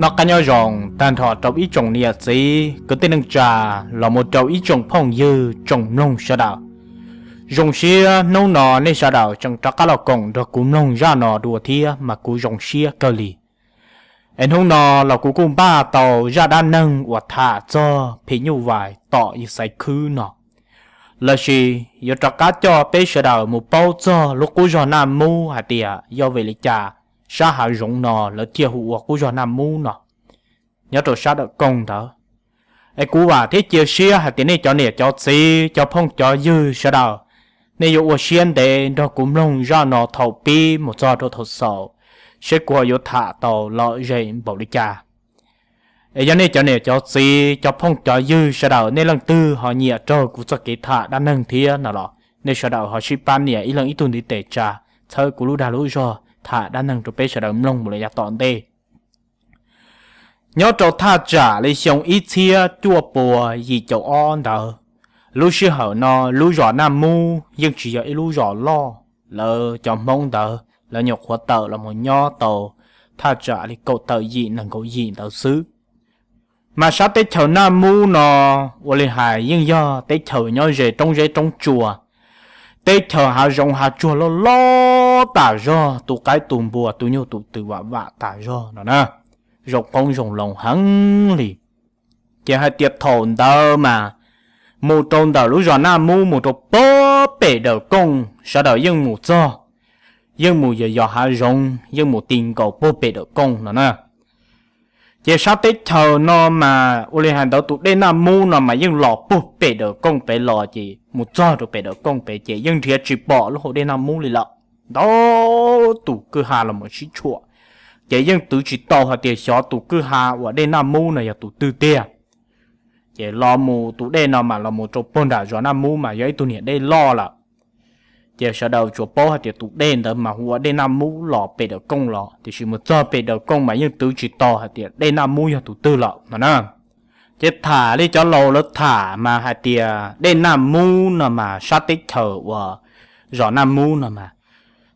Rov qab nyob zoo tag nrho rau ib tsoom niam txiv kwv tij neej tsa los mus rau ib tsoom phooj ywg tsoom mloog sawv daws. Zoo siab hnub no nej sawv daws tseem rov qab los koom nrog kuv mloog zaj no dua thiab mas kuv zoo siab kawg li. Es hnub no los kuv kuj npaj tau zaj dab neeg uas tham txog phim nyuj vais tom yawg Xaiv Khwb no, lossis yuav rov qab coj peb sawv daws mus paub txog lub qub zog Naj Mub hais tias yog vim li cas sab hav zoov no lawv thiaj hu ua qub zog Naj Mub no nyob rau sab dawm koog ntawd. Es kuv vam thiab cia siab hais tias nej cov niam cov txiv cov phooj cov ywg sawv daws, nej yuav ua siab ntev nrog kuv mloog zaj no thaum pib mus txog rau thaum xaus, seb kuv ho yuav tham tau lom zem npaum li cas. Es yog nej cov niam cov txiv cov phooj cov ywg sawv daws nej leej twg ho nyiam raug kuv txoj kev tham dab neeg thiab no los nej sawv daws ho sib pab nias ib leeg ib tug ntiv tes tsa, txhawb kuv lub dag lub zog tham dab neeg rau peb sawv daws mloog mus lawm yav tom ntej. Nyob rau thaj tsam li xyoo ib txhiab cuaj pua yim caum ob ntawd, lub sij hawm no lub zos Naj Mub yeej tsis yog ib lub zos loj, lawv cov Hmoob ntawd lawv nyuam qhuav tawm los mus nyob tau thaj tsam li kaum tawm yim nees nkaum yim ntawd xwb. Mas sab teb chaws Naj Mub no ua li hais yeej yog teb chaws nyob ze roob zeb roob tsua, teb chaws hav zoov hav tsuag loj loj tas zog, tu qaib tu npua tu nyuj tu twm vam vam tas zog no na, zoo qoob zoo loo heev li. Ces hais tias thaum ntawd mas mus rau ntawm lub zos Naj Mub mus rau puag pem Dawm Kooj sawv daws yeej mus txog, yeej mus yos yos hav zoov yeej mus ti nkaus puag pem Dawm Kooj no na. Ces sab teb chaws no mas ua li hais ntawd tus dej Naj Mub no mas yeej los puag pem Dawm Kooj pem los ces mus txog rau pem Dawm Kooj pem ces yeej nrhiav tsis pom lub hauv dej Naj Mub li lawm. Ntau tus kwj ha los mus sib tshuam, ces yeej twv tsis tau hais tias xyov tus kwj ha uas dej Naj Mub no yog tus twg tiag. Ces los mus tus dej no mas los mus rau puag nram zos Naj Mub mas yog ib tug niam dej loj lawm. Ces sawv daws tsuas paub hais tias tus dej ntawd mas hu ua dej Naj Mub los pem Dawm Kooj los, tiam sis mus txog pem Dawm Kooj mas yeej twv tsis tau hais tias dej Naj Mub yog tus twg lawm no na. Ces tham li cov laus lawv tham mas hais tias dej Naj Mub no mas sab teb chaws uas zos Naj Mub no mas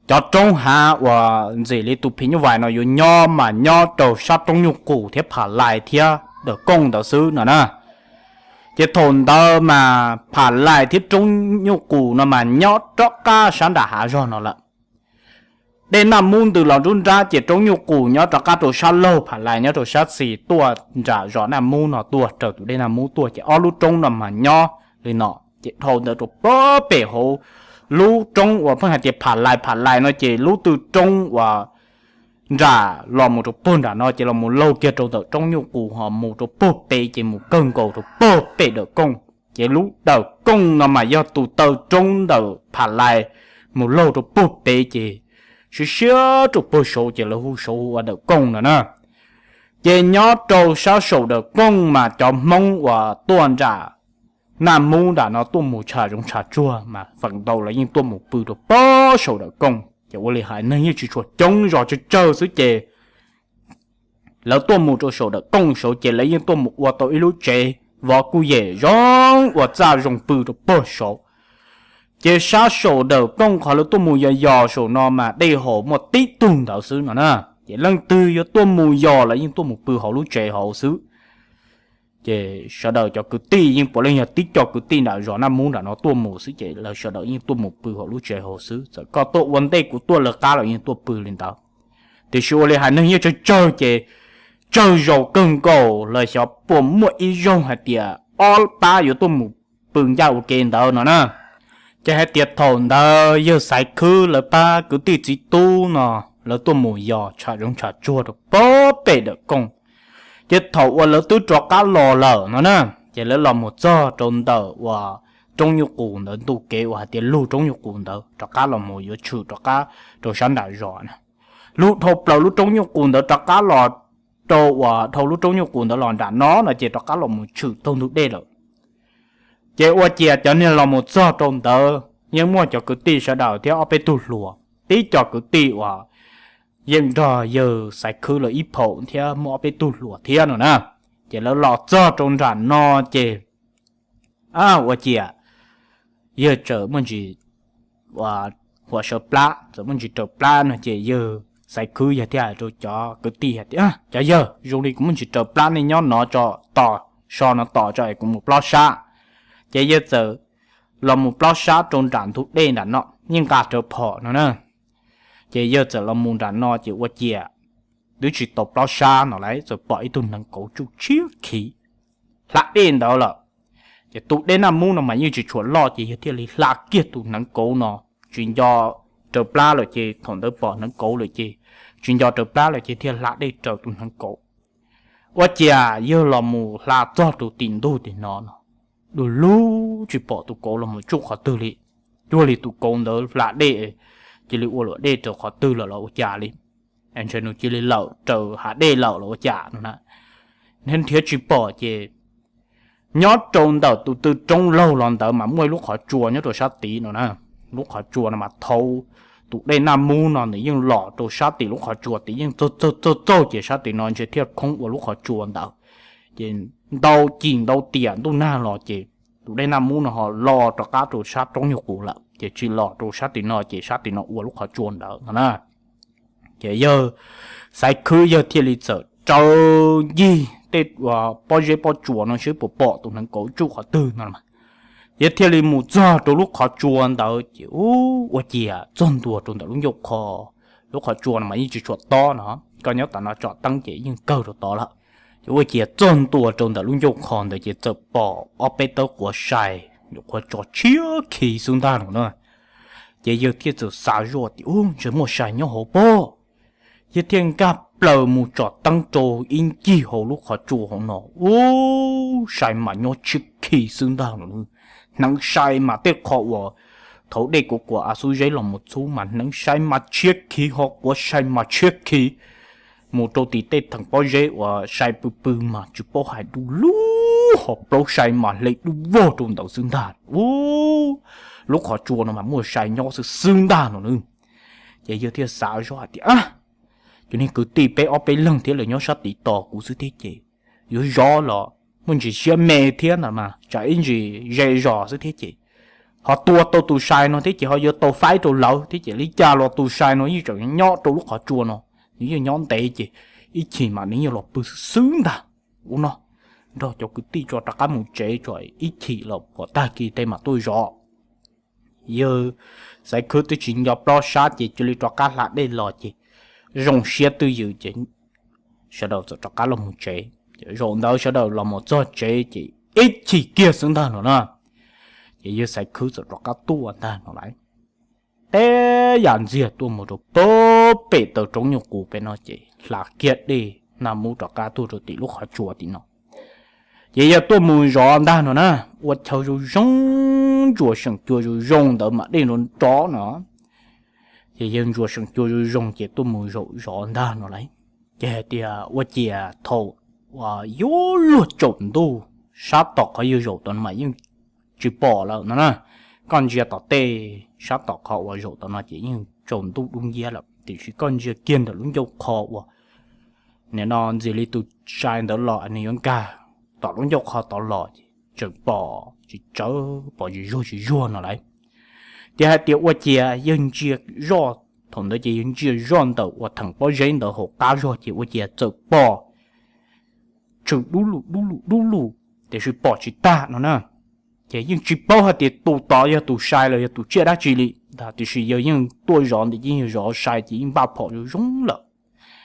cov roob hav uas ntxim li tus phim nyuj vais no yuav nyob mas nyob rau sab roob Nyuj Qus thiab Pham Lais thiab Dawm Kooj ntawd xwb no na. Ces thaum ntawd mas Pham Lais thiab roob Nyuj Qus no mas nyob rov qab sab nram hav zog no lawm. Dej Naj Mub ntws los nruab nrab ces roob Nyuj Qus nyob rov qab rau sab laug, Pham Lais nyob rau sab xis tuaj nram zos Naj Mub no tuaj raws tus dej Naj Mub tuaj ces ob lub roob no mas nyob li no. Ces dhau ntawd rau puag pem hauv lub roob uas pheej hais tias Pham Lais Pham Lais no ces lub tw roob uas nram los mus rau puag nram no ces los mus laug kiag rau ntawm roob Nyuj Qus ho mus rau puag pem ces mus kawg nkaus rau puag pem Dawm Kooj. Ces lub Dawm Kooj no mas yog tus taw roob ntawm Pham Lais mus laug rau puag pem ces siab siab rau puag saud ces lawv hu saud hu ua Dawm Kooj no na. Ces nyob rau sab saum Dawm Kooj mas cov Hmoob uas tuaj nram Naj Mub nram no tuaj mus tsham zoov tsham tsuag mas feem ntau lawv yeej tuaj mus pw rau puag saum Dawm Kooj. Ces ua li hais neeg yeej tsis tshua coob, zos tsawg tsawg xwb ces lawv tuaj mus rau saum Dawm Kooj saud ces lawv yeej tuaj mus ua tau ib lub tsev vov kuj yem zoo ua txaj zoo pw rau puag saud. Ces sab saum Dawm Kooj qhov lawv tuaj mus yos yos saum no mas dej haus muaj tib tug ntawd xwb no na. Ces leej twg yuav tuaj mus yos lawv yeej tuaj mus pw hauv lub tsev hauv xwb. Ces sawv daws cov kwv tij yeej puav leej yog tib co kwv tij nram zos Naj Mub nram no tuaj mus xwb ces lawv sawv daws yeej tuaj mus pw hauv lub tsev hauv xwb. Txawm koj tuaj ua ntej kuv tuaj lawv qab los yeej tuaj pw li ntawd. Tiam sis ua li hais neeg yeej tsawg tsawg ces tsawg zaus kawg nkaus los xyov puas muaj ib zaug hais tias ob pab yuav tuaj mus pw ncaj ua ke ntawd no na. Ces hais tias thaum ntawd yawg Xaiv Khwb lawv pab kwv tij txiv tub no lawv tuaj mus yos tsham zoov tsham tsuag rau puag pem Dawm Kooj. Ces thaum uas lawv twb rov qab los lawm no na, ces lawv los mus txog rau ntawm uas roob Nyuj Qus ntawd ntu kev uas hais tias lug roob Nyuj Qus ntawd rov qab los mus yuav tshwm rov qab rau sab nram zos na. Lug dhau plaws lub roob Nyuj Qus ntawd rov qab los rau uas dhau lub roob Nyuj Qus ntawd los nram no no ces rov qab los mus tshwm taug ntug dej lawm. Ces ua ciav cov niag los mus txog rau ntawd yeej muaj cov kwv tij sawv daws thiab ob peb tug hluas, tib co kwv tij uas yeej nrog yawg Xaiv Khwb lawv ib phaum thiab muaj ob peb tug hluas thiab no na. Ces lawv los txog rau nram no ces ua ciav yawg txawm muaj ntsis huam sawv plab, txawm muaj ntsis raws plab no ces yawg Xaiv Khwb yawg thiaj hais rau cov kwv tij hais tias, Cov yawg, zoo li kuv muaj ntsis raws plab, nej nyob no tso, tos so no tos tso es kuv mus plob sab. Ces yawg txawm los mus plob sab rau nram ntug dej nram no, yeej nqa rawv phom no na. Ces yawg txawm los mus nram no ces ua ciav twb tsis tau plob sab no lawm, txawm pom ib tug hneev kauv tsuj tshiab khiv hla dej ntawd lawm. Ces tus dej Naj Mub no mas yeej tsis tshua loj, ces yawg thiaj li hla kiag tus hneev kauv no, tsis nco raws plab lawm ces thaum ntawd pom hneev kauv lawm ces tsis nco raws plab lawm ces thiaj hla dej raws tus hneev kauv. Ua ciav yawg los mus hla txog rau tim ntug tim no no, du lug tsis pom tus kauv los mus tsuj qhov twg li. Cuag li tus kauv ntawd hla dej cia li ua luam dej raws qhov twg lawm los ua cas li, ntshe nws cia li lawm raws hav dej lawm los ua cas no na. Nrhiav tsis pom ces nyob rau ntawm tus tw roob laug los ntawd mas muaj ib lub qhov tsua nyob rau sab tid no na. Lub qhov tsua no mas thaum tus dej Naj Mub no nws yeej los rau sab tim lub qhov tsua tid, yeej txaug txaug txaug ces sab tim no ntshe thiaj khoob ua lub qhov tsua ntawd. Ces ntau cim ntau tiam ntuj nag los ces tus dej Naj Mub no ho los rov qab rau sab roob Nyuj Qus lawm, ces tsis los rau sab tim no ces sab tim no ua lub qhov tsua ntawd no na. Ces yawg Xaiv Khwb yawg thiaj li txawm raws ncig tej pob zeb pob tsuas no seb puas pom tus hneev kauv tsuj qhov twg no. Yawg thiaj li mus txog rau lub qhov tsua ntawd ces ua ciav txog ntua rau ntawm lub ncauj qho. Lub qhov tsua no mas yeej tsis tshua tob no, koj nyob tom no tsom teeb ces yeej kawg rau tod lawm. Ces ua ciav txog ntua rau ntawm lub ncauj qho ntawd ces txawm pom ob peb tawb quav sai, nyuam qhuav tso tshiab khiv xwb ntag no na. Ces yawg thiaj txawm xav zoj tias, Ub, ntshe muaj sai nyob hauv pob. Yawg thiaj nkag plaws mus tsom teeb rau ib ncig hauv lub qhov tsua hauv no, ub, sai mas nyob tshiab khiv xwb ntag no. Hneev sai mas tej qho uas thaum dej kuav kuav av xub zeb los mus txhub mas hneev sai mas tshiab khiv ho quav sai mas tshiab khiv. Mus rau tim tej theem pob zeb uas sai pw pw mas tsis paub hais du lug ho plaub sai mas hle dub vog rau ntawd xwb ntag. Ub, lub qhov tsua no mas muaj sai nyob xwb xwb ntag no na. Ces yawg thiaj xav zoj hais tias, Cov niag kwv tij peb ob peb leeg thiab lawv nyob sab tid tos kuv xwb thiab ces yuav zov los muaj ntsis siab me thiab ntag mas tsam ib ntsis ze zos xwb thiab ces ho tua tau tus sai no thiab ces ho yuav tau faib rau lawv thiab ces li cas los tus sai no yeej tseem nyob rau lub qhov tsua no, nws yeej nyob ntev ces ib chim mas nws yeej los pw xwb xwb ntag. Ua no, nrog cov kwv tij tso rov qab mus tsev tso, ib chim los pom tag kis tej mam tuaj zov. Yawg Xaiv Khwb twb tsis nco plob sab ces cia li rov qab hla dej los ces zoo siab twj ywm ces sawv daws txawm rov qab los mus tsev. Zaum ntawd sawv daws los mus txog tsev ces ib chim kiag xwb ntag no na. Ces yawg Xaiv Khwb txawm rov qab tuaj ntag no lawm. Teb yam ntxiag tuaj mus rau pem pem taw roob Nyuj Qus pem no ces hla kiag dej Naj Mub rov qab tuaj rau tim lub qhov tsua tim no. Ces yawg tuaj mus zov ntag no na, ua chaw zoo zoo, ntsuas seem cua zoo zoo ntawd mas dej nrov nrov no. Ces yawg ntsuas seem cua zoo zoo ces tuaj mus zaum zov ntag no lawm. Ces hais tias, Ua ciav thaum yuav luag tsaus ntuj, sab tom qhov yawg zaum tom no mas yeej tsis pom lawm no na. Koj ntsia tom tej sab tom qhov uas zaum tom no ces yeej tsaus ntuj dub nciab lawm, tiam sis koj ntsia kiag ntawm lub ncauj qho uas nim no ntxim li tus sai ntawd los nws yuav nkag tom lub ncauj qho tod los ces tseem pom tsis tsawg, pom tsis zuag tsis zuag no lawm. Ces hais tias ua ciav yawg ntsia zoj, thaum ntawd ces yawg ntsia zoj ntawm uas theem pob zeb ntawd hauv qab zog ces ua ciav txawm pom tshwm dub lug dub lug dub lug, tiam sis pom tsis tag no na. Ces yeej tsis paub hais tias tus tod yog tus sai los yog tus tsiaj dab tsi li ntag, tiam sis yawg yeej tuaj zov ntawd ces yawg zov sai ces yeej npaj phom zoo zoo lawm.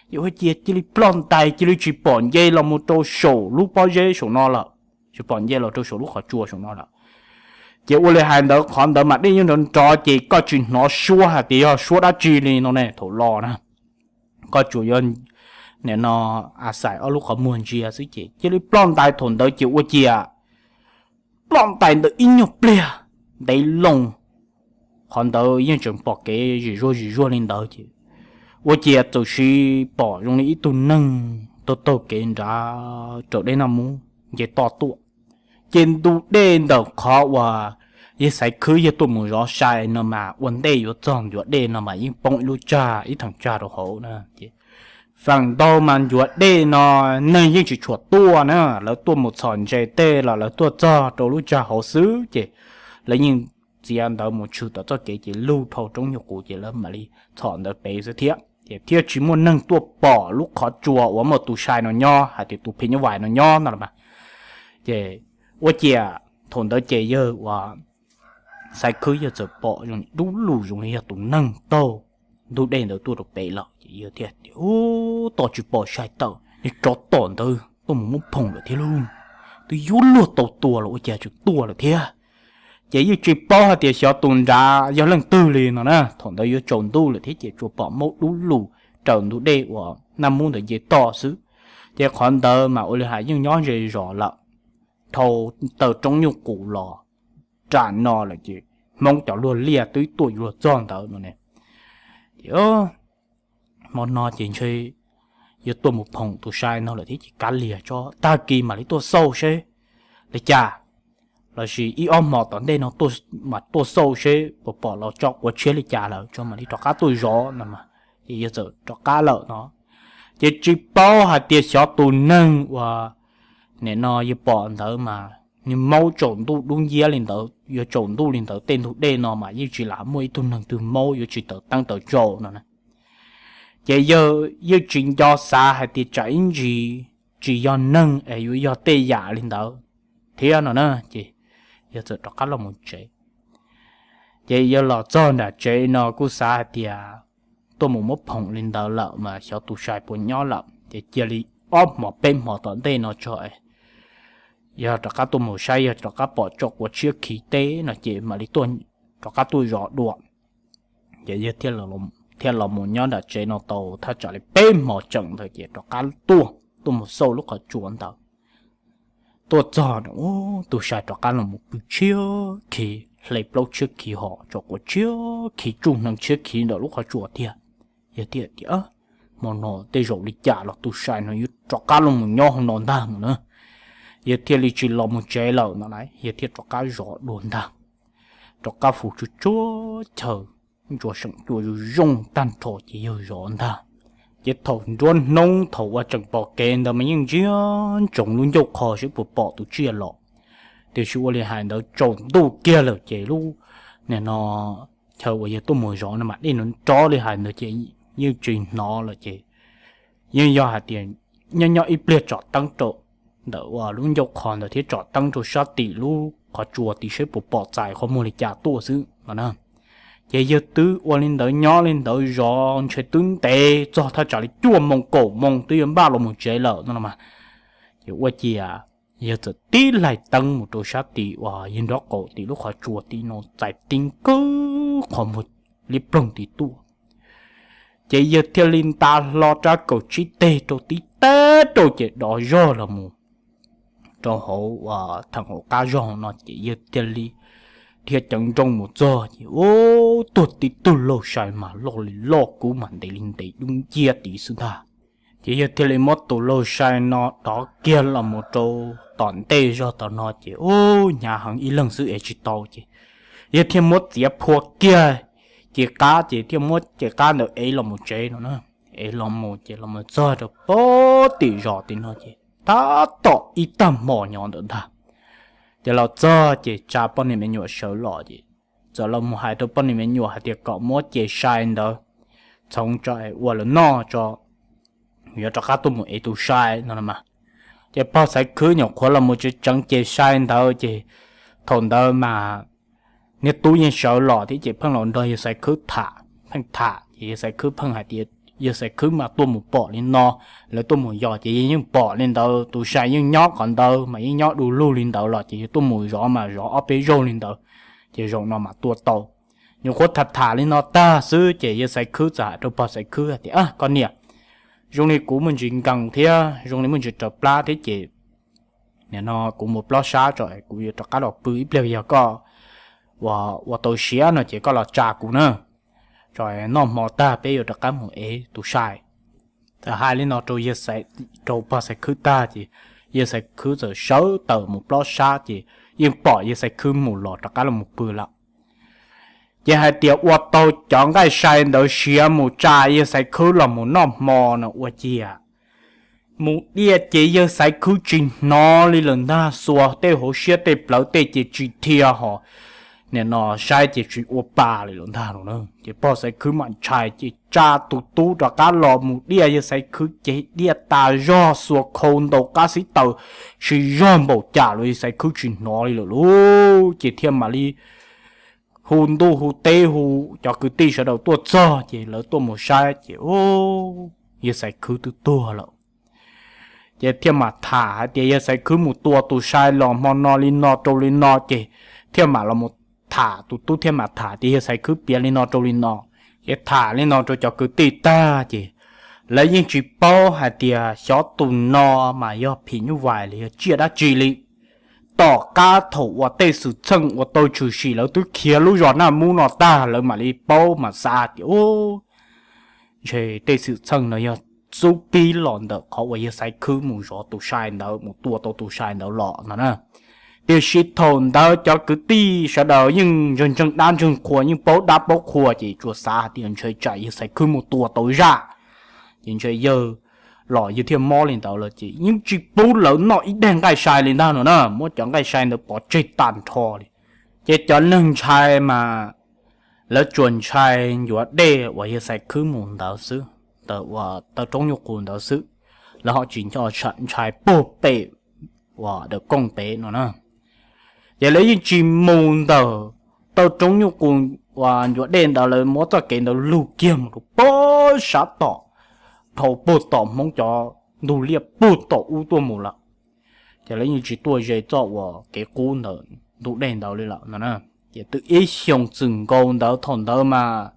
Ces ua ciav cia li ploj ntais cia li tsis pom nce los mus rau saum lub pob zeb saum no lawm, tsis pom nce los rau saum lub qhov tsua saum no lawm. Ces ua li hais ntawd qhov ntawd mas dej yeej nrov nrov ces koj tsis hnov suab hais tias yog suab dab tsi li no ne thaum los na. Koj tsuas yuav nim no a xais ob lub qhov muag ntsia xwb ces cia li ploj ntais thaum ntawd ces ua ciav ploj ntais ntawd ib nyuag pliag ntev loo, qhov ntawd yeej tseem pom kev zim zuag zim zuag li ntawd ces ua ciav txawm sis pom zoo li ib tug neeg taug taug kev nrad raws dej Naj Mub nce toj tuaj. Ces ntu dej ntawm qhov uas yawg Xaiv Khwb yawg tuaj mus zov sai no mas ua ntej yuav txog ncuav dej no mas yeej poob ib lub tsag ib theem tsag rau hauv na. Ces feem ntau mas ncuav dej no neeg yeej tsis tshua tuaj na, lawv tuaj mus txhom ntses tej los lawv tuaj txog rau lub tsag hauv xwb ces lawv yeej txiav ntawd mus tshwm tom txoj kev ces lug dhau roob Nyuj Qus ces lawv mam li txhom ntawd pem xwb thiab. thiab tsis muaj neeg tuaj pom lub qhov tsua uas muaj tus sai no nyob hais tias tus phim nyuj vais no nyob no los mas. Ces ua ciav thaum ntawd ces yawg uas Xaiv Khwb yawg txawm pom zoo dub lug zoo li yog tus neeg taug ntug dej ntawd tuaj rau pem lawm ces yawg thiaj tias, Ub, tos tsis pom sai tawm, niag tsov tom ntawd tuaj mus muab phoom lawm thiab lauj. Twb yuav luag tau tua los ua cas tseem tuaj lawm thiab. Ces yeej tsis paub hais tias xyov tus nrad yog leej twg li no na. Thaum ntawd yuav tsaus ntuj lawm thiab ces tsuas pom maub dub lug raws ntug dej uas Naj Mub ntawd nce toj xwb. Ces qhov ntawd mas ua li hais yeej nyob ze zos lawm, dhau taw roob nyuj qus los ram no lawm ces Hmoob cov luag liaj twb tuaj yuav luag txog ntawd no ne. Ces hmo no ces ntshe yuav tuaj mus phoom tus sai no lawm thiab ces kav liam tso, tag kis mam li tuaj xauj seb li cas, lossis ib ob hmo tom ntej no mas tuaj xauj seb puas pom los tso quav tshiab li cas lawm tso mam li rov qab tuaj zov no. Ces yawg txawm rov qab lawm no. Ces tsis paub hais tias xyov tus neeg uas nim no yawg pom ntawd mas nws maub tsaus ntuj dub nciab li ntawd, yuav tsaus ntuj li ntawd tej ntug dej no mas yeej tsis lam muaj ib tug neeg twg maub yuav tsis tawm teeb tawm tsau no na. Ces yawg yeej tsis nco xav hais tias tsam ib ntsis tsis yog neeg es yuav yog tej yam li ntawd thiab no na. Ces yawg txawm rov qab los mus tsev. Ces yawg los txog nram tsev no kuj xav hais tias tuaj mus muab phoom li ntawd lawm mas xyov tus sai puas nyob lawm ces cia li ob hmo peb hmo tom ntej no tso, yog rov qab tuaj mus saib yog rov qab pom tso quav tshiab khiv teb no ces mam li rov qab tuaj zov dua. Ces yawg thiaj los mus nyob nram tsev no tau thaj tsam li peb hmo tseem ntawd ces rov qab tuaj, tuaj mus xauj lub qhov tsua ntawd. Tuaj txog, tus sai rov qab los mus pw tshiab khiv, hle plaub tshiab khiv hos tso quav tshiab khiv, tsuj hneev tshiab khiv ntawm lub qhov tsua tiag. Yawg thiaj tias, Hmo no tej zaum li cas los tus sai no yuav rov qab los mus nyob hauv no ntag no na. Yawg thiaj li tsis los mus tsev lawm no na, yawg thiaj rov qab zov dua ntag. Rov qab fu tsuag tsuag chaw, ntsuas seem cua zoo zoo tag nrho ces yawg zov ntag. Ces thaum nruab hnub thaum uas tseem pom kev ntawd mas yeej ntsia ntsoov lub ncauj qho seb puas pom tus tsiaj los. Tiam sis ua li hais ntawd tsaus ntuj kiag lawm ces lub, nim no, chaw uas yawg tuaj mus zov no mas dej nrov li hais ntawd ces yeej tsis hnov lawm ces yeej yog hais tias nyob nyob ib pliag tsom teeb rau ntawm uas lub ncauj qho ntawd thiab tsom teeb rau sab tim lub qhov tsua tid seb puas pom txais qhov muag li cas tuaj xwb no na. Ces yawg twb ua li ntawd nyob li ntawd zov ntshe twb ntev txog thaj tsam li cuaj moo kaum moo twb yuav npaj los mus tsev lawm no los mas. Ces ua ciav yawg txawm tib laig teeb mus rau sab tim uas yawg nraub qaum tim lub qhov tsua tim no txais tib nkaug qhov muag liab ploog tid tuaj. Ces yawg thiaj li nta hlo rab kaum tsib teg rau tib tag rau ces dov zog los mus rau hauv, theem hauv qab zog no ces yawg thiaj li dhia ceev nrooj mus txog ces ub, tuag tib tug laug sai mas loj li loj kub mas ntev li ntev dub nciab tid xwb ntag. Ces yawg thiaj li muab tus laug sai no dov kiag los mus rau tom ntej zog tom no ces ub, hnyav heev ib leeg xwb ev tsis tau ces yawg thiaj muab txiav phua kiag ces qab ces thiaj muab ces qab ntawd ev los mus tsev no na. Ev los mus ces los mus txog rau pem tim zos tim no ces tab tom ib tag hmo nyob ntawd ntag. Ces los txog ces tsa poj niam me nyuam sawv los ces txawm los mus hais rau poj niam me nyuam hais tias kom muab ces sai ntawd txhoov tso es ua lawv noj tso, yuav rov qab tuaj mus ev tus sai no los mas. Ces pog Xaiv Khwb nyuam qhuav los mus tsev tseev ces sai ntawd ces thaum ntawd mas niag tub yeej sawv los thiab ces pheej los nrog yawg Xaiv Khwb tham, pheej tham ces yawg Xaiv Khwb pheej hais tias yawg Xaiv Khwb mas tuaj mus pom li no, lawv tuaj mus yos ces yawg yeej pom li ntawd, tus sai yeej nyob qhov ntawd mas yeej nyob du lug li ntawd los ces yawg tuaj mus zov mas zov ob peb zaug li ntawd, ces zaum no mas tua tau. Nyuam qhuav tham tham li no tag xwb ces yawg Xaiv Khwb txawm hais rau pog Xaiv Khwb hais tias, Koj niam, zoo li kuv muaj ntsis nkees thiab zoo li muaj ntsis raws plab thiab ces nim no kuv mus plob sab tso, kuv yuav rov qab los pw ib pliag, yog koj ua tau siav no ces koj los tsa kuv na, tso noj hmo tag peb yuav rov qab mus ev tus sai. Txawm hais li no rau pog Xaiv Khwb tag ces yawg Xaiv Khwb txawm sawv tawm mus plob sab ces yeej pom yawg Xaiv Khwb mus los rov qab los mus pw lawm. Ces hais tias ua tau cov nqaij sai ntawd siav mus tsa yawg Xaiv Khwb los mus noj hmo no ua ciav mus diaj ces yawg Xaiv Khwb tsis hnov li lawm ntag, xuas tej hauv siab tej plawv tej ces tsis dhia hos nim no saib ces tsis ua pa li lawm ntag no na. Ces pog Xaiv Khwb mam ntshai ces tsa tus tub rov qab los mus diaj yawg Xaiv Khwb ces diaj tas zog xuas khau ntaus qab xib taws, tsis zog npaum cas los yawg Xaiv Khwb tsis hnov li lawm lauj. Ces thiaj mam li hu ntuj hu teb hu cov kwv tij sawv daws tuaj txog ces lawv tuaj mus saib ces yawg Xaiv Khwb twb tuag lawm. Ces thiaj mam tham hais tias yawg Xaiv Khwb mus tua tus sai los hmo no li no rau li no ces thiaj mam los mus tham, tus tub thiaj mam tham tias yawg Xaiv Khwb piav li no rau li no. Ces tham li no rau cov kwv tij tag ces lawv yeej tsis paub hais tias xyov tus no mas yog phim nyuj vais los yog tsiaj dab tsi li. Tom qab thaum uas tej xwm txheej uas tau tshwm sim lawv twb khiav lub zos Naj Mub no tag lawv mam li paub mam xav tias u ntshe tej xwm txheej no yog xub pib los ntawm qhov uas yawg Xaiv Khwb mus zov tus sai ntawd, mus tua tau tus sai ntawd los no na. Tiam sis thaum ntawd cov kwv tij sawv daws yeej ntseeg ntseeg dab ntseeg qhua, yeej paub dab paub qhua ces tsuas xav hais tias ntshe tsam yawg Xaiv Khwb mus tua tau zaj ces ntshe yawg los yawg thiaj mob li ntawd lawm ces yeej tsis pub lawv noj ib daig nqaij sai li ntag no na, muab cov nqaij sai ntawd pov tseg tag nrho li. Ces cov neeg ntshai mas lawv tsuas ntshai ncuav dej uas yawg Xaiv Khwb mus ntawd xwb, ntawm uas taw roob nyuj qus ntawd xwb, lawv ho tsis nco ntshai puag pem uas dawm kooj pem no na. Ces lawv yeej tsis mus ntawm taw roob nyuj qus uas ncuav dej ntawd, lawv muab txoj kev ntawd lug kiag mus rau puag sab tom, dhau puag tom Hmoob cov ntug liaj puag tom ub tuaj mus lawm. Ces lawv yeej tsis tuaj ze txoj uas kev qub ntawm ntug dej ntawd li lawm no na. Ces twb ib xyoos txwm nkaus ntawd, thaum ntawd mas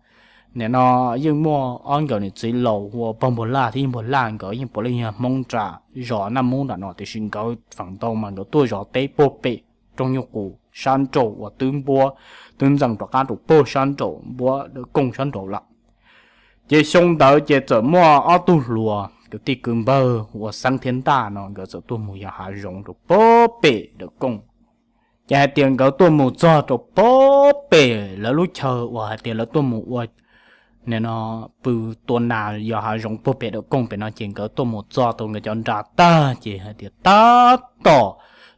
nim no yeej muaj ob nkawm niam txiv laus hu ua pog Npuag Laj thiab yawg Npuag Laj, nkawd yeej puav leej yog Hmoob nram zos Naj Mub nram no tiam sis nkawd feem ntau mas nkawd tuaj zov teb puag pem roob nyuj qus sab nraud uas twb npuab, twb ntxees rov qab rau puag sab nraud npuab dawm kooj sab nraud lawm. Ces xyoo ntawd ces txawm muaj ob tug hluas kwv tij kwv npawg hu ua Xeeb thiab Ntaj no nkawd txawm tuaj mus yos hav zoov rau puag pem dawm kooj. Ces hais tias nkawd tuaj mus txog rau puag pem lawv lub chaw uas hais tias lawv tuaj mus ua nim no pw tua nas yos hav zoov puag pem dawm kooj pem no ces nkawd tuaj mus txog tau nkawd cov nra tag ces hais tias tab tom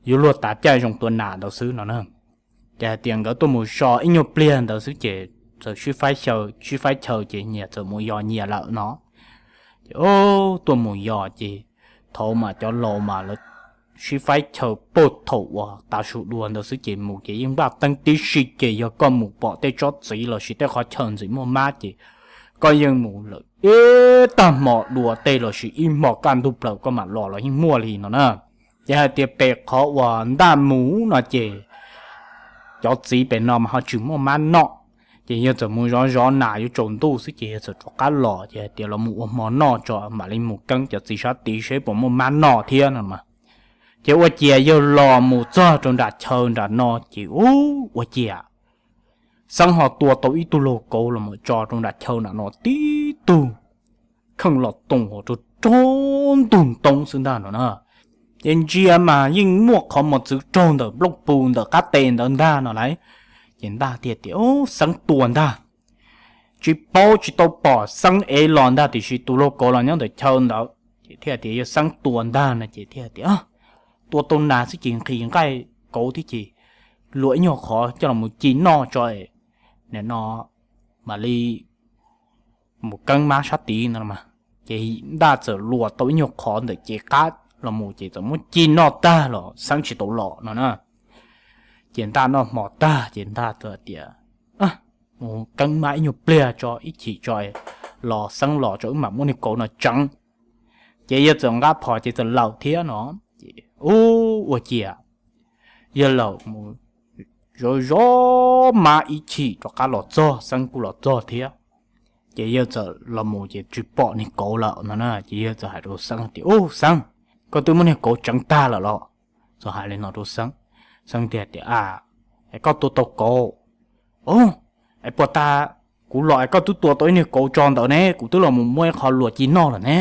yuav luag tav caij zoo tua nas ntawd xwb no na. Ces hais tias nkawd tuaj mus so ib nyuag pliag ntawd xwb ces txawm sib faib xyaw, sib faib chaw ces nyias txawm mus yos nyias lawm no. Ces tuaj mus yos ces thaum mas cov laus mas lawv sib faib chaw puag thaum uas tav su dua ntawd xwb ces mus ces yeej npaj teeb tib si ces yog koj mus pom tej tsob txiv lossis tej qhov chaw ntxim muaj mab ces koj yeej mus lawm ib tag hmo dua tej lossis ib hmo kaj ntug plaws koj mam los los yeej muaj li no na. Ces hais tias pem qhov uas Ntaj mus no ces cov txiv pem no mas ho tsis muaj mab noj, ces yawg txawm mus zov zov nas yuav tsaus ntuj xwb ces yawg txawm rov qab los ces hais tias los mus ua hmo noj tso mam li mus keeb cov txiv sab tid seb puas muaj mab noj thiab no mas. Ces ua ciav yawg los mus txog rau nram chaw nram no ces ua ciav Xeeb ho tua tau ib tug laug kauv los mus tso rau nram chaw nram no tib tug kheej los toom hauv rau rau ntug ntoo xwb ntag no na. Ces ntsia mas yeej muaj qhov mos txwv raug ntawm nplooj pus ntawm qab tes ntawd ntag no lauj. Ces Ntaj thiaj tias Xeeb tua ntag. Tsis paub tsis tau pom Xeeb ev los ntag tiam sis tus laug kauv los nyob ntawm chaw ntawd ces thiaj tias yog Xeeb tua ntag no ces thiaj tias tua tau nas xwb ces nqhis nqaij kauv thiab ces luas ib nyuag qhov coj los ci noj tso, nim no mam li mus keeb mab sab tid no. Ces Ntaj txawm luas tau ib nyuag qhov ntawm cev qab los mus ces txawm muab ci noj tag los Xeeb tsis tau los no na. Ces Ntaj noj hmo tag ces Ntaj txawm tias mus keeb mab ib nyuag pliag tso ib chim tso los Xeeb los tso wb mam muab niag kauv no tseev. Ces yawg txawm nqa phom ces txawm lawm thiab no. Ces ua ciav yawg lawm mus zov zov mab ib chim rov qab los txog Xeeb kuj los txog thiab. Ces yawg txawm los mus ces tsis pom niag kauv lawm no na. Ces yawg txawm hais rau Xeeb tias u Xeeb, koj twb muab niag kauv tseev tag lawm los? Txawm hais li no rau Xeeb. Xeeb tias tias a, es koj tua tau kauv? Es puas tas kuv los es koj twb tua tau ib niag kauv tso ntawd ne, kuv twb los mus muab ib qho luas ci noj lawm ne.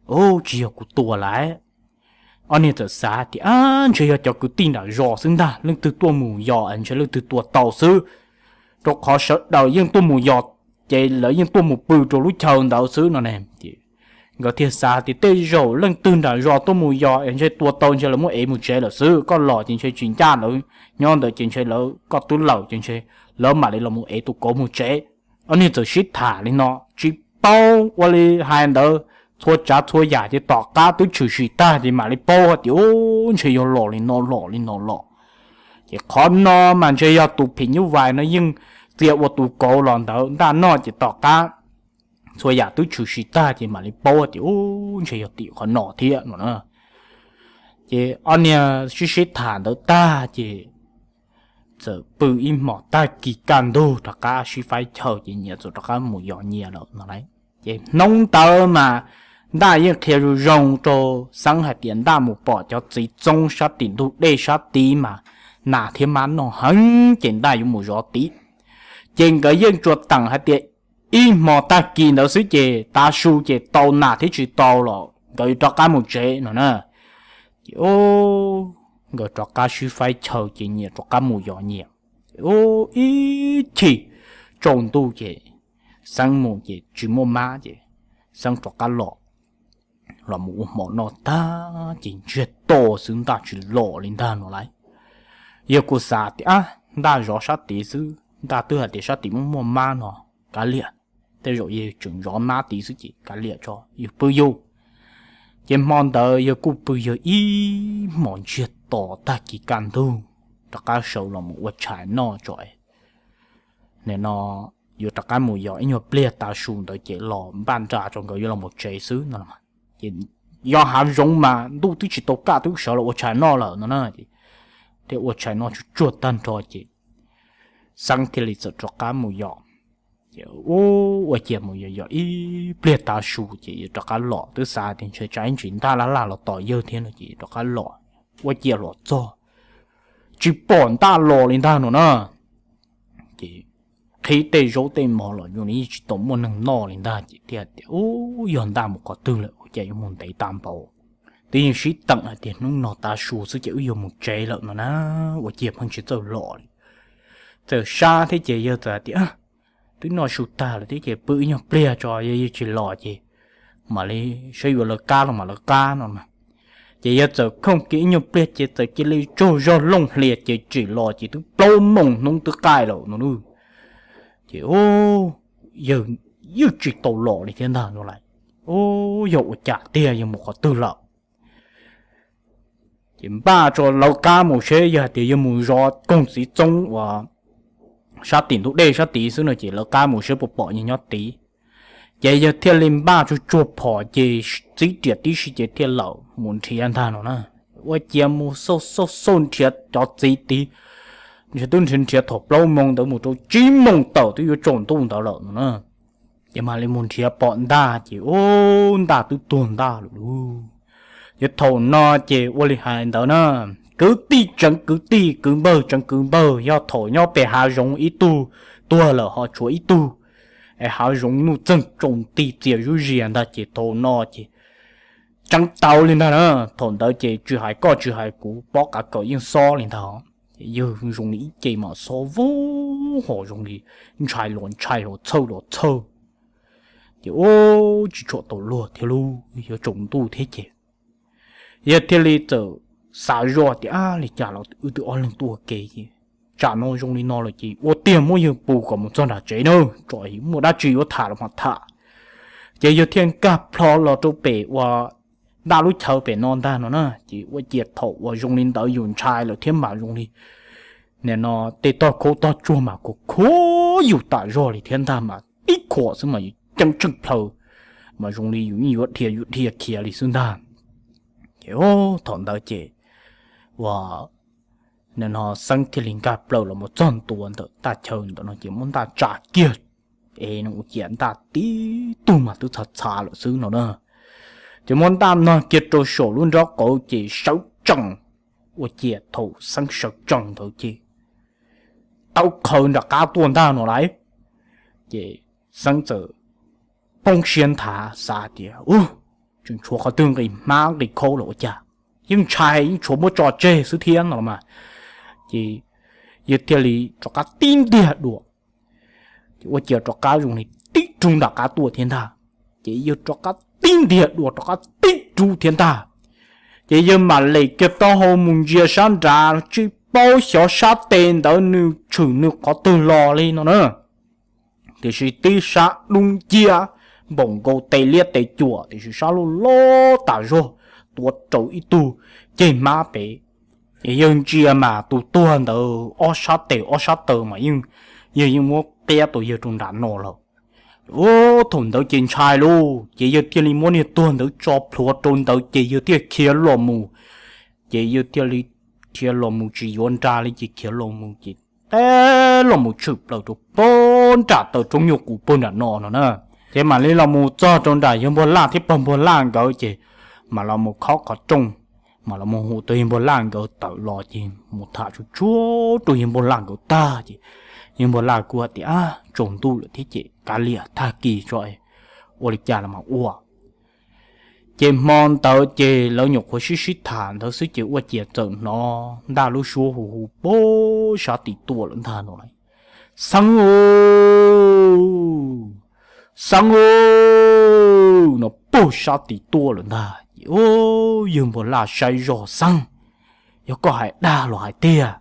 U, tsis yog kuv tua lauj. Ob niag txawm xav tias a, ntshe yog cov kwv tij nram zos xwb ntag, leej twg tuaj mus yos ntshe leej twg tua tau xwb, rau qhov sawv daws yeej tuaj mus yos ces lawv yeej tuaj mus pw rau lub chaw ntawd xwb no ne. Ces nkawd thiaj xav tias tej zaum leej twg nram zos tuaj mus yos es ntshe tua tau ntshe lawv muab ev mus tsev lawm xwb, koj los ces ntshe tsis ncaj lawv nyob ntawd ces ntshe lawv, koj twb lawm ces ntshe lawv mam li los mus ev tus kauv mus tsev. Ob niag txawm sib tham li no, tsis paub ua li hais ntawd, txhua tsav txhua yam ces tom qab twb tshwm sim tag ces mam li paub hais tias ub ntshe yog los li no los li no los. Ces qhov no mas ntshe yog tus phim nyuj vais no yeej txia ua tus kauv los ntawd ntaj noj ces tom qab txhua yam twb tshwm sim tag ces mam li paub tias ub ntshe yog tim qhov no thiab no na. Ces ob niag sib sib tham ntawd tag ces txawm pw ib hmos tag kis kaj ntug rov qab sib faib chaw ces nyias txawm rov qab mus yos nyias lawm no lauj. Ces hnub ntawd mas Ntaj yeej qhia zoo zoo rau Xeeb hais tias Ntaj mus pom cov txiv txoob sab tim ntug dej sab tid mas nas thiab mab noj heev ces Ntaj yuav mus zov tid. Ces nkawd yeej tsuas teem hais tias ib hmo tag kis ntawd xwb ces tav su ces tau nas thiab tsis tau los nkawd rov qab mus tsev no na. Ces nkawd rov qab sib faib chaw ces nyias rov qab mus yos nyias. Ib chim tsaus ntuj ces Xeeb mus ces tsis muaj mab ces Xeeb rov qab los, los mus ua hmo noj tag ces ntsiag to xwb Ntaj tsis los li ntag no lauj. Yawg kuj xav tias Ntaj zov sab tid xwb, Ntaj twb hais tias sab tid muaj muaj mab no, kav liam, tej zaum yawg tseem zov mab tid xwb ces kav liam tso yawg pw yus. Ces hmo ntawd yawg kuj pw yawg ib hmos ntsiag to tag kis kaj ntug rov qab sawv los mus ua tshais noj tso. Nim no yuav rov qab mus yos ib nyuag pliag tav su ntawd ces los npaj nra tso nkawd yuav los mus tsev xwb no. Ces yos hav zoov mas ntuj twb tsis tau kaj twb sawv los ua tshais noj lawm no na. Thiaj ua tshais noj tsuag tsuag tag nrho ces Xeeb thiaj li txawm rov qab mus yos. Ces ua ciav mus yos yos ib pliag tav su ces yuav rov qab los, twb xav tias ntshe tsam ib ntsis Ntaj laj laj los tos yawg thiab no ces rov qab los. Ua ciav los txog tsis pom Ntaj los li ntag no na. Ces qhib tej zaub tej mov los zoo li yeej tsis tau muaj neeg noj li ntag ces thiaj tias ub yog Ntaj mus qhov twg lawm ua cas yuav mus ntev tag npaum. Twb yeej sib teem hais tias hnub no tav su xwb ces wb yuav mus tsev lawm no na, ua ciav pheej tsis txawj los li. Txawm sab thiab ces yawg txawm hais tias twb noj su tag lawm thiab ces pw ib nyuag pliag tso, yog yawg tsis los ces mam li saib yuav lawv qab los mam lawv qab no. Ces yawg txawm khooj kiag ib nyuag pliag ces txawm cia li tsaug zog looj hlias ces tsim los ces twb plaub moos hnub twb qaij lawm no. Ces yawg yeej tsis tau los li thiab ntag no lauj. Ub, yog ua cas tiag, yawg mus qhov twg lawm? Ces npaj tso lawv qab mus seb, yog hais tias yawg mus zov koog txiv txoob uas sab tim ntug dej sab tid xwb no ces lawv qab mus seb puas pom yawg nyob tid. Ces yawg thiaj li npaj tsuag tsuag phom ces txib riam tib si ces thiaj lawm mus nrhiav ntag no na. Ua ciav mus xauj xauj xauj nrhiav cov txiv tid, nrhiav twb nrhiav nrhiav thaum plaub moos ntawd mus rau tsib moos tawm twb yuav tsaus ntuj ntawd lawm no na. Ces mam li mus nrhiav pom Ntaj ces ub, Ntaj twb tuag ntag lawm lauj. Ces thaum no ces ua li hais ntawd na, kwv tij tseev kwv tij, kwv npawg tseev kwv npawg, yog thaum nyob pem hav zoov ib tug tuag lawm ho tshuav ib tug, es hav zoov nuj txeeg tsaus nti txias zuj zus ntag ces thaum no ces tseev tau li ntag na. Thaum ntawd ces tsis hais koj tsis hais kuv pob qav kaws yeej xob li ntag. Ces yawg zoo li ib ce mas xob vog hos zoo li ntshai los ntshai hos txhawj los txhawj. Ces ub, tsis tshua tau luag thiab lauj, yuav tsaus ntuj thiab ces yawg thiaj li txawm xav zoj tias, ab, li cas los wb twb ob leeg tuaj ua ke, tsam no zoo li no lawm ces ua tiag muab yawg pus kom mus txog nram tsev na, tso muaj dab tsi yuav tham los mas tham. Ces yawg thiaj nkag plho los rau pem uas Ntaj lub chaw pem no ntag no na. Ces ua ciav thaum uas zoo li ntawd yus ntshai lawm thiab mas zoo li nim no tej tog khaub tog tsuag mas khuav khuav yus tas zog li thiab ntag, mas tib khuam xwb mas yus ceeb tsheej plhaw, mas zoo li yus yeej yuav dhia yuav dhia khiav li xwb ntag. Ces thaum ntawd ces ua nim no Xeeb thiaj li nkag plaws los mus txog ntua ntawm Ntaj chaw ntawm no ces muab Ntaj tsa kiag, es no ua ciav Ntaj tib tug mas twb txhav txhav lawm xwb no na. Ces muab Ntaj nog kiag rau saum lub nrob qauv ces sawv tsees. Ua ciav thaum Xeeb sawv tsees ntawd ces tawv qhawv nram qab tuaj ntag no lauj. Ces Xeeb txawm poob siab nthav xav tias, ub, tseem tshuav qhov twg nqis hmab nqis khaub los ua cas, yeej ntshai yeej tshuav muab tso tseg xwb thiab no los mas. Ces yawg thiaj li rov qab tib ntiag dua, ces ua ciav rov qab zoo li tib rug nram qab tuaj thiab ntag. Ces yawg rov qab tib ntiag dua rov qab tib rub thiab ntag. Ces yawg mam lem kiag taub hau mus ntsia sab nrad tsis paub xyov sab tes ntawd nws tshwm nws qhov twg los li no na. Tiam sis tib sab dub nciab npaum nkaus tes liab tes cuam, tiam sis sab loj loj tas zog, tuav rau ib tug ceg hmab pem. Ces yawg ntsia mas tus tuag ntawd ob sab tes ob sab taw mas yeej, yawg yeej muab qiab tau yawg rau nram no lawm. Thaum ntawd ces ntshai lauj, ces yawg thiaj li muab niag tuag ntawd tso plhuav rau ntawd ces yawg thiaj khiav los mus. Ces yawg thiaj li khiav los mus tsis yuav nra li ces khiav los mus ces teb los mus tshwm plaws rau pag nram taw roob nyuag qus pag nram no no na. Ces mam li los mus txog rau nram yawg Npuag Laj thiab pog Npuag Laj nkawd ces mam los mus khob qhov rooj, mam los mus hu tau yawg Npuag Laj nkawd tawm los ces mus tham tsuag tsuag rau yawg Npuag Laj nkawd tag ces yawg Npuag Laj kuj hais tias, Tsaus ntuj lawm thiab ces kav liam tag kis tso, ua li cas los mas ua. Ces hmo ntawd ces lawv nyuam qhuav sib sib tham ntawd xwb ces ua ciav txawm hnov ntaj lub suab hu hu pag sab tim tuaj lawm ntag no lauj, Xeeb, Xeeb no pag sab tim tuaj lawm ntag ces yawg Npuag Laj saib zoj, Xeeb, yog koj hais dag los hais tiag?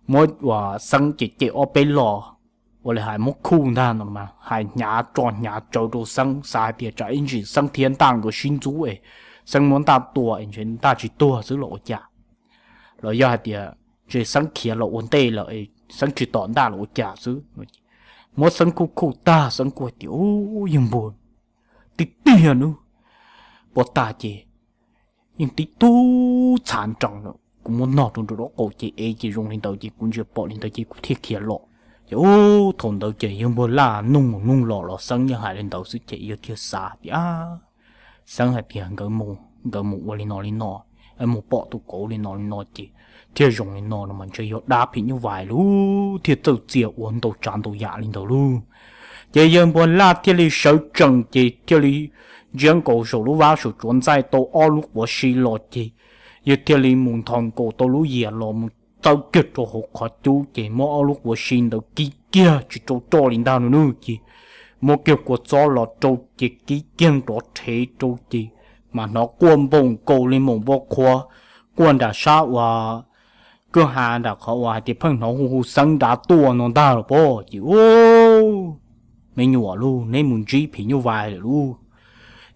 Muab ua Xeeb ces cem ob peb lo, ua li hais muab khuj ntag no mas hais hnyav tso hnyav tsawv rau Xeeb, xav hais tias tsam ib ntsis Xeeb thiab ntaj nkawd sib ntxub es Xeeb muab ntaj tua es ntshe ntaj tsis tuag xwb los ua cas, los yog hais tias ntshe Xeeb khiav los ua ntej lawm, Xeeb tsis tom ntaj los ua cas xwb. Muab Xeeb khuj khuj tag Xeeb kuj hais tias, Yawg Npuag, tiag tiag nawb, puas tas ces yeej tib tug txhav nrees lawm, kuv muab nog rau nraum qaum ces ev ces zoo li ntawd ces kuv ntsia pom li ntawd ces kuv thiaj khiav los. Ces ub thaum ntawd ces yawg Npuag Laj nug mus nug los los Xeeb yeej hais li ntawd xwb ces yawg thiaj xav tias, Xeeb hais tias nkawd mus ua li no li no, mus pom tus kauv li no li no ces thiaj zoo li no no mas ntshe yog dab phim nyuj vais lub thiaj txawj txia ua ntau tsav ntau yam li ntawd lauj. Ces yawg Npuag Laj thiaj li sawv tsees ces thiaj li ntsiab nkaus saum lub vab saum tsuav ntxaij tau ob lub quav si los ces yawg thiaj li mus nthos nkaus tau lub yias los mus txawb kiag rau hauv qhov cub ces muab ob lub quav si ntawd kib kiag tsis rau roj li ntag no nawb ces muab kiag kua txob los rau ces kib kiag nrov rhev rau ces mas hnov quaj npaum nkaus li maum npua qhuav quaj nram sab uas kwj ha nram qhov uas hais tias pheej hnov hu hu Xeeb nrad tuaj no ntag los pob ces ub, me nyuam lauj, neb mus ntsib phim nyuj vais lawm lauj.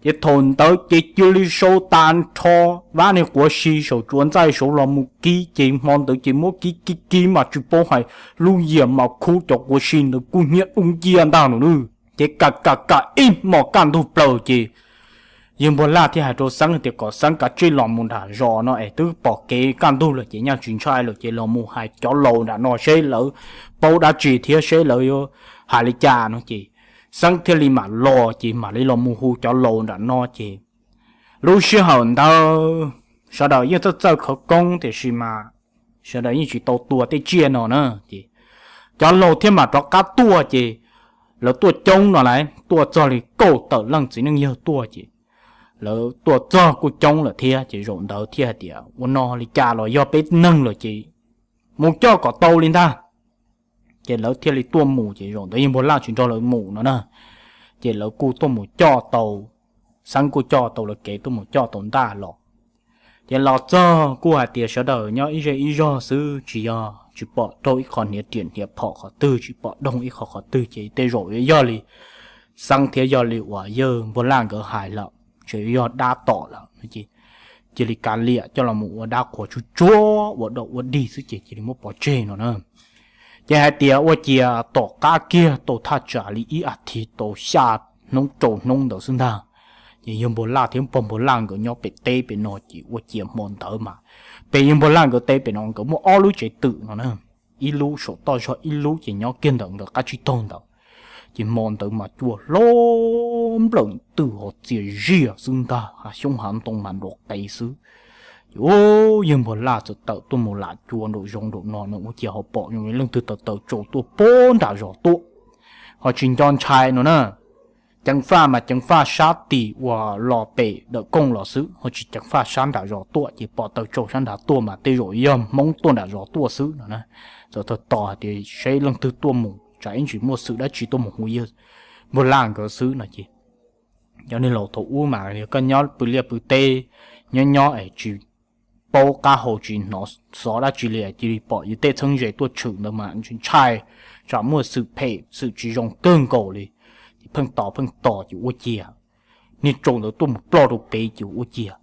Ces thaum ntawd ces cia li sau tas nrho vab niag quav si saum tsuav ntxaij saud los mus kib ces hmo ntawd ces muab kib kib kib mas tsis paub hais lub yias mas khub cov quav si ntawd kub hnyiab dub nciab ntag no nawb. Ces kam kam kam ib hmos kaj ntug plaws ces yawg Npuag Laj thiaj hais rau Xeeb tias kom Xeeb kav tsij los mus nram zos no es twb pom kev kaj ntug lawm ces nyaj tsis ntshai lawm ces los mus hais cov laus nram no seb lawv paub dab tsi thiab seb lawv yuav hais li cas no ces Xeeb thiaj li mam los ces mam li los mus hu cov laus nram no ces lub sij hawm ntawd sawv daws yeej txawj txawj khawv koob tiam sis mas sawv daws yeej tsis tau tua tej tsiaj no na ces cov laus thiaj mam rov qab tuaj ces lawv tuaj coob no lauj, tuaj txog li kaum tawm leej txiv neej yawg tuaj ces lawv tuaj txog kuj coob lawm thiab ces zaum ntawd thiaj hais tias ua no li cas los yog peb neeg lawm ces mus coj kom tau li ntag. Ces lawv thiaj li tuaj mus ces zaum ntawd yawg Npuag Laj tsis nrog lawv mus no na, ces lawv kuj tuaj mus coj tau, Xeeb kuj coj tau lawv kev tuaj mus coj tau ntaj los. Ces los txog kuj hais tias sawv daws nyob ib zej ib zog xwb tsis yog tsis pom raug ib qho hniav riam hniav phom qhov twg, tsis pom doog ib qho qhov twg ces tej zaum yuav yog li Xeeb thiab yog li uas yawg Npuag Laj nkawd hais lawm, tseem yog dab tom lawm no ces cia li kav liam coj los mus ua dab qhuas tsuag tsuag ua dog ua dig xwb ces cia li muab pov tseg no na. Ces hais tias ua ciav tom qab kiag tau thaj tsam li ib as thiv tau xya hnub rau hnub ntawd xwb ntag, ces yawg Npuag Laj thiab pog Npuag Laj nkawd nyob pem teb pem no ces ua ciav hmo ntawd mas pem yawg Npuag Laj nkawd teb pem no nkawd muaj ob lub tsev twm no na, ib lub saum toj zog ib lub ces nyob kiag ntawm nkawd qab tsib taug ntawd. Ces hmo ntawd mas cua hlob nplawm twg ho txias zias xwb ntag, hav xyoob hav ntoo mas nrov qees xwb. Ces yawg Npuag Laj txawm tawm tuaj mus lam cua nraum zoov nraum no, nws ua ciav ho pom zoo li leej twg tawm tawm tsaus tuaj puag nram zos tuaj, ho tsis nco ntshai no na. Ceev faj mas ceev faj sab tim uas los pem dawm kooj los xwb, ho tsis ceev faj sab nram zos tuaj, ces pom tawm tsaus sab nrad tuaj mas tej zaum yog Hmoob tuaj nram zos tuaj xwb no na. Txawm tos hais tias seb leej twg tuaj mus, tsam ib ntsis muaj xwm dab tsi tuaj mus hu yawg Npuag Laj nkawd xwb no ces Cov neeg laus thaum ub mas yog koj nyob pw liaj pw teb, nyob nyob es tsis paub qab hau tsis hnov xov dab tsi li, cia li pom yus tej txheeb ze tuaj tshwm ntawd mas ntshai, tsam muaj xwm phem xwm tsis zoo kawg nkaus li. Ces pheej tos pheej tos ces ua ciav niag tsaus ntawd tuaj mus ploj rau pem ces ua ciav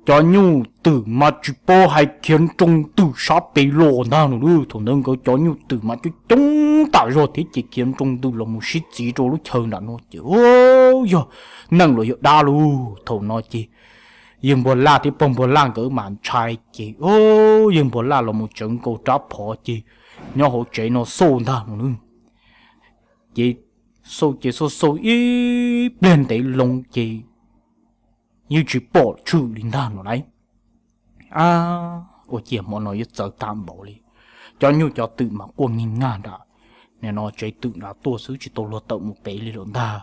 cov nyuj twm mas tsis paub hais khiav nroo ntws sab pem los ntag no. Thaum ntawd nkawd cov nyuj twm mas coob coob tas zog thiab ces khiav nroo ntws los mus sib txiv rau lub chaw nram no ces yog neeg los yog dab lauj. Thaum no ces yawg Npuag Laj thiab pog Npuag Laj nkawd mas ntshai ces yawg Npuag Laj los mus tsawv nkaus rab phom ces nyob hauv tsev no xauj ntag no. Ces xauj ces xauj xauj ib pliag ntev loo ces yeej tsis pom tshwm li ntag no lauj. Ua ciav hmo no yuav txawv tag npaum li, cov nyuj cov twm mas quaj nkeeg nyag nram no tsev twm nrad tuaj xwb tsis tau luag tawm mus pem li lawm ntag.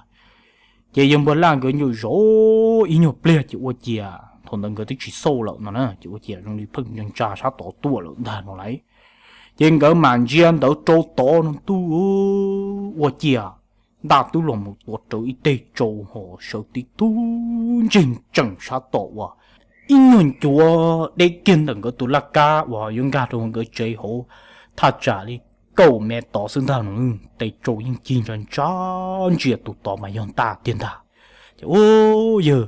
Ces yawg Npuag Laj nkawd nyuam zov ib nyuag pliag ces ua ciav thaum ntawd nkawd twb tsis xauj lawm no na ces ua ciav zoo li pheej ntsa sab tod tuaj lawm ntag no lauj. Ces nkawd mam ntsia ntawd rau tod no ntuj, ua ciav ntaj twb los mus tua rawv ib teg tsau ho sawv tib tug ntseg ntsees sab tom uas ib nyuag ncuav deb kiag ntawm nkawd tus laj kab uas yuav nkag rau nkawd tsev hauv thaj tsam li kaum mev tod xwb ntag no. Tes tsau yeej cig ntsa ntsa ntsia tus tod mas yog ntaj tiag ntag. Ces ua yawg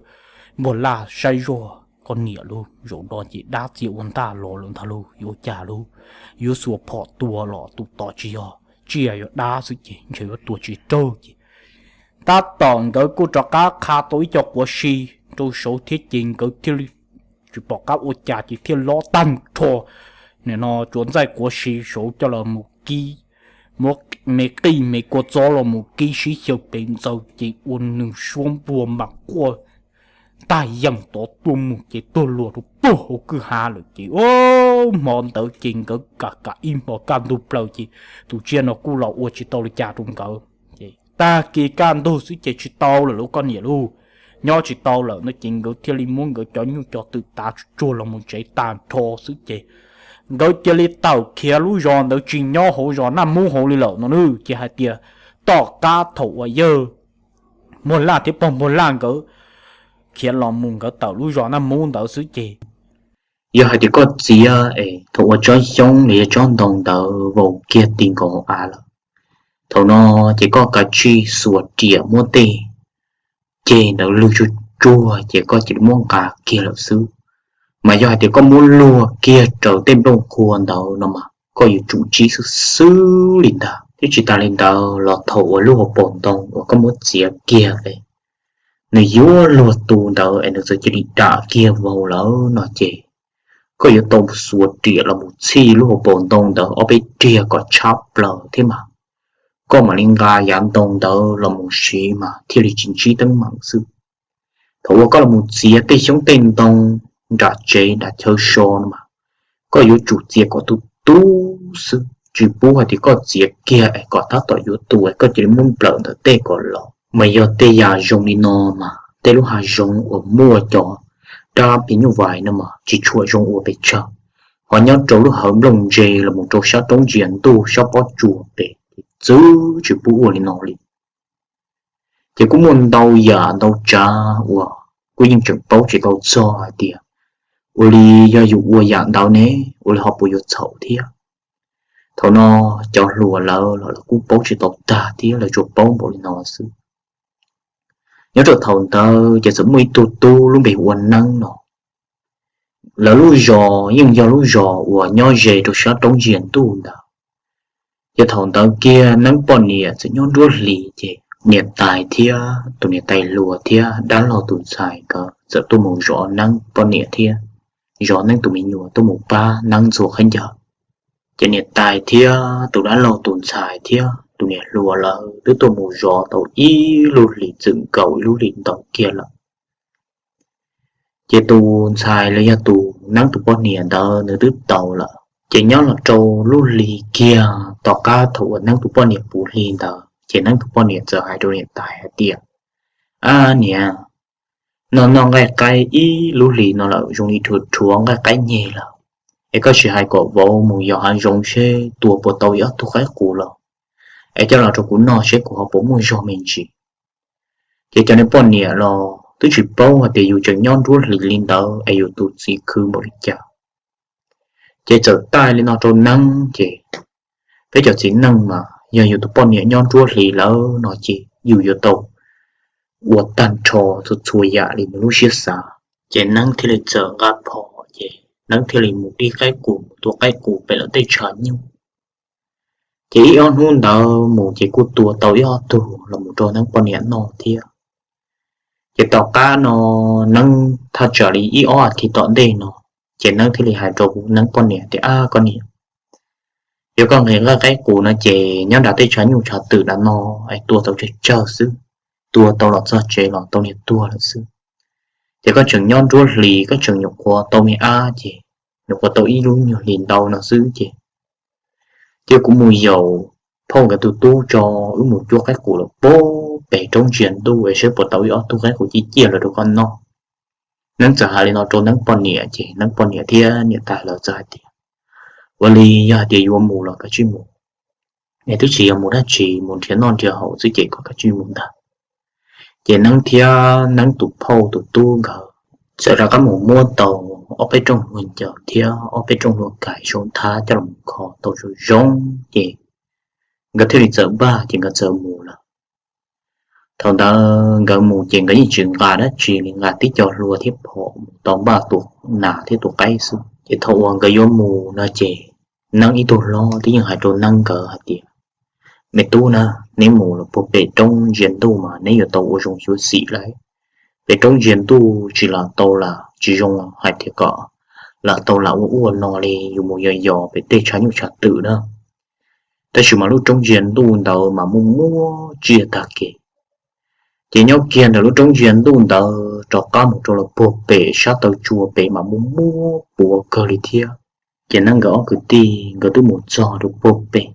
Npuag Laj saib zoj, koj niam lauj, zaum no ces dab txia ua ntaj los lawm ntag lauj, yuav ua cas lauj? Yuav xuas phom tua los tus tod tsis yog, tsiaj yog dab xwb ces ntshe yuav tua tsis raug ces tab tom nkawd kuj rov qab qha tau ib co quav si rau saud thiab ces nkawd thiaj li tsis pom qab ua cas ces thiaj lob tag nrho nim no tsuav ntxaij quav si saud coj los mus kib, muab me qij me kua txob los mus kib sib xyaw pes ntxaws ces ua nws suab npua mas quaj ntag yeej tod tuaj mus ces tuag luag rau puag hauv kwj ha lawm ces hmo ntawd ces nkawd kam kam ib hmo kaj ntug plaws ces tus tsiaj no kuj los ua tsis tau li cas rau nkawd. Tag kis kaj ntug xwb ces tsis tau lawm lauj koj niam lauj, nyob tsis tau lawm no ces nkawd thiaj li muab nkawd cov nyuj cov twm tav tsuag tsuag los mus tsev tag nrho xwb ces nkawd cia li tawm khiav lub zos ntawd tsis nyob hauv zos Naj Mub hauv li lawm no na. Ces hais tias tom qab thaum uas yawg Npuag Laj thiab pog Npuag Laj nkawd khiav los mus nkawd tawm lub zos Naj Mub ntawd xwb ces yog hais tias koj txiav es thaum ua tsob xyoob los yog tsob ntoo ntawd vau kiag ti nkaus hauv av lawm, thaum no ces koj kav tsij xuas riam muab tej ceg ntawd lwg tsuag tsuag ces koj cia li muab nqa kiag lawm xwb. Mas yog hais tias koj muab luag kiag raws tej nplooj qhuav ntawd no mas koj yuav tsum ntsib xwb xwb li ntag. Thiab tsis tas li ntawd los thaum uas lub hauv paus ntoo uas koj muab txiav kiag es nws yuav luag tu ntawd es nws txawm cia li dam kiag vau lawm no ces koj yuav tau xuas riam los mus txhij lub hauv paus ntoo ntawd ob peb riag kom tshab plaws thiab mas koj mam li nqa yav ntoo ntawd los mus siv mas thiaj li tsis ntsib teeb meem xwb. Thaum uas koj los mus txiav tej xyoob tej ntoo nram tsev nram chaw so no mas koj yuav tsum txiav kom tu tu xwb, tsis pub hais tias koj txiav kiag es kom tab tom yuav tu es koj cia li muab nplawm ntawm tej kom los. Mas yog tej yam zoo li no mas tej lub hav zoov uas muaj cov dab phim nyuj vais no mas tsis tshua zoo ua pes tsawg. Ho nyob rau lub hawv nplooj ntse los mus rau sab roob ntsia ntuj sab pob tsuas pem ces txwv tsis pub ua li no li. Ces kuj muaj ntau yam ntau tsav uas kuj yeej tseem paub tsis tau txog hais tias ua li yog yus ua yam ntawd ne, ua li ho puas yuav txhaum thiab. Thaum no cov hluas lawv los lawv kuj paub tsis tau tag thiab, lawv tsuas paub npaum li no xwb. Nyob rau thaum ntawd ces txawm muaj ib tug tub lub npe hu ua Neeb no. Lawv lub zos yeej yog lub zos uas nyob ze rau sab roob ntsia ntuj ntawd. Ces thaum ntawd kiag Neeb poj niam txawm nyob nruab hlis ces niam tais thiab tus niam tais hluas thiab dab laug tus ntxhais nkawd txawm tuaj mus zov Neeb poj niam thiab zov Neeb tus me nyuam tuaj mus pab Neeb ntxhua khaub ncaws. Ces niam tais thiab tus dab laug tus ntxhais thiab tus niam hluas lawv twb tuaj mus zov tau ib lub hlis txwm nkaus ib lub hlis ntau kiag lawm. Ces tus ntxhais los yog tus Neeb tus poj niam ntawd nws twb tau lawm. Ces nyob los rau lub hli kiag tom qab thaum uas Neeb tus poj niam puv hli ntawd ces Neeb tus poj niam txawm hais rau niam tais hais tias, Ab niam, noj noj nqaij qaib ib lub hlis no lawm zoo li rhuav rhuav nqaij qaib nyeg lawm, es koj sim hais kom vauv mus yos hav zoov seb tua puas tau ib ob tug qaib qus los es coj los rau kuv noj seb kuv ho puas muaj zog me ntsis. Ces cov niag poj niam los twb tsis paub hais tias yus tseem nyob nruab hlis li ntawd es yus tus txiv khwv npaum li cas. Ces txawm txhais li no rau Neeb ces peb cov txiv neej mas yog yus tus poj niam nyob nruab hlis lawm no ces yus yuav tau ua tag nrho txhua txhua yam li nws lub siab xav. Ces Neeb thiaj li txawm nqa phom ces Neeb thiaj li mus dib qaib qus mus tua qaib qus pem lawv tej tshav nyuj. Ces ib ob hnub ntawd mus ces kuj tua tau ib ob tug los mus rau Neeb poj niam noj thiab. Ces tom qab no Neeb thaj tsam li ib ob as thiv tom ntej no, ces Neeb thiaj li hais rau Neeb poj niam tias, Ab koj niam, yog koj nqhis nqaij qaib qus no ces nyob nram tej tshav nyuj tshav twm nram no es tua tau tsawg tsawg xwb, tua tau los txog tsev los tau niag tuag lawm xwb. Ces koj tseem nyob nruab hlis koj tseem nyuam qhuav tau me ab ces nyuam qhuav tau ib lub nyuag hlis ntau no xwb ces cia kuv mus yaum phauj nkawd tus tub tso, wb mus cuab qaib qus lawm pem roob ntsia ntuj es saib puas tau ib ob tug qaib qus ciaj ciaj los rau koj noj. Neeb txawm hais li no rau Neeb poj niam ces Neeb poj niam thiab niam tais lawv txawm hais tias, Ua li yog hais tias yuav mus los kav tsij mus, es twb tsis yog mus dab tsi, mus nrhiav noj nrhiav haus xwb ces koj kav tsij mus ntag. Ces Neeb thiab Neeb tus phauj tus tub nkawd txawm rov qab mus muab tau ob peb rooj hlua ncaws thiab ob peb rooj hlua kais sau nthab coj los kho tau zoo zoo ces nkawd thiaj li txawm npaj ces nkawd txawm mus lawm. Thaum ntawd nkawd mus ces nkawd yeej tsis nqa dab tsi li, nqa tib co hlua thiab phom mus tau npaj tua nas thiab tua qaib xwb. Ces thaum uas nkawd yuav mus no ces Neeb ib tug hlob twb yeej hais rau Neeb nkawd hais tias, Me tub na, neb mus los puag pem roob ntsia ntuj mas neb yuav tau ua zoo xyuav xim lawm. Pem roob ntsia ntuj tsis lam tau lam tsis zoo hais tias kom lam tau lam ua ua no li, yus mus yos yos pem tej tshav nyuj tshav twm na. Tab sis mas lub roob ntsia ntuj ntawd mas muaj muaj tsiaj tag kev. Ces nyob kiag ntawm lub roob ntsia ntuj ntawd rov qab mus rau los puag pem sab taw tsua pem mas muaj muaj puav kawg li thiab. Ces Neeb nkawd ob kwv tij nkawd twb mus txog rau puag pem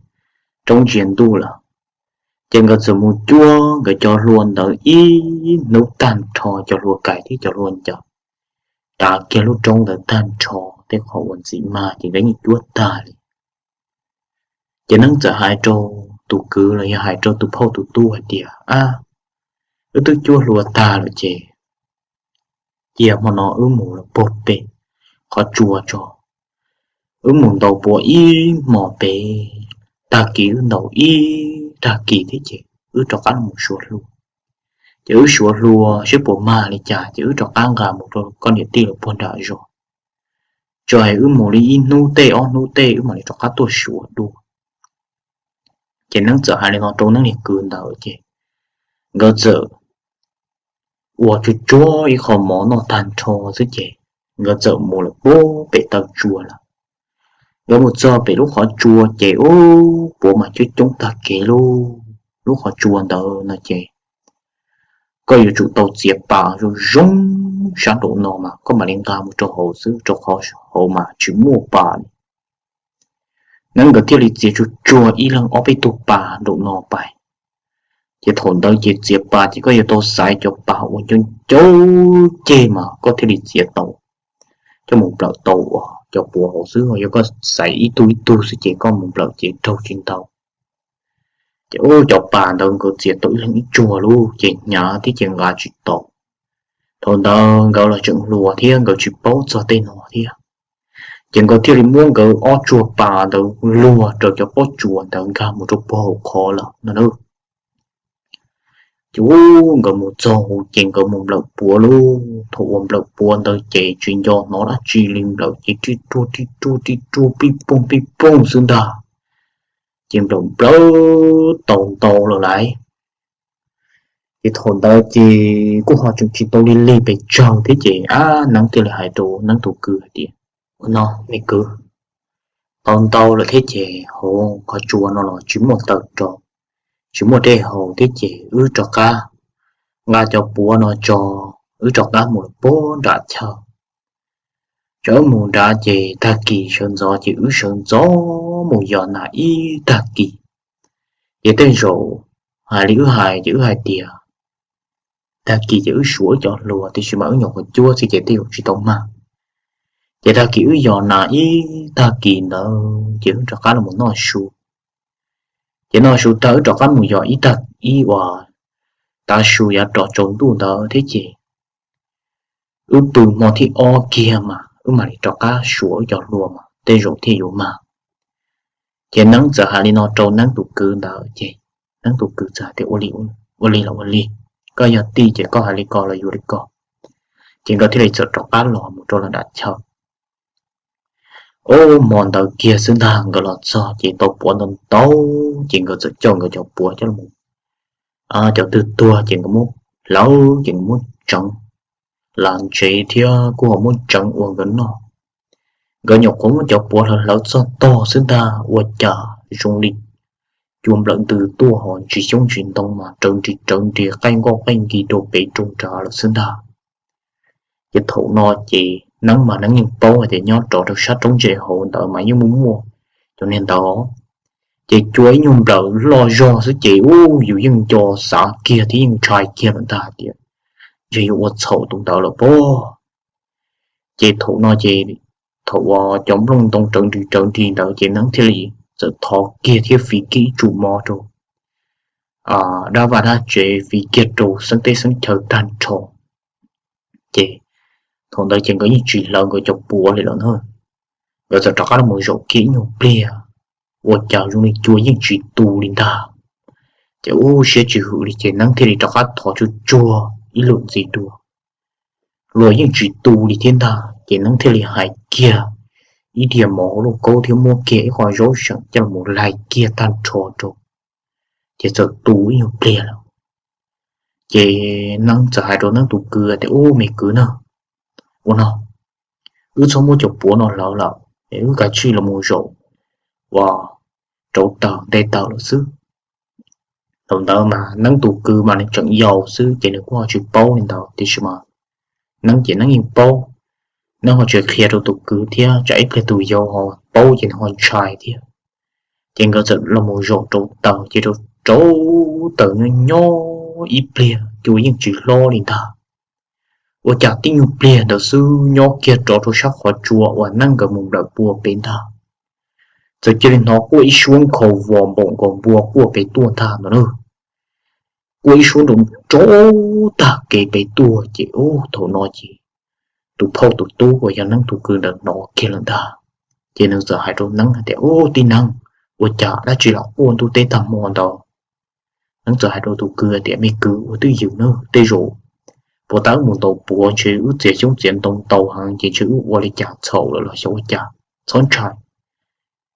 roob ntsia ntuj lawm. Ces nkawd txawm mus cuab nkawd cov hlua ntawd ib hnub tag nrho, cov hlua kais thiab cov hlua ncaws, tav kiag lub roob ntawd tag nrho tej qhov uas ntxim mag ces nkawd yeej cuab tag li. Ces Neeb txawm hais rau tus kwv los yog hais rau tus phauj tus tub hais tias, Ab, wb twb cuab hlua tag lawm ces cia hmo no wb mus los puag pem qhov tsua tso. Wb mus ntaus puav ib hmos pem, tag kis wb ntaus ib tag kis thiab ces wb rov qab los suav hlua. Ces wb suav hlua saib puas mag li cas ces wb rov qab nqa mus rau koj niam tij lawv puag nram zos. Tso es wb mus li ib hnub tej ob hnub tej wb mam li rov qab tuaj suav dua. Ces Neeb txawm hais li no rau Neeb niag kwv ntawd ces nkawd txawm ua tsuag tsuag ib qho mov noj tag nrho xwb ces nkawd txawm mus lawm puag pem taw tsua lawm. Nkawd mus txog pem lub qhov tsua ces ub, puav mas coob coob tag kev lauj. Lub qhov tsua ntawd no ces koj yuav tsum tau txiav pas zoo zoo sab nraum no mas koj mam li nqa mus rau hauv xwb, rau qhov hauv mas tsis muaj pas li. Neeb nkawd thiaj li txiav tsuag tsuag ib leeg ob peb tug pas nraum no pais. Ces thaum ntawd ces txiav pas ces koj yuav tau xaiv cov pas uas ncau ncau ceg mas koj thiaj li txiav tau, coj mus nplawm tau cov puav hauv xwb. Yog koj xaiv ib tug ib tug xwb ces koj mus nplawm ces raug tsis ntau. Ces ub, cov pas ntawd nkawd txiav tau ib leeg ib tsuag lauj ces hnyav thiab ces nqa tsis tau. Thaum ntawd nkawd los tseem hluas thiab nkawd tsis paub txog tej no thiab. Ces nkawd thiaj li muab nkawd ob tsuag pas ntawd luag rau cov pob tsuas ntawd nkag mus rau puag hauv qhov lawm no. Ces ub, nkawd mus txog hauv ces nkawd mus nplawm puav lauj. Thaum uas nplawm puav ntawd ces tsis nco hnov dab tsi li, nplawm ces rij ruaj rij ruaj rij ruaj pij pooj pij pooj xwb ntag. Ces nplawm nplawm tau ntau lawm lauj. Ces thaum ntawd ces kuj ho tseem tsis tau lig lig pes tsawg thiab ces ab, Neeb thiaj li hais rau Neeb tus kwv hais tias, Ua no me kwv, tau ntau lawm thiab ces hauv qhov tsua no los tsis muaj taw rau, tsis muaj dej haus thiab ces wb rov qab nqa cov puav no tso, wb rov qab mus lawm puag nram chaw. Tso wb mus nrad ces tag kis sawv ntxov ces wb sawv ntxov mus yos nas ib tag kis. Ces tej zaum hais li wb hais ces wb hais tias tag kis ces wb suav wb cov hluas tiam sis mas wb nyuam qhuav cuab xwb ces tej zaum tsis tau mag. Ces tag kis wb yos nas ib tag kis ntawd ces wb rov qab los noj su. Ces noj su tag wb rov qab mus yos ib tag ib uas tav su yav rov tsaus ntuj ntawd thiab ces wb pw hmo thib ob kiag mas wb mam li rov qab suav wb cov hlua mas tej zaum thiaj yuav mag. Ces Neeb txawm hais li no rau Neeb tus kwv ntawd ces Neeb tus kwv txawm hais tias, Ua li los ua li, koj yog tij ces koj hais li ko los yuav li ko. Ces nkawd thiaj li txawm rov qab los mus rau lawv nram chaw. Ub, hmo ntawd kiag xwb ntag nkawd los txog ces tau puav ntau ntau, ces nkawd txawm coj nkawd cov puav coj los, cov twg tuag ces nkawd muab hlawv ces nkawd muab tseev las ntsev thiab kuj ho muab tseev ua nkawd noj. Nkawd nyuam qhuav muab cov puav hlawv hlawv txog tog xwb ntag ua cas zoo li cua nplawm ntws tuaj ho ntsis xyoob ntsis ntoo mas rawv nris rawv nris qaij nkoj qaij nkig rau pem rau nrad lawm xwb ntag. Ces thaum no ces Neeb mas Neeb yeej paub hais tias nyob rov rau sab roob ntse hauv ntawd mas yeej muaj muaj cov niag ntawd, ces cua ib nyuag nplawm loj zog xwb ces ub yus yeej nco xav kiag thiab yeej ntshai kiag lawm ntag hais tias ntshe yuav ua txhaum tus ntawd lawm pob. Ces thaum no ces thaum uas cov nplooj ntoo rawv nris rawv nrig ntawd ces Neeb thiaj li txawm thov kiag thiab fiv kiag ib tsum mov rau dab vaj dab tsev, fiv kiag rau xeeb teb xeeb chaw tag nrho. Ces thaum ntawd ces nkawd yeej tsis hlawv nkawd cov puav li lawm na. Nkawd txawm rov qab los zaum kiag ib nyuag pliag, ua cas zoo li cua yeej tsis tu li ntag. Ces ub siab tsis hwm li ces Neeb thiaj li rov qab thov tsuag tsuag ib lwm ntxiv dua, los yeej tsis tu li thiab ntag. Ces Neeb thiaj li hais kiag ib diav mov hauv lauj kaub thiab muab kiag ib qho zaub seem coj los laig kiag tag nrho rau, ces txawm tu ib nyuag pliag lawm. Ces Neeb txawm hais rau Neeb tus kwv tias, Ub, me kwv na, ua no, wb txhob muab cov puav no hlawv lawm es wb kav tsij los mus zaum uas rauv taws nte taws lawm xwb. Thaum ntawd mas Neeb tus kwv mas nws tseem yau xwb ces nws kuj ho tsis paub li ntawd tiam sis mas Neeb ces Neeb yeej paub. Neeb ho tsis qhia rau tus kwv thiab tsam ib pliag tus yau ho paub ces nws ho ntshai thiab. Ces nkawd txawm los mus zaum rauv taws ces rauv rauv taws nyob nyob ib pliag cua yeej tsis hlob li ntag. Ua cas tib nyuag pliag ntawd xwb nyob kiag rov rau sab qhov tsua uas Neeb nkawd mus nplawm pua pem ntag, txawm cia li hnov quaj ib suab nkhaus vos npaum nkaus npua quaj pem tuaj ntag no na. Quaj ib suab nrov nrov tag kev pem tuaj ces ub thaum no ces tus phauj tus tub uas yog Neeb tus kwv ntawd hnov kiag lawm ntag. Ces nws txawm hais rau Neeb hais tias, Ub, tij Neeb, ua cas dab tsi los quaj ntuj teb tag hmo ntawd? Neeb txawm hais rau tus kwv tias, Me kwv, ua twj ywm nawb, tej zaum puas tas wb mus ntaus puav ntshe wb txiav xyoob txiav ntoo ntau heev ces ntshe wb ua li cas txhaum lawm los xyov ua cas, txhob ntshai.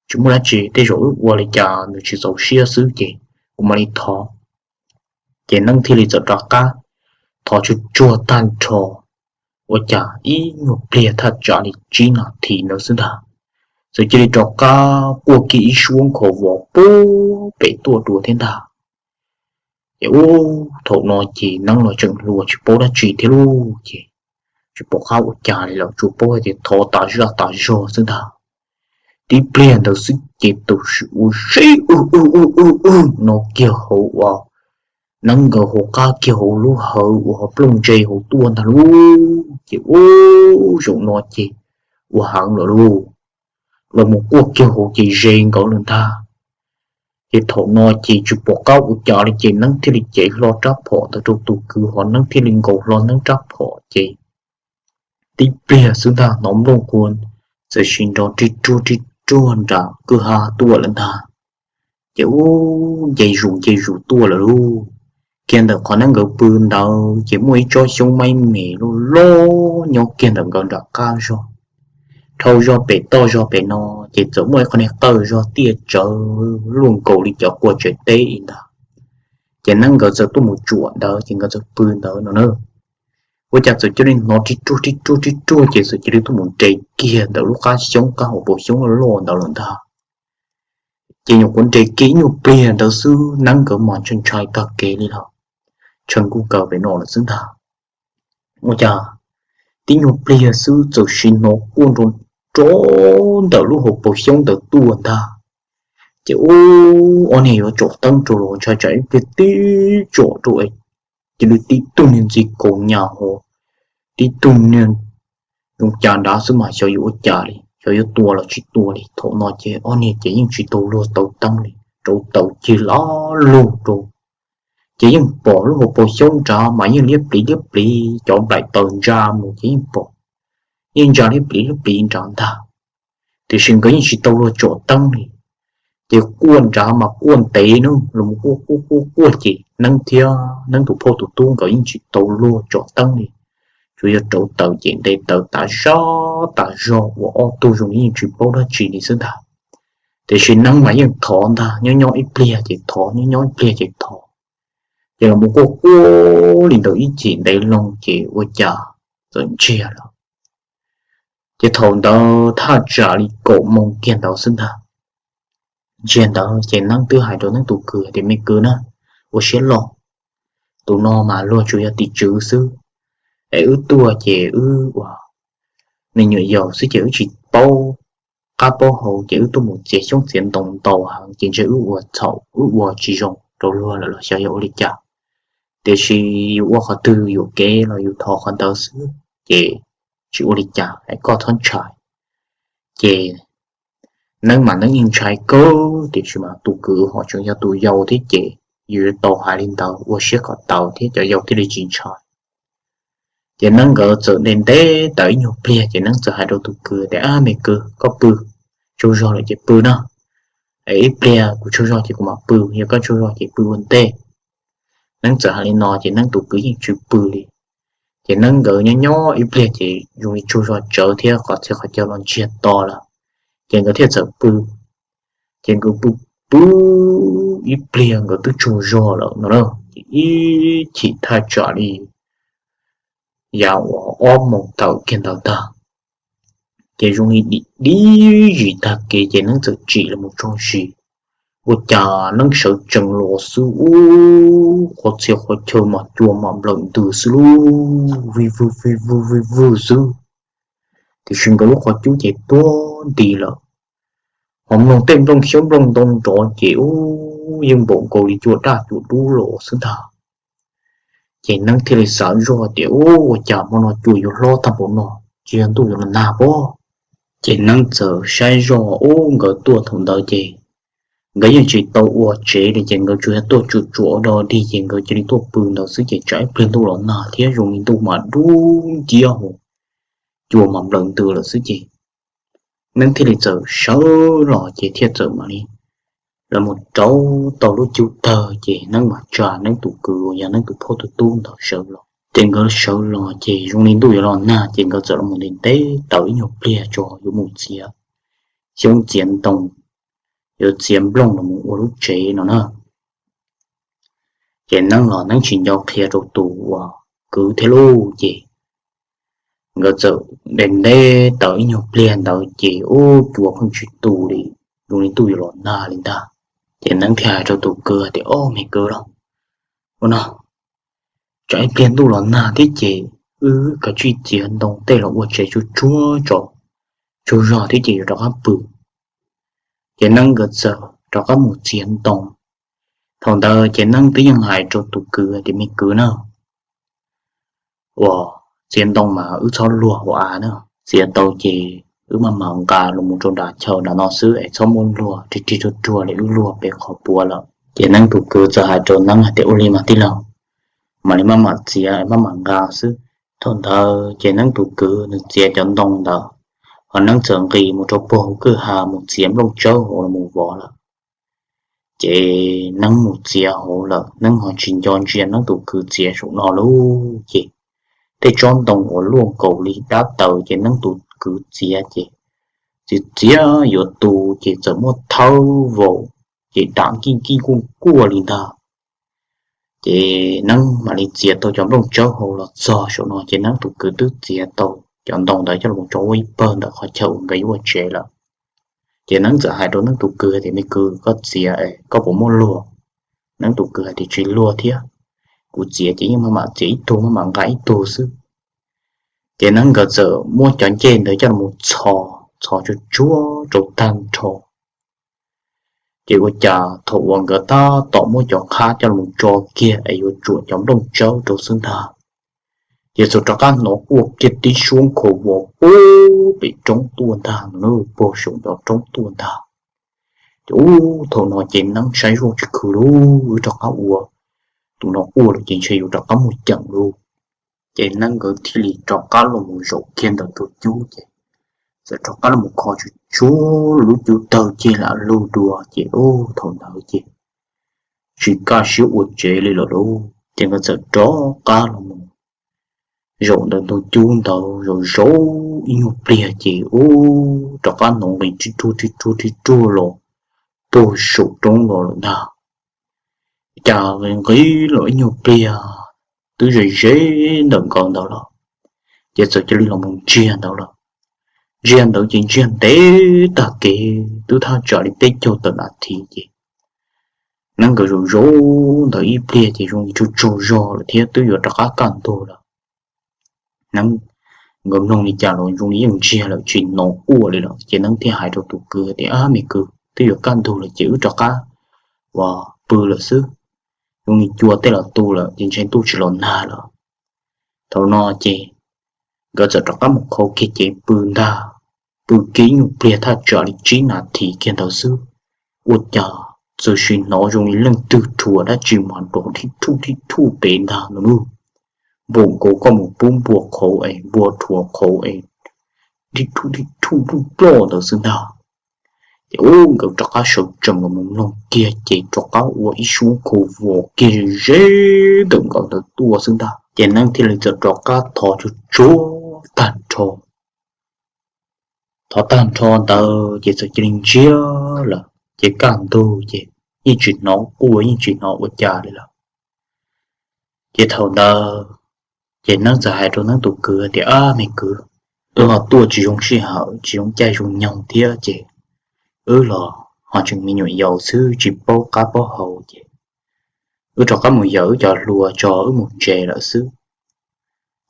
Tsis muaj dab tsi, tej zaum wb ua li cas nws tsis txaus siab xwb ces kuv mam li thov. Ces Neeb thiaj li txawm rov qab thov tsuag tsuag tag nrho, ua cas ib nyuag pliag thaj tsam li tsib nas this ntawd xwb ntag, txawm cia li rov qab quaj kiag ib suab nkhaus vos puag pem tuaj dua thiab ntag. Ces ub thaum no ces Neeb los tseem hluas tsis paub dab tsi thiab lauj, ces tsis pom qab ua cas li lawm, tsuas paub hais tias thov tas zaj tas zog xwb ntag. Tib pliag ntawd xwb ces tus ua zeb wb wb wb wb wb no kiag hauv uas Neeb nkawd hauv qab kiag hauv lub hawv uas ho plooj ntse hauv tuaj ntag lauj. Ces ub zaum no ces ua heev lawm lauj, los mus quaj kiag hauv ces ze nkawd lawm ntag. Ces thaum no ces tsis pom qab ua cas li ces Neeb thiaj li cev hlo rab phom ntawd rau tus kwv ho Neeb thiaj li nkaus hlo Neeb rab phom ces tib pliag xwb ntag hnov nplooj qhuav txawm sim nrov rib ruag rib ruag nram kwj ha tuaj lawm ntag. Ces ub nce zus nce zus tuaj lawm lauj. Kiag ntawm qhov Neeb nkawd pw ntawd ces muaj ib tsob xyoob maib me loj loj nyob kiag ntawm nkawd nram qab zog. Dhau zog pem toj zog pem no ces txawm muaj ib qho niag qawj zog tiaj tsawv luaj nkaus li cov quas tsev teb ib ntag. Ces Neeb nkawd txawm tuaj mus tsuam ntawd ces nkawd txawm pw ntawd no na. Ua cas txawm cia li hnov rib ruag rib ruag rib ruag ces txawm cia li tuaj mus nres kiag ntawm lub qab xyoob qab hauv paus xyoob loj loj ntawd lawm ntag. Ces nyuam qhuav nres kiag ib nyuag pliag ntawd xwb Neeb nkawd mas ntshai ntshai tag kev li lawm, tshee kuj kaw pem no lawm xwb ntag. Ua cas tib nyuag pliag xwb txawm sim hnov quaj nrov nrov ntawm lub hauv paus xyoob ntawd tuaj ntag. Ces ub ob niag yuav tsom teeb rau los ntshai tsam ib pliag tib tsom rau es cia li tib tug niag ntxi kaus nyas ho tib tug niag zoo cas nrad xwb mas xyov yuav ua cas li, xyov yuav tua los tsis tua li. Thaum no ces ob niag ces yeej tsis tau luag tau teeb li, rauv taws cig laj lug rau Ces yeej pom lub hauv paus xyoob nrad mas yeej liab pliv liab pliv, cov nplaim taws ntsa mus ces yeej pom, yeej ntsa liab pliv liab pliv nrad ntag. Tiam sis nkawd yeej tsis tau luag tsom teeb li. Ces quaj nrad mas quaj ntev na, los quaj quaj quaj quaj ces Neeb thiab Neeb tus phauj tus tub nkawd yeej tsis tau luag tsom teeb li. Tsuas yog rauv taws ces nte taws tas zog tas zog uas ob tug zoo li yeej tsis paub dab tsi li xwb ntag. Tiam sis Neeb mas yeej thov ntag, nyob nyob ib pliag ces thov, nyob nyob ib pliag ces thov. Ces los quaj quaj li ntawd ib chim ntev loo ces ua cas txawm ntsiag lawm. Ces thaum ntawd thaj tsam li kaum moos kiag ntawd xwb ntag. Ntsiag ntawd ces Neeb twb hais rau Neeb tus kwv tias, me kwv na, ua siab loj, tus no mas luag tsuas yog tim tswv xwb, es wb tuaj ces wb ua me nyuam yaus xwb ces wb tsis paub qab paub hau ces wb tuaj mus txiav xyoob txiav ntoo ntau heev ces ntshe wb ua txhaum wb ua tsis zoo rau luag lawm los xyov yog ua li cas. Tiam sis yus ua qhov twg yuam kev los yus thov qhov ntawd xwb, ces tsis ua li cas es koj txhob ntshai. Ces Neeb mas Neeb yeej ntshai kawg tiam sis mas tus kwv ho tseem yog tus yau thiab ces yus yuav tau hais li ntawd ua siab kom tau thiab cov yau thiaj li tsis ntshai. Ces Neeb nkawd txawm nte nte taws ib nyuag pliag ces Neeb txawm hais rau tus kwv tias, ab me kwv, koj pw, tsaug zog lawm ces pw na, es ib pliag kuv tsaug zog ces kuv mam pw, yog koj tsaug zog ces pw ua ntej. Neeb txawm hais li no ces Neeb tus kwv yeej tsis pw li. Ces Neeb nkawd nyob nyob ib pliag ces zoo li tsaug zog tsawv thiab qhov txhia qhov chaw los ntsiag to lawm, ces nkawd thiaj txawm pw. Ces nkawd pw pw ib pliag nkawd twb tsaug zog lawm no na, ces ib chim thaj tsam li yav uas ob moos tawm kiag ntawd ntag, ces zoo li dim dib zis tag kev ces Neeb txawm tsim los mus tso zis. Ua cas Neeb sawv tsees los xwb ub, qhov txhia qhov chaw mas cua mas nplawm ntws xwb lub, vij vwg vij vwg vij vwg xwb. Tiam sis nkawd lub qhov cub ces tuag nti lawm, ho mloog tej nplooj xyoob nplooj ntoo nrov ces ub yeej npaum nkaus li cua daj cua dub los xwb ntag. Ces Neeb thiaj li xav zoj tias, ub, ua cas hmo no cua yuav hlob tag npaum no, tsis yog ntuj yuav los nag pob. Ces Neeb txawm saib zoj ub nkawd tuaj thaum ntawd ces nkawd yeej tsis tau ua tsev li ces nkawd tsuas yog tuaj tsuam tsuam ua dog dig ces nkawd cia li tuaj pw ntawd xwb ces tsam ib pliag ntuj los nag thiab zoo li ntuj mas dub nciab hos cua mas nplawm ntws lawm xwb ces Neeb thiaj li txawm sawv los ces thiaj txawm mam li los mus rauv tau lub cub tawg ces Neeb mam tsa Neeb tus kwv uas yog Neeb tus phauj tus tub ntawd sawv los. Ces nkawd sawv los ces zoo li ntuj yuav los nag ces nkawd txawm los mus nte nte taws ib nyuag pliag tso yuav mus txiav xyoob txiav ntoo, yuav txiav nplooj los mus ua lub tsev no na. Ces Neeb los Neeb tsis nco qhia rau tus uas kwv thiab lauj ces nkawd txawm nte nte taws ib nyuag pliag ntawd ces ub cua pheej tsis tu li, zoo li ntuj yuav los nag li ntag. Ces Neeb thiaj hais rau tus kwv tias, ob me kwv lauj, ua no, tsam ib pliag ntuj los nag thiab ces wb kav tsij txiav ntoo tej los ua tsev tsuag tsuag tso, tsaug zog thiab ces yuav rov qab pw. Ces Neeb nkawd txawm rov qab mus txiav ntoo. Thaum ntawd ces Neeb twb yeej hais rau tus kwv tias, me kwv na, uas txiav ntoo mas wb txhob luag hauv av na, txiav tau ces wb maj mam nqa los mus rau nram chaw nram no xwb es txhob muab luag rig rig ruag ruag li wb luag pem qhov puav lawm. Ces Neeb tus kwv txawm hais rau Neeb hais tias, ua li mas tij laug, mam li maj mam txiav maj mam nqa xwb. Thaum ntawd ces Neeb tus kwv nws txiav cov ntoo ntawd, ho Neeb txawm nqis mus rau puag hauv kwj ha mus txiav nplooj tsawb hauv los mus vov lawm. Ces Neeb mus txiav hauv lawm, Neeb ho tsis nco ntsia Neeb tus kwv txiav saum no lauj. Ces tej tsob ntoo uas luaj nkaus li dab taws ces Neeb tus kwv txiav ces txiav txiav yuav tu ces txawm muab thawb vau, ces dam nkij nkij kuj kuaj li ntag. Ces Neeb mam li txiav tau cov nplooj tsawb hauv los txog saum no ces Neeb tus kwv twb txiav tau cov ntoo ntawd coj los tso ua ib pawg ntawm qhov chaw uas nkawd yuav ua tsev lawm. Ces Neeb txawm hais rau Neeb tus kwv tias, me kwv, koj txiav koj puas muaj luag? Neeb tus kwv hais tias, tsis luag thiab, kuv txiav ces yeej maj mam txiav ib tug maj mam nqa ib tug xwb. Ces Neeb nkawd txawm muab cov ncej ntawd coj los txhos txhos tsuag tsuag rau tag nrho. Ces ua cas thaum uas nkawd tab tom muab cov qhab coj los tso kiag es yuav tsuam cov nplooj tsawb rau xwb ntag, ces txawm rov qab hnov quaj kiag tib suab nkhaus vos pub pem roob tuaj ntag, puag saum cov roob tuaj ntag. Ces ub thaum no ces Neeb saib zoj tsis khwv lauj, wb rov qab ua, tus no quaj lawm ces ntshe yuav rov qab muaj ceem lauj. Ces Neeb nkawd thiaj li rov qab los mus zaum kiag ntawm tus cub ces txawm rov qab los mus kho tsuag tsuag lub cub tawg ceg lam lug dua ces ub thaum ntawd ces tsis kaj siab ua tsev li lawm lauj. Ces nkawd txawm rov qab los mus zaum ntawm tus cub ntawd zaum zaum ib nyuag pliag ces ub rov qab hnov nqis rib ruag rib ruag rib ruag los puag saum roob los lawm ntag. Cas nqis los ib nyuag pliag twb ze ze ntawm nkawd ntawd lawm, ces txawm cia li los mus ntsiag ntawd lawm. Ntsiag ntawd ces ntsiag ntev tag kev twb thaj tsam li peb caug tawm nas this ces Neeb nkawd zaum zaum ntawd ib pliag ces zoo li tsaug tsaug zog lawm thiab twb yuav rov qab kaj ntug lawm. Neeb nkawd mloog li cas los zoo li yeej ntsiag lawm tsis hnov quaj li lawm ces Neeb thiaj hais rau tus kwv tias, Ab me kwv, twb yuav kaj ntug lawm ces wb rov qab uas pw lawm xwb. Zoo li cua tej los tu lawm ces ntshe ntuj tsis los nag lawm. Thaum no ces nkawd txawm rov qab mus qhau kiag cev pw ntag. Pw kiag ib nyuag pliag thaj tsam li tsib nas this kiag ntawd xwb, ua cas txawm sim hnov zoo li leej twg rhuav dab tsi mas rov rhib rhuj rhib rhuj pem ntag no lauj. Npaum nkaus koj mus pub npua qhauv es npua rhuav qhauv es rhib rhuj rhib rhuj ploj ploj ntawd xwb ntag. Ces ub nkawd rov qab sawv tsees los mus mloog kiag ces rov qab ua ib suab khau vos kiag ze ze ntawm nkawd ntawd tuaj xwb ntag. Ces Neeb thiaj li txawm rov qab thov tsuag tsuag tag nrho. Thov tag nrho ntawd ces txawm cia li ntsiag lawm ces kaj ntug ces yeej tsis hnov quaj yeej tsis hnov ua cas li lawm. Ces thaum ntawd ces Neeb txawm hais rau Neeb tus kwv tias, Ab me kwv, wb ho tuaj tsis zoo sij hawm tsis zoo caij zoo nyoog thiab ces wb los ho tseem me nyuam yaus xwb tsis paub qab paub hau ces wb rov qab mus yaws wb cov hlua tso wb mus tsev lawm xwb.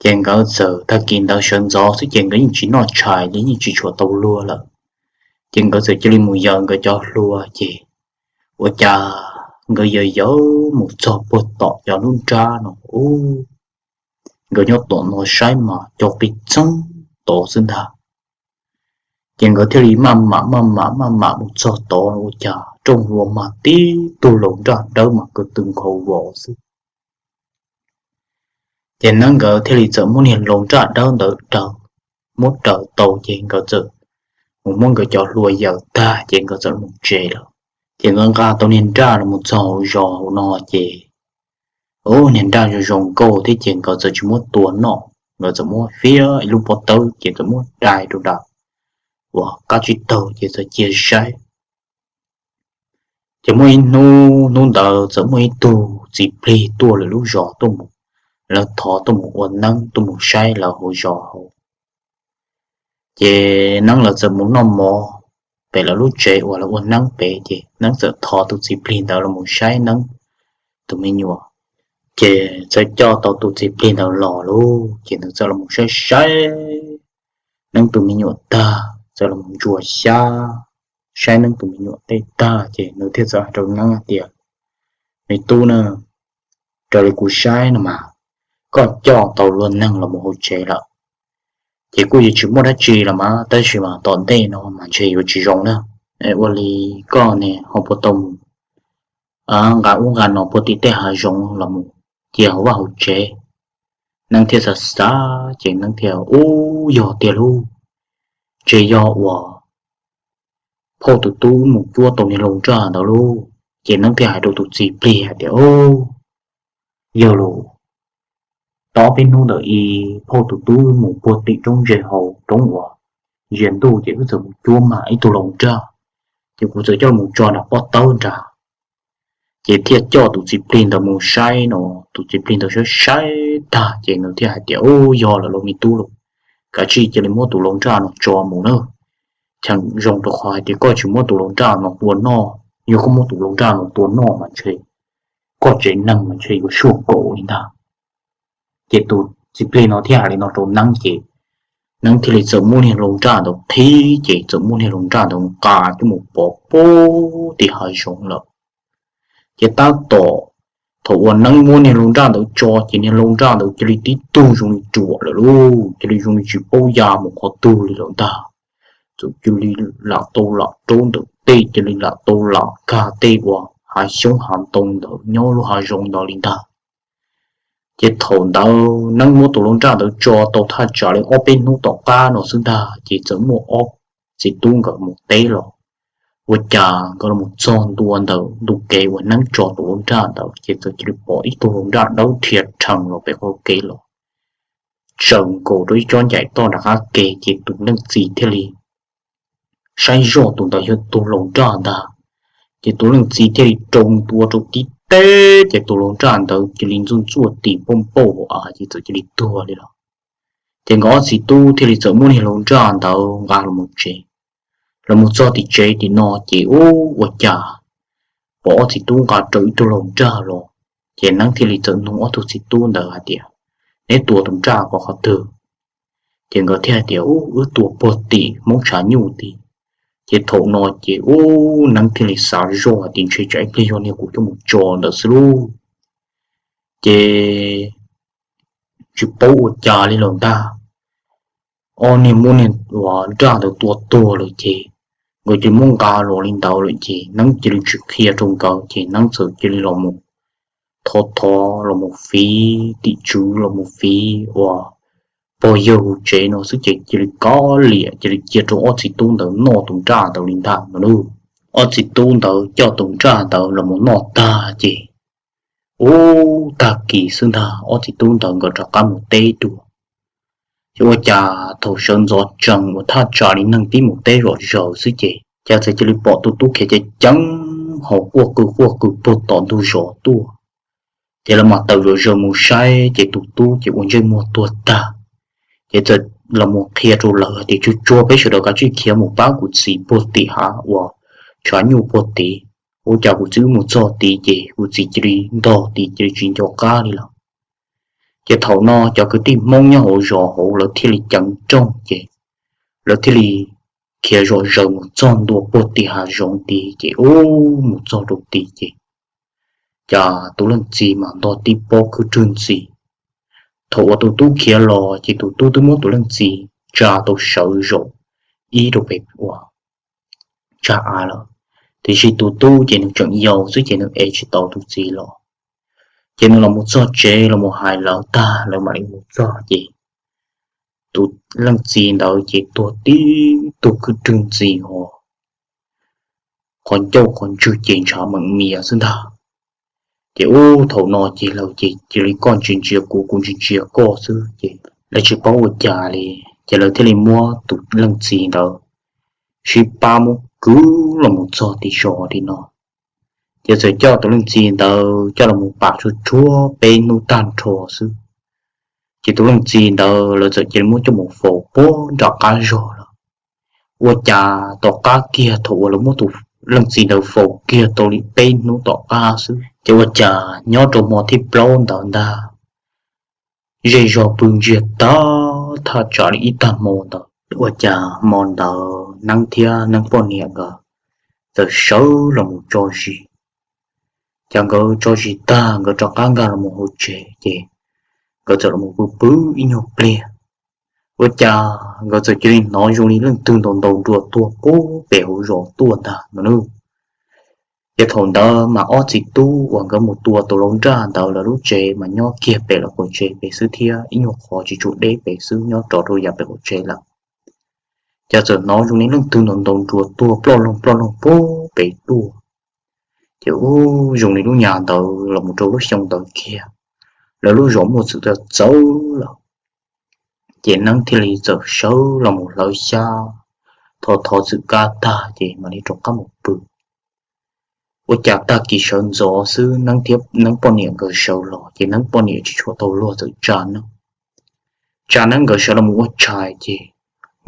Ces nkawd txawm tag kis ntawd sawv ntxov xwb ces nkawd yeej tsis noj tshais li yeej tsis tshua tau luag lawm. Ces nkawd txawm cia li mus yaws nkawd cov hlua ces ua cas nkawd yaws yaws mus txog puag tom cov lub nrab no ub, nkawd nyob tom no saib mas cov qis txeeb tod xwb ntag. Ces nkawd thiaj li maj mam maj mam maj mam mus txog tod ua cas rooj hlua mas tib tug laus nraj dawb mas kwv tw nkhaus vos xwb. Ces Neeb nkawd thiaj li txawm muab niag laus nraj dawb ntawd raws, muab raws tau ces nkawd txawm mus muab nkawd cov hlua yaws tag ces nkawd txawm mus tsev lawm. Ces nkawd nqa tau niag nraj los mus txog hauv zos hauv no ces ub niag nraj zoo zoo nkauj thiab ces nkawd txawm tsis muab tua noj, nkawd txawm muab fiab ib lub pob tawb ces txawm muab dai rau nram uas qab tsib taug ces txawm cia saib. Ces muaj ib hnub, hnub ntawd txawm muaj ib tug txiv plig tuaj lawv lub zos tuaj mus, lawv thov tuaj mus ua neeb tuaj mus saib lawv hauv zos hauv. Ces neeb lawv txawm mus noj mov pem lawv lub tsev uas lawv ua neeb pem ces neeb txawm thov tus txiv plig ntawd los mus saib neeb tus me nyuam. Ces txawm coj tau tus txiv plig ntawd los lauj ces nws txawm los mus saib saib neeb tus me nyuam tag, txawm los mus ntsuas xyab saib neeb tus me nyuam tej tag ces nws thiaj txawm hais rau neeb hais tias, Me tub na, raws li kuv saib no mas koj coj tau luag neeg los mus hauv tsev lawm ces kuj yuav tsis muaj dab tsi los mas, tab sis mas tom ntej no mas ntshe yuav tsis zoo na. Ua li koj ne ho puas tau mus nqa ub nqa no puag tim tej hav zoov los mus cia hauv vaj hauv tsev? Neeb thiaj xav xav ces neeb thiaj, Ub, yog tiag lauj, ntshe yog uas phauj tus tub mus cuab tau niag laus nraj ntawd lauj. Ces neeb thiaj hais rau tus txiv plig hais tias, Au, yog lauj, tau ob peb hnub ntawd ib phauj tus tub mus puag tim roob ze hauv roob uas zias ntuj ces wb txawm mus cuab mas ib tug laus nraj, ces kuv txawm coj los tso nram pob tawb nrad. Ces thiaj coj tus txiv plig ntawd mus saib no, tus txiv plig ntawd saib saib tag ces nws thiaj hais tias, Ub, yog lawm lauj me tub lauj, kav tsij cia li muab tus laus nraj no tso mus na. Cheem zoo rau qhov hais tias koj tsis muab tus laus nraj no tua noj, yog koj muab tus laus nraj no tua noj mas ntshe koj tsev neeg mas ntshe yuav suaj kaum li ntag. Ces tus txiv plig no thiaj hais li no rau neeb ces neeb thiaj li txawm muab niag laus nraj ntawd qhib ces txawm muab niag laus nraj ntawd nqa coj mus pov puag tim hav zoov lawm. Ces tab tom thaum uas neeb muab niag laus nraj ntawd tso ces niag laus nraj ntawd cia li tib tug zoo li ruam lawm lauj, cia li zoo li tsis paub ya mus qhov twg li lawm ntag. Txawm cia li lam tau lam raub ntawm tej, cia li lam tau lam kag tej uas hav xyoob hav ntoo ntawd nyob lub hav zoov ntawd li ntag. Ces thaum ntawd Neeb muab tus hluas nraj ntawd tso tau thaj tsam li ob peb hnub tom qab no xwb ntag ces txawm muaj ob txiv tub nkawd mus teb los. Ua cas nkawd los mus txog ntua ntawm ntu kev uas Neeb tso tus hluas nraj ntawd ces txawm cia li pom ib tug hluas nraj dawb rhia rhees los pem qab kev los, tsaws nkaus rau ib tsob ncaim toj nram qab kev ces tus leej txiv thiaj li saib zoj tus ntawd yog tus hluas nraj ntag. Ces tus leej txiv thiaj li rau ntua rau tib teb ces tus hluas nraj ntawd cia li ntxuaj ntxuaj tis npauj npauj hauv av ces txawm cia li tuag li lawm. Ces nkawd ob txiv tub thiaj li txawm muab niag hluas nraj ntawd nqa los mus tsev. Los mus txog tim tsev tim no ces ub ua cas pom ob txiv tub nqa rau ib tug hluas nraj los. Ces Neeb thiaj li txawm nug ob tug txiv tub ntawd hais tias, neb tua tus nraj ko qhov twg? Ces nkawd thiaj hais tias, ub, wb tua puag tim hmoob tshav nyuj tid. Ces thaum no ces ub Neeb thiaj li xav zoj hais tias ntshe tsam ib pliag yog niag kuv coj mus tso ntawd xwb lauj. Ces tsis paub ua cas li lawm ntag, ob niag muab niag hluas nraj ntawd tua tuag lawm ces nkawd cia li muab nqa los li ntawd lawm ces Neeb cia li tsis qhia rau nkawd ces Neeb txawm cia li los mus thov thov los mus fiv tim tswv los mus fiv uas pog yawg hauv tsev no xwb ces cia li kov liam cia li cia rau ob txiv tub ntawd noj tus nraj ntawd li ntag no lauj. Ob txiv tub ntawd coj tus nraj ntawd los mus noj tag ces ub tag kis xwb ntag ob txiv tub ntawd nkawd rov qab mus teb dua. Ces ua cas thaum sawv ntxov tsees uas thaj tsam li neeg tib mus teb zom zaws xwb ces cas txawm cia li pom tus tub khiav ceev ceev hauv quaj qw quaj qw puag tom ntug zos tuaj. Ces lawv mam tawm zom zaws mus saib ces tus tub ces ua ntsej muag tuag tag. Ces txawm los mus qhia rau lawv hais tias, tsuag tsuag peb sawv daws kav tsij khiav mus pab kuv txiv puag tim hav uas tshav nyuj puag tid. Ua cas kuv txiv wb mus txog tid ces kuv txiv cia li ntog tid cia li tsis nco qab li lawm. Ces thaum no cov kwv tij Hmoob nyob hauv zos hauv lawv thiaj li ceev rooj ces lawv thiaj li khiav zom zaws mus txog ntua puag tim hav zoov tid ces ub mus txog rau tid ces cas tus leej txiv mas ntog tib pob khwb rwg ntxiv. Thaum uas tus tub khiav los ces tus tub twb muab tus leej txiv tsa tau sawv zaum ib rau pem ua tsag av lawm. Tiam sis tus tub ces nws tseem yau xwb ces nws ev tsis tau tus txiv los. Ces nws los mus txog tsev los mus hais lawv tag lawv mam li mus txog ces tus leej txiv ntawd ces tuag tib tug khwb rwg ntxiv hos qhov ncauj qhov ntswg ces ntshav meem mias xwb ntag. Ces ub thaum no ces lawv ces cia li koj ntsia ntsia kuv kuv ntsia ntsia koj xwb ces lawv tsis paub ua cas li. Ces lawv thiaj li muab tus leej txiv ntawd sib pab muab kwv los mus txog tim zos tim no. Ces txawm coj tus leej txiv ntawd coj los mus pam tsuag tsuag peb hnub tag nrho xwb. Ces tus leej txiv ntawd lawv txawm cia li muab coj mus faus puag nram qab zog lawm. Ua cas tom qab kiag thaum uas lawv muab tus leej txiv ntawd faus kiag tau li peb hnub tom qab xwb ces ua cas nyob rau hmo thib plaub ntawd ntag, zej zog pw ntsiag tag thaj tsam li ib tag hmo ntawd ua cas hmo ntawd Neeb thiab Neeb poj niam nkawd txawm sawv los mus tso zis. Ces nkawd tso zis tag nkawd rov qab nkag los mus hauv tsev ces nkawd txawm los mus pw pw ib nyuag pliag. Ua cas nkawd txawm cia li hnov zoo li leej twg ntaus ntaus nruas tuag puag pem hauv zos tuaj ntag no nawb. Ces thaum ntawd mas ob txiv tub uas nkawd mus tua tus lau nraj ntawd lawv lub tsev mas nyob kiag pem lawv qaum tsev pem xwb thiab ib nyuag qhov tsis tshua deb pem xwb nyob rov rau yav pem qaum tsev lawm. Ces txawm hnov zoo li leej twg ntaus ntaus nruas tuag ploj loog ploj loog puag pem tuaj. Ces ub zoo li lub nyam ntawd los mus rau lub xyoo ntawd kiag lawv lub zos muaj txwm txawv lawm. Ces Neeb thiaj li txawm sawv los mus hlawv xyab, thov thov txwm kab tag ces mam li rov qab mus pw. Ua cas tag kis sawv ntxov xwb Neeb poj niam nkawd sawv los ces Neeb poj niam tsis tshua tau luag txawm tsa Neeb. Tsa Neeb nkawd sawv los mus ua tshais ces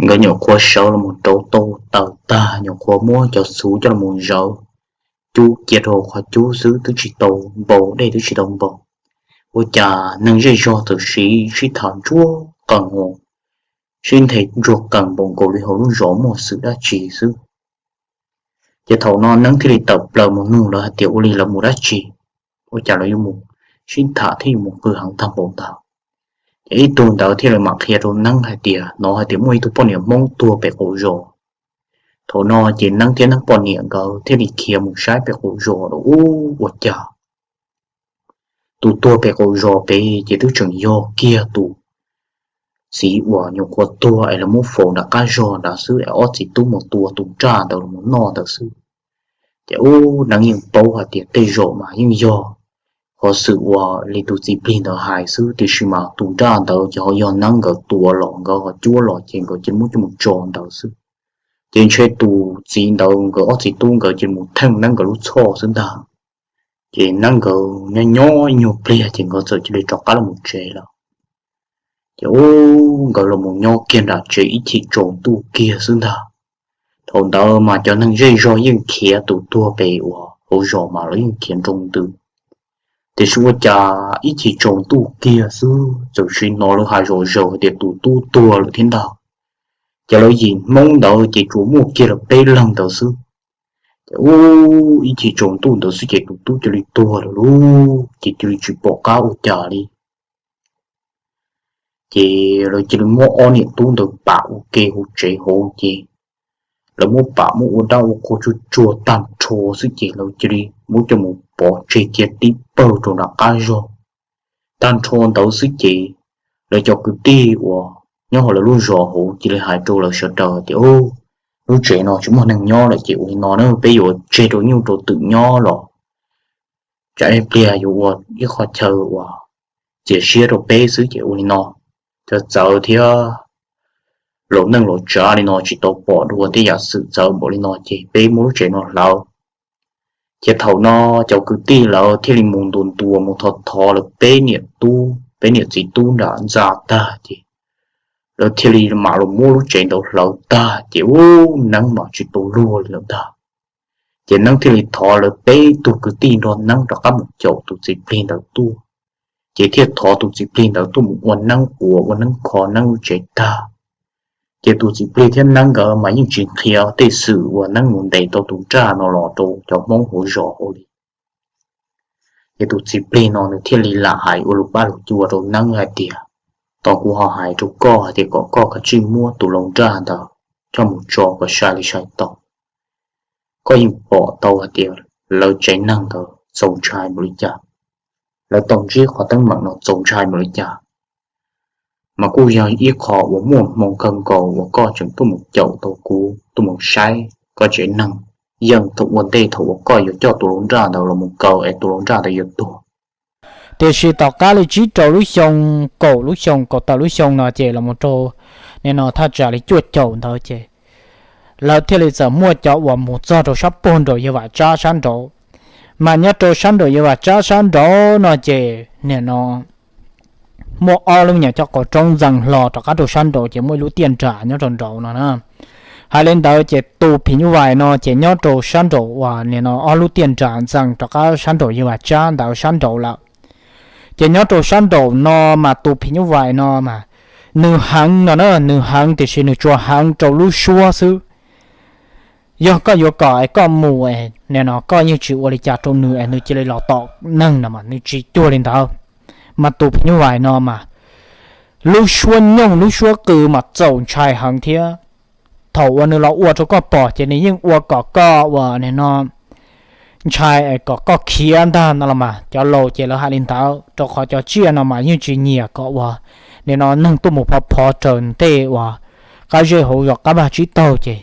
nkawd nyuam qhuav sawv los mus rauv tau taws tag nyuam qhuav muab cov txhuv coj los mus zawv cub cia rau qhov cub xwb twb tsis tau npau dej twb tsis tau npau. Ua cas neeg zej zog txawm sib sib tham ntsuag qees, sib nthe ntsuag qees npaum nkaus li hauv lub zos muaj xwm dab tsi xwb. Ces thaum no Neeb thiaj li tawm plaws mus nug lawv hais tias ua li lawv mus dab tsi, ua cas lawv yuav mus sib tham thiab yuav mus qw heev tag npaum ntawd. Ces ib tug ntawd thiaj li mam qhia rau Neeb hais tias hnov hais tias muaj ib tug poj niam Hmoob tuag pem qaum zos. Thaum no ces Neeb thiab Neeb poj niam nkawd thiaj li khiav mus saib pem qaum zos los ub ua cas tus tuag pem qaum zos pem ces twb tseem yog kiag tus txiv uas nyuam qhuav tuag es lawv muab faus nram qab zog nrad xwb es ob txiv tub mus tua tus nraj ntawd los noj ntawd xwb. Ces ub, Neeb yeej paub hais tias tej zaum mas yeej yog qhov xwm uas li tus txiv plig ntawd hais xwb, tiam sis mas tus nraj ntawd ces ho yog Neeb nkawd tua los nkawd ho cuab los ces nkawd cia li muab coj mus tso ntawd xwb. Ces ntshe tus txiv ntawd nkawd ob txiv tub nkawd cia li mus theej Neeb nkawd lub txhoj xwb ntag. Ces Neeb nkawd nyob nyob ib nyuag pliag ces nkawd txawm cia li rov qab los mus tsev lawm. Ces ub, nkawd los mus nyob kiag nram tsev ib chim tsaus ntuj kiag xwb ntag. Thaum ntawd mas cov neeg zej zog yeej khiav tus tuag pem uas hauv zos mas lawv yeej khiav nroo ntws. Tiam sis ua cas ib chim tsaus ntuj kiag xwb txawm sim hnov lawv hais zom zaws hais tias tus tub tuag lawm thiab ntag. Ces lawv yim Hmoob ntawd ces tsuas muaj kiag lawv peb leeg ntawd xwb. Ces ub, ib chim tsaus ntuj ntawd xwb ces tus tub cia li tuag lawm lauj, ces cia li tsis pom qab ua cas li. Ces lawv cia li muab ob niam tub ntawd pam ua ke hauv tsev hauv ces lawv muab pam muab ua dab ua qhua tsuag tsuag tag nrho xwb ces lawv cia li muab coj mus pov tseg cia tib pawg rau nram qab zog. Tag nrho ntawd xwb ces lawv cov kwv tij uas nyob hauv lawv lub zos hauv cia li hais rau lawv sawv daws tias, Lub tsev no tsis muaj neeg nyob lawm ces ua li no na, peb yuav tseg rau nyuj rau twm nyob los tsam ib pliag yuav ua ib qho chaw uas txias siab rau peb xwb ces ua li no. Txawv txawv thiab laus neej laus tsav li no tsis tau pom dua tej yam xwm txawv npaum li no ces peb muab lub tsev no hlawv. Ces thaum no cov kwv tij lawv thiaj li mus ntuas ntuas mus thov thov lawv peb niam tub peb niam txiv tub nram ntxa tag ces lawv thiaj li mam los muab lub tsev ntawd hlawv tag ces ub, Neeb mam tsis tau luag li lawm ntag. Ces Neeb thiaj li thov lawv peb tug kwv tij nrog Neeb rov qab mus caum tus txiv plig ntawd tuaj. Ces thiaj thov tus txiv plig ntawd tuaj mus ua Neeb quas ua Neeb kho Neeb lub tsev tag. Ces tus txiv plig thiab Neeb nkawd mas yeej tsis qhia tej xwm uas Neeb mus ntes tau tus nraj no los rau cov Hmoob hauv zos hauv li. Ces tus txiv plig no nws thiaj li lam hais ua lus pab lus cua rau Neeb hais tias, Tos kuv ho hais rau koj hais tias kom koj kav tsij muab tus laus nraj ntawd coj mus tso kom sai li sai tau. Koj yeej pom tau hais tias lawv tsev neeg ntawd txaus ntshai npaum li cas, lawv tau ntsib qhov teeb meem no txaus ntshai npaum li cas, mas kuj yog ib qho uas muaj hmoo kawg nkaus uas koj tseem tuaj mus caum tau kuv tuaj mus saib koj tsev neeg, yeej thaum ua ntej thaum uas koj yuav coj tus laus nraj ntawd los mus kaw es tus laus nraj ntawd yuav tuag. Tiam sis tom qab li tsib rau lub xyoo, kaum lub xyoo kaum tawm lub xyoo no ces los rau nim no thaj tsam li cuaj caum ntawd ces lawv thiaj li txawm muaj cov uas mus txog rau sab puag nraum Yawg Vam Tsab sab nraud. Mas nyob rau sab nraum Yawg Vam Tsab sab nraud no ces nim no muaj ob lub nyuag cov qhov roob ntxees hlo rov qab rau sab nraud ces muaj ib lub tiaj nram nyob rau nraud no na. Hais li ntawd ces tus phim nyuj vais no ces nyob rau sab nraud uas nim no ob lub tiaj nram ntxees rov qab sab nraum Yawg Vam Tsab ntawd sab nraud lawm. Ces nyob rau sab nraum no mas tus phim nyuj vais no mas nws heev no na, nws heev tiam sis nws tsuas heev rau lub suab xwb. Yog koj yuav kom es koj mus es nim no koj yeej tsis ua li cas rau nws es nws cia li los tom neeg no mas nws tsis cuag li ntawd. Mas tus phim nyuj vais no mas lub suab nyooj lub suab qw mas txaus ntshai heev thiab. Thaum uas nws los ua rau koj pom ces nws yeej ua kom koj uas nim no ntshai es kom koj khiav ntag no los mas cov laus ces lawv hais li ntawd, rau qhov cov tsiaj no mas yeej tsis nyiam kom uas nim no neeg tuaj mus phov phov raws tej uas qab zej hauv zos qab vaj tsib taug ces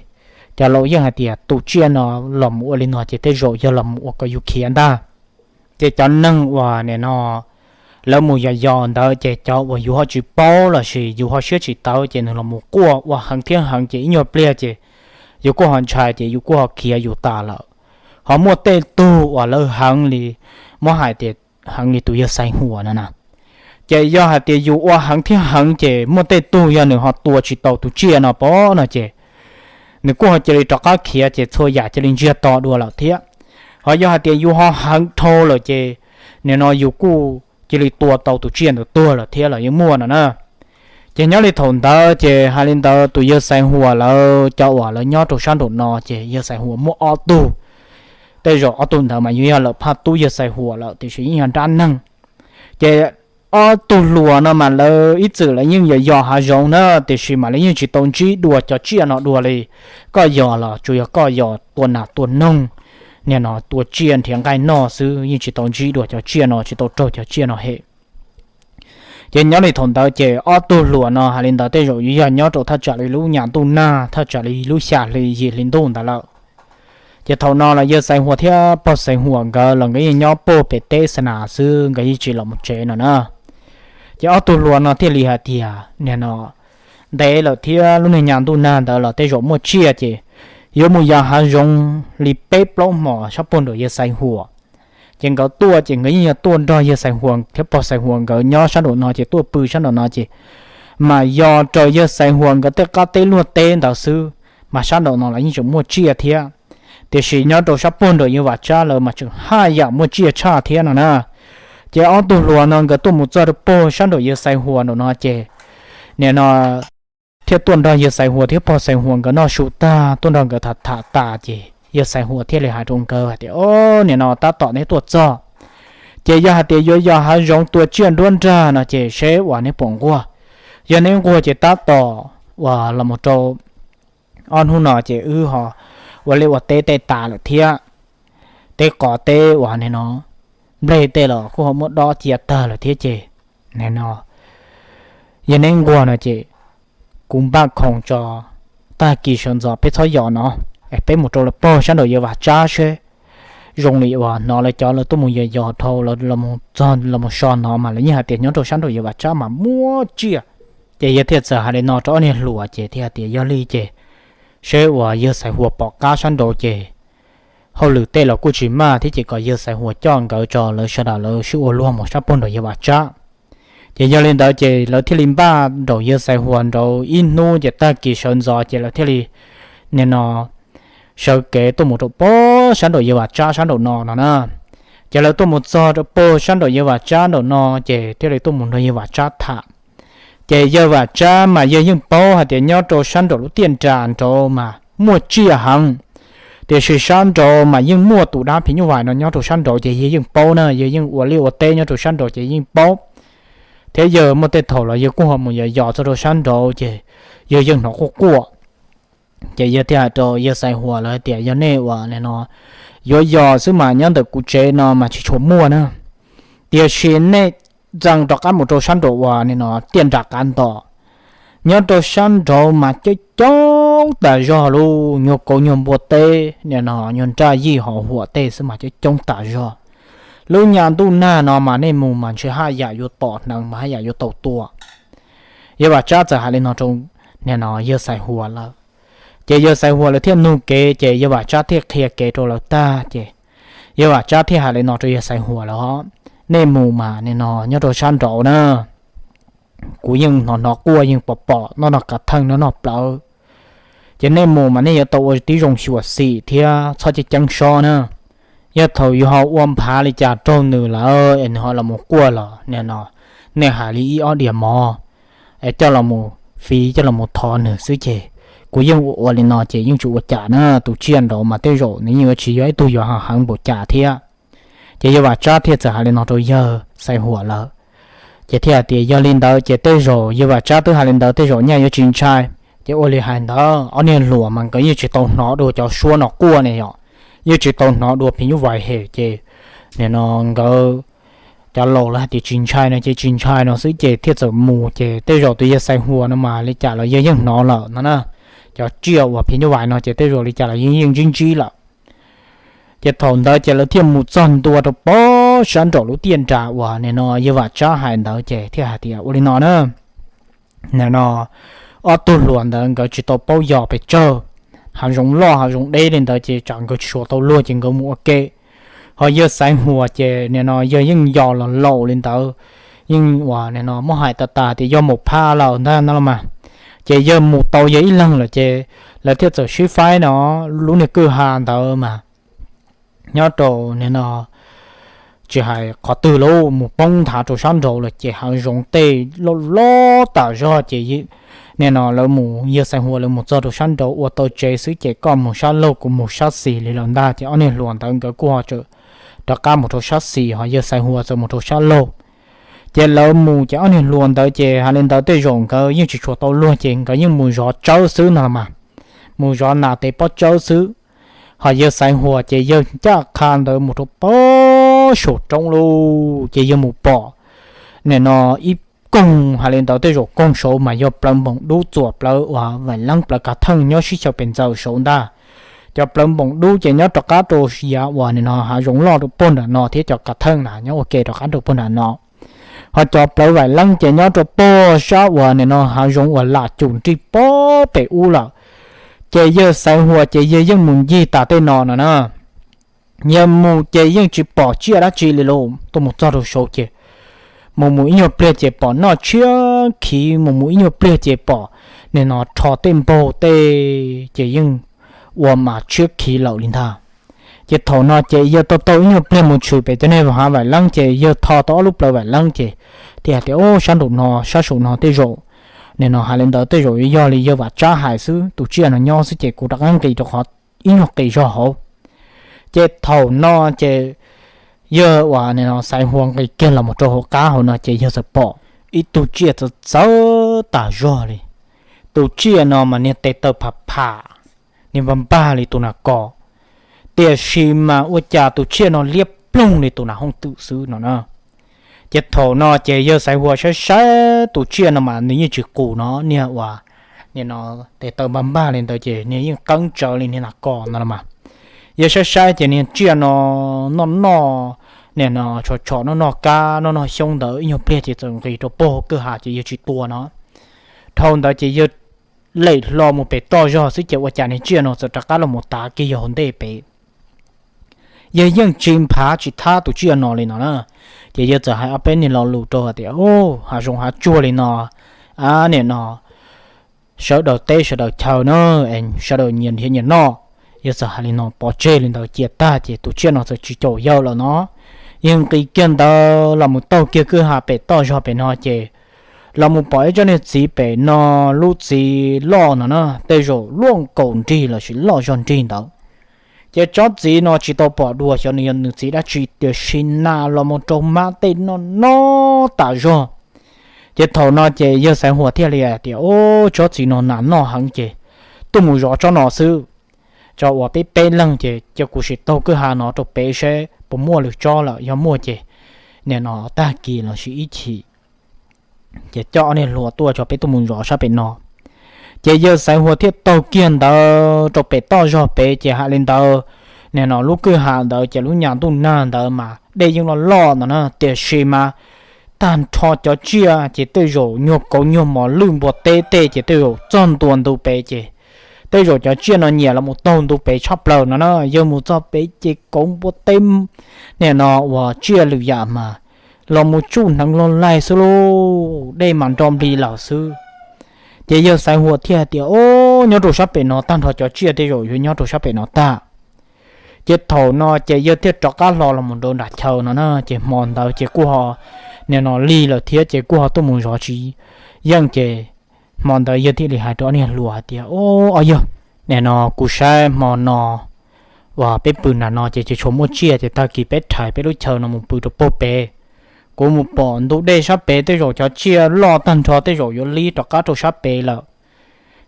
cov laus yeej hais tias tus tsiaj no los mus ua li no ces tej zaum yog los mus ua kom yus khiav ntag. Ces cov neeg uas nim no lawv mus yos yos ntawd ces cov uas yus ho tsis paub lossis yus ho siab tsis tawv ces nws los mus quaj ua heev thiab heev ces ib nyuag pliag ces yus kuj ho ntshai ces yus kuj ho khiav yus tas lawm. Ho muaj tej tug uas lawv heev li, muab hais tias heev li tus yawg Xaiv Huas no na, ces yog hais tias yus ua heev thiab heev ces muaj tej tug yog nws ho tua tsis tau tus tsiaj no pov no ces nws kuj ho cia li rov qab khiav ces txhua yam cia li ntsiag to dua lawm thiab. Ho yog hais tias yus ho heev dhau lawm ces nim no yus kuj cia li tua tau tus tsiaj ntawd tuag lawm thiab los yeej muaj no na. Ces nyob li thaum ntawd ces hais li ntawd tus yawg Xaiv Huas lawv cov uas lawv nyob rau sab nraum no ces yawg Xaiv Huas muaj ob tug. Tej zaum ob tug ntawd mas yus yog lawm phaj tub yawg Xaiv Huas lawm tiam sis yeej yog nrab neeg. Ces ob tug hluas no mas lawv ib txwm lawv yeej yos yos hav zoov na tiam sis mas lawv yeej tsis tau ntsib dua cov tsiaj no dua li. Koj yos los tsuas yog koj yos tua nas tua noog, nim no tua tsiaj nrhiav nqaij noj xwb, yeej tsis tau ntsib dua cov tsiaj no, tsis tau raug cov tsiaj no hem. Ces nyob li thaum ntawd ces ob tug hluas no hais li ntawd tej zaum yuav yog nyob rau thaj tsam li lub nyam ntuj nag, thaj tsam li lub xya hli yim hli ntuj ntawd lawm. Ces thaum no los yawg Xaiv Huas thiab pog Xaiv Huas nkawd los nkawd yeej nyob puag pem teb xa nas xwb, nkawd yeej tsis los mus tsev no na. Ces ob tug hluas no thiaj li hais tias, nim no ntev lawm thiab lub niag nyam ntuj nag ntawd los tej zaum muaj tsiaj, ces yuav mus yos hav zoov li peb plaub hmos sab puag nraum yawg Xaiv Huas. Ces nkawd tuaj ces nkawd yeej yog tuaj nrog yawg Xaiv Huas thiab pog Xaiv Huas nkawd nyob sab nraum no, ces tuaj pw sab nraum no ces mas yos raws yawg Xaiv Huas nkawd tej qab teb luag teb ntawd xwb, mas sab nraum no los yeej tseem muaj tsiaj thiab. Tiam sis nyob rau sab puag nraum yawg Vam Tsab lawv mas tseem haj yam muaj tsiaj tshaj thiab no na. Ces ob tug hluas no nkawd tuaj mus txog rau puag sab nraum yawg Xaiv Huas nraum no ces nim no thiaj tuaj nrog yawg Xaiv Huas thiab pog Xaiv Huas nkawd noj su tag, tuaj nrog nkawd tham tham tas ces yawg Xaiv Huas thiaj li hais rau nkawd hais tias, O, nim no tab tom neb tuaj txog, ces yog hais tias yuav yos hav zoov tua tsiaj nruab nrag no ces seb uas neb puas nquag. Yog neb nquag ces tab tom uas los mus rau ob hnub no ces wb ho ua liaj ua teb tej tas lawm thiab, teb qos teb uas nim no nplej tej los kuj ho muab dob cia tag lawm thiab ces nim no yog neb nquag no ces kuv npaj khoom tso, tag kis sawv ntxov peb txhob yos no, es peb mus rau lawv pog sab nraum yawg Vam Tsab seb. Zoo li uas hnov lawv cov lawv tuaj mus yos yos dhau los mus txog los mus so no mas lawv yeej hais tias nyob rau sab nraum yawg Vam Tsab mas muaj tsiaj. Ces yawg thiaj txawm hais li no rau ob niag hluas ces thiaj hais tias, Yog li ces seb uas yawg Xaiv Huas pom qab sab nraud ces hauj lwm tej los kuj tsis maj thiab ces kom yawg Xaiv Huas coj nkawd tso lawv sawv daws lawv sib ua luag mus sab puag nraum yawg Vam Tsab. Ces yog li ntawd ces lawv thiaj li npaj nraum yawg Xaiv Huas nraud ib hnub ces tag kis sawv ntxov ces lawv thiaj li nim no sawv kev tuaj mus rau puag sab nraum yawg Vam Tsab sab nraum no no na. Ces lawv tuaj mus txog rau puag sab nraum yawg Vam Tsab nraum no ces thiaj li tuaj mus nrog yawg Vam Tsab tham. Ces yawg Vam Tsab mas yawg yeej paub hais tias nyob rau sab nraum lub tiaj nras nraud mas muaj tsiaj heev, tiam sis sab nraud mas yeej muaj tus dab phim nyuj vais no nyob rau sab nraud ces yawg yeej paub na, yawg yeej ua liaj ua teb nyob rau sab nraud ces yeej paub. Thiab yawg muaj tej thaum los yawg kuj ho mus yos yos txog rau sab nraud ces yawg yeej hnov quaj quaj. Ces yawg thiaj hais rau yawg Xaiv Huas lawv tias, Yog nej uas nim no yuav yos xwb mas nyob ntawm kuv tsev no mas tsis tshua muaj na, tiam sis nej ntxees rov qab mus rau sab nraud uas nim no tiaj nras qav ntos. Nyob rau sab nraud mas coob coob tas zog, lub nyuag kauv nyuag npua teb nim no nyuag nraj yij hos huam tej xwb mas coob coob tas zog. Lub nyam ntuj nag no mas nej mus mas ntshe haj yam yuav tom hneev mas haj yam yuav tau tua. Yawg Vam Tsab txawm hais li no rau nim no yawg Xaiv Huas lawv. Ces yawg Xaiv Huas lawv thiaj nug kev ces yawg Vam Tsab thiaj qhia kev rau lawv tag ces yawg Vam Tsab thiaj hais li no rau yawg Xaiv Huas lawv, Nej mus mas nim no nyob rau sab nraud na, kuv yeej hnov hnov quaj yeej pom pom noj noj kav theej noj noj plawv. Ces nej mus mas nej yuav tau ua tib zoo xyuam xim thiab txhob ceeb ceeb sob na. Yog thaum yus ho ua nphav li cas raug nws lawm es nws ho los mus quaj los nim no nej hais li ib ob diav mov es coj los mus fiv coj los mus thov nws xwb ces kuv yeej ua ua li no ces yeej tsis ua cas na. Tus tsiaj nraud mas tej zaum nws yeej yuav tsis yog ib tug yuav heev npaum cas thiab. Ces yawg Vam Tsab thiaj txawm hais li no rau yawg Xaiv Huas lawv. Ces thiaj hais tias yog li ntawd ces tej zaum yawg Vam Tsab twb hais li ntawd tej zaum nyaj yuav tsis ntshai. Ces ua li hais ntawd ob niag hluas mas nkawd yeej tsis tau hnov dua cov suab no quaj ne yom, yeej tsis tau hnov dua phim nyuj vais hem ces nim no nkawd cov laus lawv hais tias tsis ntshai no ces tsis ntshai no xwb ces thiaj txawm mus ces tej zaum tus yawg Xaiv Huas no mas li cas los yawg yeej hnov lawm no na. Cov tsiaj uas phim nyuj vais no ces tej zaum li cas los yeej yeej ntsib ntsib lawm. Ces thaum ntawd ces lawv thiaj mus txog ntua rau pob sab nraum lub tiaj nras uas nim no yawg Vam Tsab hais ntawd ces thiaj hais tias ua li no na, nim no ob tug hluas ntawd nkawd tsis tau paub yos pes tsawg, hav zoov loj hav zoov deb li ntawd ces tsam nkawd tsis suav tau luag ces nkawd mus ua ke. Ho yawg Xaiv Huas ces nim no yawg yeej yos los laus li ntawd, yeej uas nim no muab hais tas tas tias yog mus phaj lawm ntag no los mas. Ces yawg mus tau yawg ib leeg lawm ces lawv thiaj txawm sib faib no, lub niag kwj ha ntawd mas nyob rau nim no tsis hais qhov twg lawm mus poob nthav rau sab nraud lawm ces hav zoov tej loj loj tas zog ces nim no lawv mus yawg Xaiv Huas lawv mus txog rau sab nraud ua tau tsev xwb ces koj mus sab laug kuv mus sab xis li lawm ntag ces ob niag hluas ntawd nkawd kuj ho tseem rov qab mus rau sab xis ho yawg Xaiv Huas txawm mus rau sab laug. Ces lawv mus ces ob niag hluas ntawd ces hais li ntawd tej zaum nkawd yeej tsis tshua tau luag ces nkawd yeej mus zov tsawb xwb no los mas, mus zov nas tes pob tsawb xwb. Ho yawg Xaiv Huas ces yawg ncaj qha ntawd mus rau pem saum roob lawm ces yawg mus pom nim no ib koog hais li ntawd, tej zaum koog saud mas yog plawv npoos dub txuas plawv uas vaim leeb plawv kav theej nyob sib xyaw pes ntxaws saud ntag. Cov plawv npoos dub ces nyob rov qab rau yav uas nim no hav zoov loj rau puag nram no thiab cov kav theej na nyob ua ke rov qab rau puag nram no. Ho cov plawv vaim leeb ces nyob rau puag sab uas nim no hav zoov uas lam cum nrig pem ub lawm. Ces yawg Xaiv Huas ces yawg yeej mus ncig tas tej no no na. Yawg mus ces yeej tsis pom tsiaj dab tsi li lawm, tuaj mus txog rau saud ces mus mus ib nyuag pliag ces pom noj tshiab khiv, mus mus ib nyuag pliag ces pom nim no rho tej npaug tej ces yeej ua mas tshiab khiv lawm li ntag. Ces thaum no ces yawg tau tau ib nyuag pliag mus tshwm pem cov niag hav vaim leeb ces yawg tho tau ob lub plawv vaim leeb ces thiaj hais tias, Ub, sab nraum no sab saum no tej zaum nim no hais li ntawd tej zaum yuav yog li yawg Vam Tsab hais xwb, tus tsiaj no nyob xwb ces kuv rov qab nqis rau qhov ib nyuag qis zog hauv. Ces thaum no ces yawg uas nim no Xaiv Huas nqis kiag los mus rau hauv qab hauv no ces yawg txawm pom ib tug tsiaj txawv txawv tas zog li. Tus tsiaj no mas niag tes taw pham pham, niag npag npag li tus nas kos, tiam sis mas ua cas tus tsiaj no liab ploog li tus nas hooj twm xwb no na. Ces thaum no ces yawg Xaiv Huas saib saib tus tsiaj no mas nws yeej tsis qus no, niag uas nim no tes taw npag npag li ntawd ces niag yeej qeeb tsawv li niag nas kos no los mas. Yawg saib saib ces niag tsiaj no noj noj, nim no tshom tshom noj noj kab noj noj xyoob ntawd ib nyuag pliag ces txawm nqis rau puag kwj ha ces yawg tsis tua no. Dhau ntawd ces yawg lem hlo mus pem toj zog xwb ces ua cas niag tsiaj no txawm rov qab los mus tav kiag yawg hauv ntej pem. Yawg yeej tsis nphav tsis thab tus tsiaj no li no na. Ces yawg txawm hais ob peb niag lo lus rau hais tias, Ub, hav zoov hav tsuag li no, a nim no sawv daws teb sawv daws chaw na, es sawv daws nyias nrhiav nyias noj. Yawg txawm hais li no pov tseg li ntawd cia tag ces tus tsiaj no txawm tsis caum yawg lawm no. Yawg nqis kiag ntawd los mus taug kiag kwj ha pem toj zog pem no ces los mus pom ib tsob niag txiv pem no, lub txiv loj no na, tej zaum luaj nkaus nrig lossis loj zog nrig ntawd. Ces tsob txiv no tsis tau pom dua xyov nws yog nws txiv dab tsi, tiam sis nas los mus rau mab tej noj noj tas zog. Ces thaum no ces yawg Xaiv Huas thiaj li hais tias, Ub, tsob txiv no nas noj heev ces tuaj mus zov tsob no xwb, tso uas peb peb leeg ces cia kuv sim taug kwj ha no rau pem seb puas muaj lwm tsob lawm, yog muaj ces nim no tag kis lossis ib chim ces coj ob niag hluas tuaj tso peb tuaj mus zov sab pem no. Ces yawg Xaiv Huas thiaj taug kiag ntawd rau pem toj zog pem ces hais li ntawd, nim no lub kwj ha ntawd ces lub nyas ntuj nag ntawd mas dej yeej loj loj ntawd na, tiam sis mas tag nrho cov tsiaj ces tej zaum nyuag kauv nyuag mos lwj npua teb tej ces tej zaum txog ntua ntu pem ces tej zaum cov tsiaj no nyiam los mus taug ntu pem tshaj plaws no na. Yawg mus txog pem ces kauv npua teb, nim no uas tsiaj lwm yam mas los mus tsuj hneev loj laig xwb lauj, dej mas nro nplig lawm xwb. Ces yawg Xaiv Huas thiaj hais tias, Ub, nyob rau sab pem no tag nrho cov tsiaj tej zaum yuav nyob rau sab pem no tag. Ces thaum no ces yawg thiaj rov qab hlo los mus rau nram chaw no na, ces hmo ntawd ces kuj ho nim no lig lawm thiab ces kuj ho tuaj mus zov tsis yeej ces hmo ntawd yawg thiaj li hais rau ob niag hluas hais tias, Ub, ob yawg, nim no kuv saib hmo no uas peb pw nram no ces tsis tshua muaj tsiaj ces tag kis peb rhais peb lub chaw no mus pw rau puag pem. Kuv mus pom ntu dej sab pem tej zaum cov tsiaj loj tag nrho tej zaum yuav li rov qab rau sab pem lawm,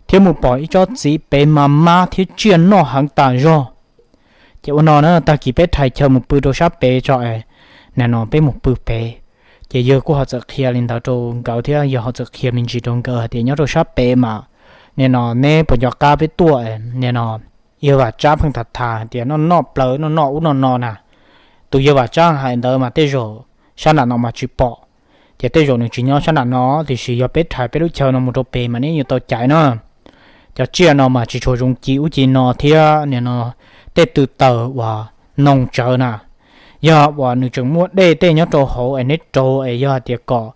thiab mus pom ib tsob txiv pem mas mab thiab tsiaj noj heev tas zog. Ces ua no na, tag kis peb rhais chaw mus pw rau sab pem tso es nim no peb mus pw pem. Ces yawg kuj ho txawm qhia li ntawd rau nkawd thiab yawg ho txawm qhia me ntsis rau nkawd hais tias nyob rau sab pem mas nim no neb puas nco qab peb tuaj, nim no yawg Vam Tsab pheej tham tham hais tias noj noj plawv noj noj ub noj no na. Tus yawg Vam Tsab hais ntawd mas tej zaum sab nram no mas tsis pom, ces tej zaum nws tsis nyob sab nram no, tiam sis yog peb rhais peb lub chaw no mus rau pem mas neb yuav tau caiv na. Cov tsiaj no mas tsis tshua zoo ci ub ci no thiab nim no tej tw taws uas noog tsawv na, yog uas nws tseem muaj dej tej nyob rau hauv es neb rauv es yog hais tias kom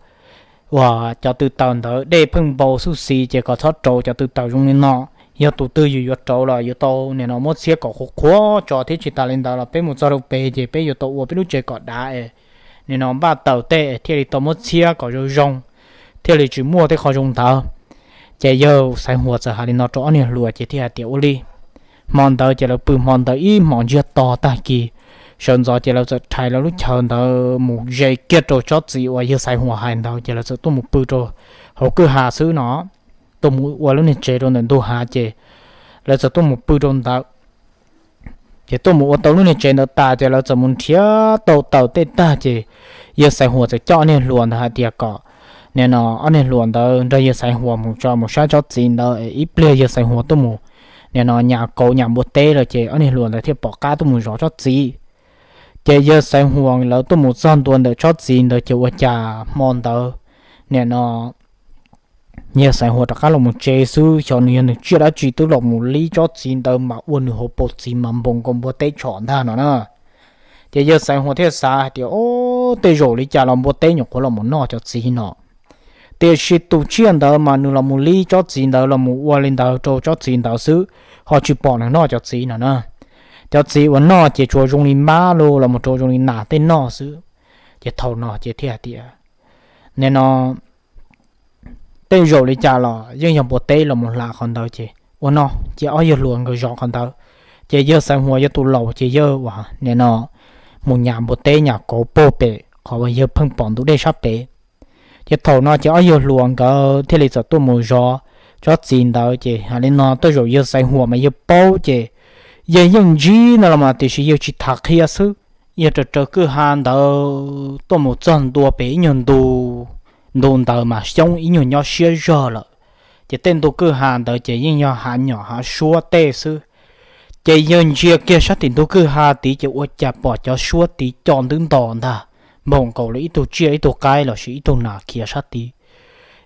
uas cov tw taws ntawd dej pheej npau xwb xis ces kom txhob rauv cov tw taws zoo li no. Yog tus twg yus yuav rauv los yuav tau nim no muab txhiab kom qhuav qhuav tso thiab tsis tas li ntawd los peb mus txog rau pem ces peb yuav tau ua peb lub tsev kom dav es nim no npaj taws tej es thiaj li tau muab txhiab kom zoo zoo, thiaj li tsis muaj tej qho zoo ntawd. Ces yawg Xaiv Huas txawm hais li no rau ob niag hluas ces thiaj hais tias ua li. Hmo ntawd ces lawv pw hmo ntawd ib hmos ntsiag to tag kis, sawv ntxov ces lawv txawm rhais lawv lub chaw ntawd mus ze kiag rau tsob txiv uas yawg Xaiv Huas hais ntawd ces lawv txawm tuaj mus pw rau hauv kwj ha xwb no, tuaj mus ua lub niag tsev rau ntawm ntug hav ces lawv txawm tuaj mus pw rau ntawd. Ces tuaj mus ua tau lub niag tsev ntawd tas ces lawv txawm mus nrhiav tau taws tej tag ces yawg Xaiv Huas txawm coj ob niag hluas ntawd hais tias kom nim no ob niag hluas ntawd nrog yawg Xaiv Huas mus tso mus saib tsob txiv ntawd, ib pliag yawg Xaiv Huas tuaj mus nim no nyas kauv nyas npua teb lawm ces ob niag hluas ntawd thiaj pom qab tuaj mus zov tsob txiv. Ces yawg Xaiv Huas lawv tuaj mus txog ntua ntawm tsob txiv ntawd ces ua cas hmo ntawd nim no yawg Xaiv Huas rov qab los mus tsev xwb, xyov nws yog nws tsiaj dab tsi twb los mus lib tsob txiv ntawd mas ua nws hauv paus txiv mas npaum nkaus npua teb tshom ntag no na. Ces yawg Xaiv Huas thiaj xav hais tias, o, tej zaum li cas los npua teb nyuam qhuav los mus noj cov txiv no, tiam sis tus tsiaj ntawd mas nws los mus lib tsob txiv ntawd los mus ua li ntawd rau tsob txiv ntawd xwb, ho tsis pom nws noj cov txiv no na. Cov txiv uas noj ces tsuas zoo li mab los mus rau zoo li nas tej noj xwb. Ces thaum no ces thiaj hais tias, nim no tej zaum li cas los yeej yog npua teb los mus hla qhov ntawd ces ua no ces ob yawg hluas nkawd zov qhov ntawd. Ces yawg Xaiv Huas yog tus laus ces yawg uas nim no mus nyas npua teb nyas kauv pag pem qhov uas yawg pheej pom ntug dej sab pem. Ces thaum no ces ob yawg hluas nkawd thiaj li txawm tuaj mus zov tsob txiv ntawd ces hais li no tej zaum yawg Xaiv Huas mas yawg paub ces yawg yeej ntsib no los mas tiam sis yawg tsis tham qhia xwb. Yawg raws raws kwj ha ntawd tuaj mus txog ntua pem ib nyuag ntu, ntu ntawd mas xyoob ib nyuag nyob siab zog lawm. Ces tej ntu kwj ha ntawd ces yeej yog hav nyom hav suab tej xwb. Ces yawg ntsia kiag sab tim ntug kwj ha tid ces ua cas pom cov suab tid co ntub nto ntag, npaum nkaus li ib tug tsiaj ib tug qaib lossis ib tug nas khiav sab tid.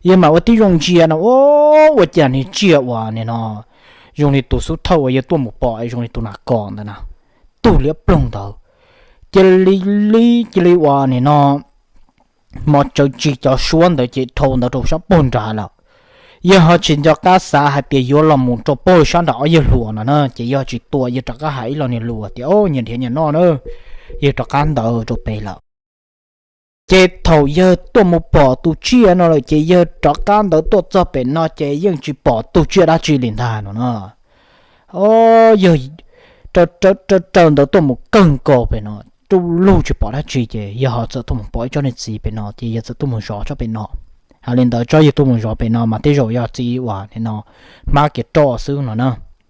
Yawg mam ua tib zoo ntsia no, ua cas niag tsiaj uas nim no zoo li tus xub thawj uas yawg tuaj mus pom zoo li tus nas kos ntawd na, tug liab ploog ntawd, cia li, cia li uas nim no mos tsawv tsis cov suab ntawd ces dhau ntawd rau sab pag nrad lawm. Yawg ho tsis nco qab xav hais tias yuav los mus rau pag sab nram ob yawg hluas no na, ces yawg tsis tua, yawg rov qab hais ib lo niag lus tias, o, nyias nrhiav nyias noj na, yawg rov qab ntawd rau pem lawm. Ces thaum yawg tuaj mus pom tus tsiaj no lawm ces yawg rov qab ntawd tuaj txog pem no ces yeej tsis pom tus tsiaj dab tsi li ntag no na. O, yawg raws raws ntawd tuaj mus kawg nkaus pem no, rub lug tsis pom dab tsi ces yawg ho txawm tuaj mus pom ib tsob niag txiv pem no ces yawg txawm tuaj mus zov tsob pem no. Hais li ntawd tsob yawg tuaj mus zov pem no mas tej zaum yog txiv uas nim no hmab kiav roj xwb no na,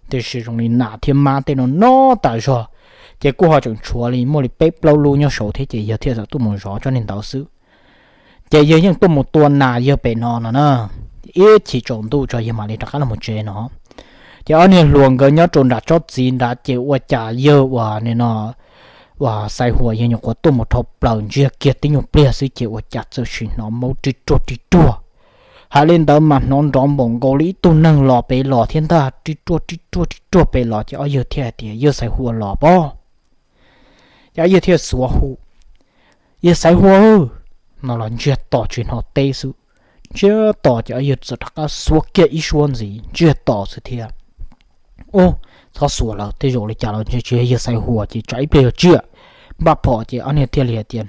tiam sis zoo li nas thiab mab tej no no tas zog. Ces kuj ho tseem tshuav li muaj li peb plaub lub nyob saud thiab ces yawg thiaj txawm tuaj mus zov tsob niag ntawd xwb. Ces yawg yeej tuaj mus tua nas yawg pem no no na, ib chim tsaus ntuj tso yawg mam li rov qab los mus tsev no. Ces ob niag hluas nkawd nyob rau nram tsob txiv nrad ces ua cas yawg uas nim no uas Xaiv Huas yawg nyuam qhuav tuaj mus dhau plaws ntsiag kiag tib nyuag pliag xwb ces ua cas txawm sim hnov maub rib ruag rib ruag. Hais li ntawd mas hnov nrov npaum nkaus li ib tug neeg los pem los thiab ntag, rib ruag rib ruag rib ruag pem los ces ob yawg thiaj hais tias, yawg Xaiv Huas los pob? Ces ob yawg thiaj xuav hu, yawg Xaiv Huas no los ntsiag to tsis hnov teb xwb. Ntsiag to ces ob yawg txawm rov qab xuav kiag ib suab ntxiv ntsiag to xwb thiab. Ub, txhob xuav lawm, tej zaum li cas los tsis yog yawg Xaiv Huas ces tsam ib pliag yog tsiaj npaj phom. Ces ob niag thiaj li hais tias,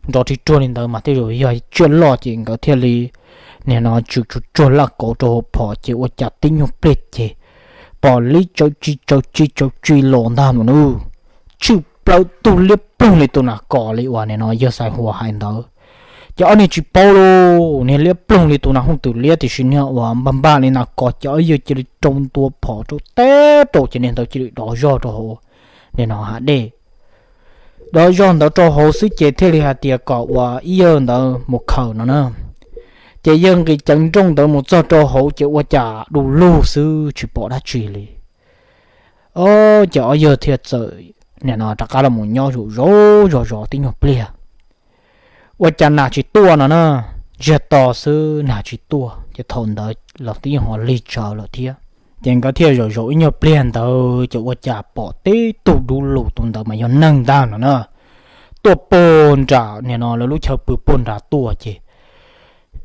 nrov rib ruag li ntawd mas tej zaum yog tsiaj loj ces nkawd thiaj li nim no tsum tsuag tsuag laj kauv rau hauv phom ces ua cas tib nyuag pliag ces pom li tsawv tsi tsawv tsi tsawv tsi los ntag no nawb. Tshwj plaws tug liab ploog li tus nas kos li uas nim no yawg Xaiv Huas hais ntawd. Ces ob niag tsis paub lauj, niag liab ploog li tus nas hooj twm liab tiam sis niag uas npaj npaj li nas kos ces ob yawg cia li rau ntua phom rau teb rau ces niag ntawd cia li dov zog rau hauv nim no hav dej. Dov zog ntawd rau hauv xwb ces thiaj li hais tias kom uas ib yawg ntawd mus khaws no na. Ces yawg nqis ceev nrooj ntawd mus txog rau hauv ces ua cas du lug xwb tsis pom dab tsi li. O, ces ob yawg thiaj txawm nim no rov qab los mus nyob zaum zov zov zov tib nyuag pliag. Ua cas nas tsis tuaj no na, ntsiag to xwb nas tsis tuaj ces thaum ntawd los tib yeej ho lig tsawv lawm thiab. Ces nkawd thiaj zaum zaum ib nyuag pliag ntawd ces ua cas pom tib tug du lug, tus ntawd mas yog neeg ntag no na, tuaj puag nram nim no lawv lub chaw pw puag nrad tuaj ces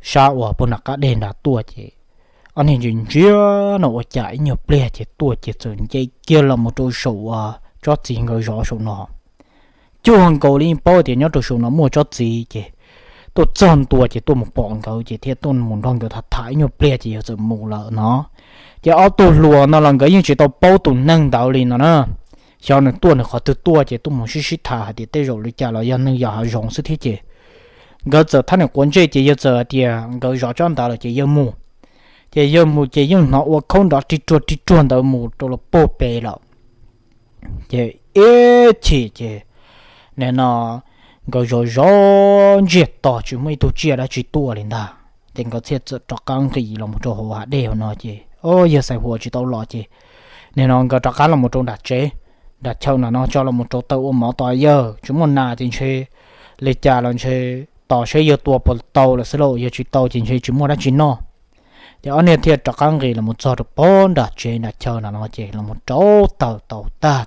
sab uas puag nram qab deg nrad tuaj ces ob niag ntsia ntsia no ua cas ib nyuag pliag ces tuaj ces txawm nce kiag los mus rau saum uas tsob txiv nkawd zov saum no. Cuag nkaus li yeej paub tias nyob rau saum no muaj tsob txiv ces tuaj txog ntua ces tuaj mus pom nkawd ces thiaj tuaj mus nrog nkawd tham tham ib nyuag pliag ces yawg txawm mus lawm no. Ces ob tug hluas no los nkawd yeej tsis tau paub tus neeg ntawd li no na. Xyov nws tuaj nws qhov twg tuaj ces tuaj mus sib sib tham hais tias tej zaum li cas los yog neeg yos hav zoov xwb thiab ces nkawd txawm thab niam quav ntsej ces yawg txawm hais tias nkawd zov tsob ntawd lawm ces yawg mus. Ces yawg mus ces yeej hnov ua khaub nrov ri ruag ri ruag ntawd mus rau los puag pem lawm. Ces ib chim ces nim no nkawd zov zov ntsiag to tsis muaj ib tug tsiaj dab tsi tuaj li ntag. Ces nkawd thiaj txawm rov qab nqis los mus rau hauv hav dej no ces o yawg Xaiv Huas tsis tau los ces nim no nkawd rov qab los mus rau nram tsev, nram chaw no no tso los mus rauv taws ua mov tos yawg. Tsis muaj nas ces ntshe li cas los ntshe tos saib yawg tua puas tau lawm xwb lauj, yog tsis tau ces ntshe tsis muaj dab tsi noj. Ces ob niag thiaj rov qab nqis los mus txog rau pob nram tsev nram chaw no no ces los mus rauv taws tau tag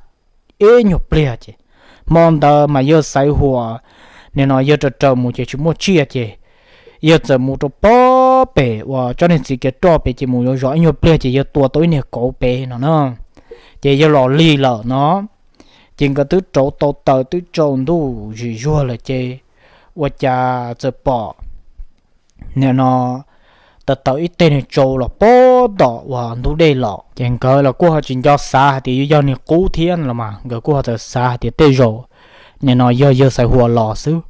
ib nyuag pliag ces hmo ntawd mas yawg Xaiv Huas nim no yawg raws raws mus ces tsis muaj tsiaj ces yawg txawm mus rau pob pem uas tsob niag txiv kiav roj pem ces mus zov zov ib nyuag pliag ces yawg tua tau ib niag kauv pem no na. Ces yawg los lig lawm no, ces nkawd twb rauv tau taws twb tsaus ntuj zim zuag lawm ces ua cas txawm pom nim no taws taws ib teg niag tsau los pob tom uas ntug dej los. Ces nkawd los kuj ho tsis nco xav hais tias yuav yog niag qub thiab los mas nkawd kuj ho txawm xav hais tias tej zaum nim no yog yawg Xaiv Huas los xwb.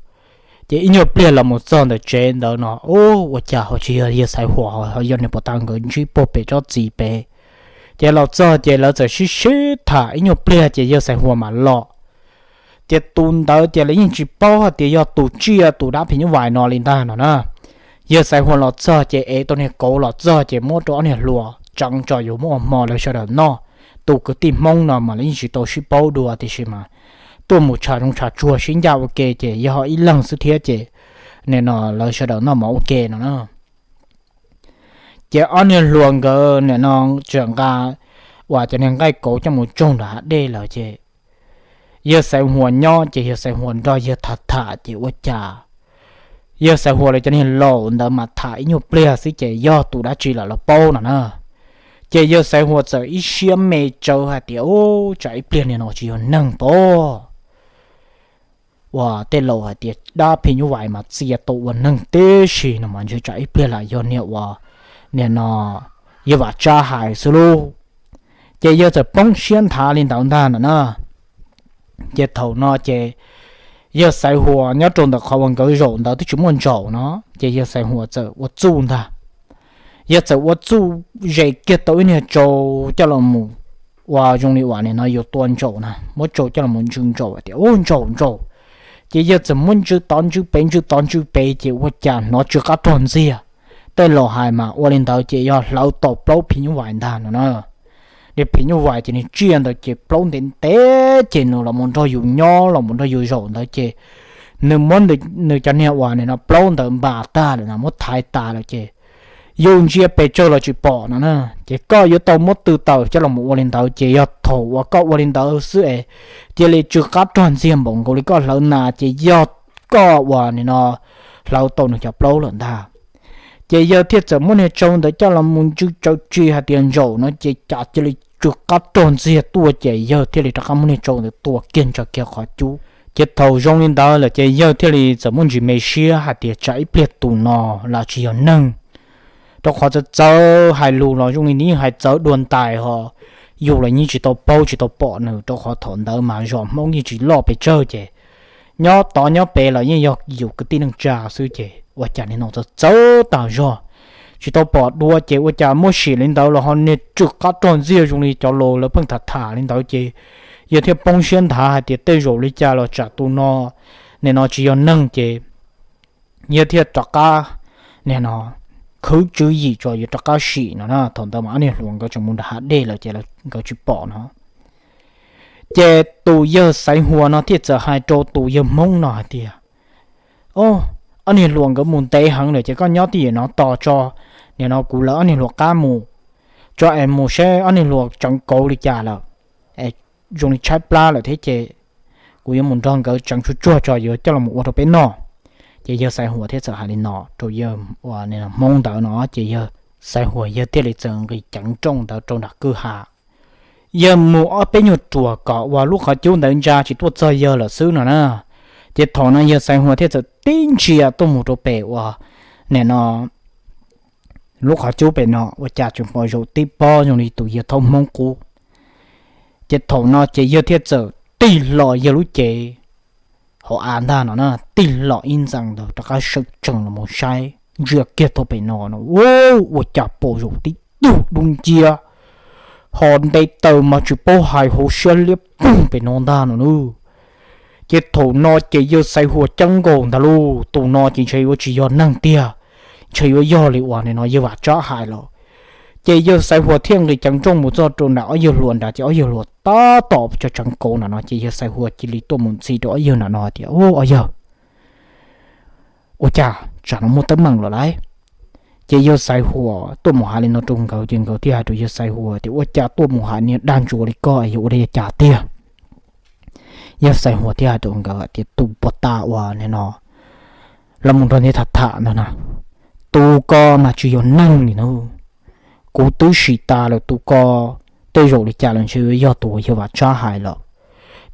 Ces ib nyuag pliag los mus txog ntawm tsev ntawd no, ua cas ho tsis yog yawg Xaiv Huas, ho yog niag puas tas nkawd ntsib puag pem tsob txiv pem. Ces los txog ces lawv txawm sib sib tham ib nyuag pliag ces yawg Xaiv Huas mam los. Ces tus ntawd ces lawv yeej tsis paub hais tias yog tus tsiaj tus dab phim nyuj vais no li ntag no na. Yawg Xaiv Huas los txog ces ev tau niag kauv los txog ces muab rau ob niag hluas tseev tso yuav muab ua hmo lawv sawv daws noj. Tus kwv tij Hmoob no mas lawv yeej tsis tau sib paub dua tiam sis mas tuaj mus tsham zoov tsham tsuag sib ncaj ua ke ces yog ho ib leeg xwb thiab ces nim no lawv sawv daws noj mov ua ke no na. Ces ob niag hluas nkawd nim no tseem nqa uas cov niag nqaij kauv coj mus tsaug nram hav dej lawm ces yawg Xaiv Huas nyob ces yawg Xaiv Huas nrog yawg tham tham ces ua cas yawg Xaiv Huas lawv cov niag laus ntawd mas tham ib nyuag pliag xwb ces yog tus dab tsi lawm los paub no na. Ces yawg Xaiv Huas txawm ib siab me tsawv hais tias, u, tsam ib pliag niag no tsis yog neeg pob. Uas tej laus hais tias dab phim nyuj vais mas txia tau ua neeg tib si no mas ntshe tsam ib pliag lam yog niag uas nim no yawg Vam Tsab hais xwb lauj. Ces yawg txawm poob siab nthav li ntawd ntag no na. Ces thaum no ces yawg Xaiv Huas nyob rau ntawm qhov uas nkawd zaum ntawd twb tsis muaj ntsaum no, ces yawg Xaiv Huas txawm ua txuj ntag. Yawg txawm ua txuj ze kiag tau ib niag tsau coj los mus ua zoo li uas nim no yus tua ntsaum na, muab tsau coj los mus ntsw ntsaum tias, u, ntsaum ntsaum. Ces yawg txawm muab ntsw tod ntsw pem ntsw tod ntsw pem ces ua cas hnov tsw qab rog ntxiag. Tej laus hais mas ua li ntawd ces yog hlawv tau plaub phim nyuj vais ntag no na. Niag phim nyuj vais ces nws tsiaj ntawd ces plaub ntev ntev ces nws los mus nrog yus nyob los mus nrog yus zaum ntawd ces nws muab nws cov niag uas nim no plaub ntawd npas tag lawm no muab thaiv tas lawm ces yus ntsia pes tsawg los tsis pom no na. Ces koj yuav tau muab tw tawm coj los ua li ntawd ces yog thaum uas koj ua li ntawd xwb es cia li tsw qab rog ntxiag npaum nkaus li koj hlawv nas ces yog koj uas nim no hlawv tau nws cov plaub lawm ntag. Ces yawg thiaj txawm muab niag tsau ntawd coj los mus ntsw tsawv tsis hais tias ntsaum no ces cas cia li tsw qab rog ntxiag tuaj ces yawg thiaj li rov qab muab niag tsau ntawd tua kiag ntsaws kiag qhov cub. Ces thaum zoo li ntawd lawm ces yawg thiaj li txawm muaj ntsis me siab hais tias tsam ib pliag tus no lam tsis yog neeg. Rau qhov txawv txawv hais lus los zoo li nws yeej hais txawv dua ntais ho yus los yeej tsis tau paub tsis tau pom nws rau qhov thaum ntawd mas zos Hmoob yeej tsis loj pes tsawg ces nyob tod nyob pem los yeej yog yus kwv tij neej tsa xwb ces ua cas nim no txawv txawv tas zog tsis tau pom dua ces ua cas muab sim li ntawd los ho niag tsw qab rog ntxiag zoo li cov laus lawv pheej tham tham li ntawd ces yawg thiaj poob siab nthav hais tias tej zaum li cas los tsam tus no nim no tsis yog neeg ces yawg thiaj rov qab nim no khwv tswv yim tso yuav rov qab sim no na. Thaum ntawd mas ob niag hluas nkawd tseem mus nram hav dej lawm ces nkawd tsis pom no. Ces tus yawg Xaiv Huas no thiaj txawm hais rau tus yawg Hmoob no hais tias, o, ob niag hluas nkawd mus ntev heev lawm ces koj nyob twj ywm no tos tso, nim no kuv lawv ob niag hluas qab mus, tso es mus saib ob niag hluas tseev kauv li cas lawm, es zoo li tshaib plab lawm thiab ces kuv yuav mus nrog nkawd tseev tsuag tsuag tso yuav coj los ua rau peb noj. Ces yawg Xaiv Huas thiaj txawm hais li no rau yawg Hmoob ntawd no ces yawg Xaiv Huas yawg thiaj li txawm nqis ceev nrooj ntawd rau nram kwj ha. Yawg mus ob peb nyuag ruam kom uas lub qhov cub ntawd ntsa tsis tuaj txog yawg lawm xwb no na. Ces thaum no yawg Xaiv Huas thiaj txawm tib ntsia tuaj mus rau pem uas nim no lub qhov cub pem no ua cas tseem pom zaum tib pob zoo li tus yawg thaub Hmoob qub. Ces thaum no ces yawg thiaj txawm tig hlo yawg lub cev hauv av ntag no na, tig hlo ib ntxees ntawd rov qab sawv tsees los mus saib ntsia kiag tau pem no no, ua cas pom zaum tib tug dub nciab ho nte taw mas tsis paub hais hauv siab liab ploog pem no ntag no nawb. Ces thaum no ces yawg Xaiv Huas ceeb nkaus ntag lauj, tus no ces ntshe yuav tsis yog neeg tiag, ntshe yuav yog li uas nim no yawg Vam Tsab hais lawm. Ces yawg Xaiv Huas thiaj nqis ceev nrooj mus txog rau nram ob yawg hluas nrad, ces ob yawg hluas tab tom tseev kauv nram no, ces yawg Xaiv Huas cia li tuaj mus ntxhi rau ob yawg nram no tias, Ub, ob yawg, ua cas tsam no muaj teeb meem lawm lauj? Ces yawg Xaiv Huas tuaj mus hais li no rau nkawd, ces nkawd thiaj hais rau yawg Xaiv Huas tias, Ua cas tuaj mus hais niag dag ntsuav li koj es yog ua li cas tiag? Yawg Xaiv Huas thiaj hais rau nkawd tias, Tus puag ta uas nim no los mus nrog nej tham tham ntawd na, tus ko mas tsis yog neeg li na. Kuv twb sim tas lawm, tus ko tej zaum li cas los ntshe yuav yog tus uas yawg Vam Tsab hais lawm.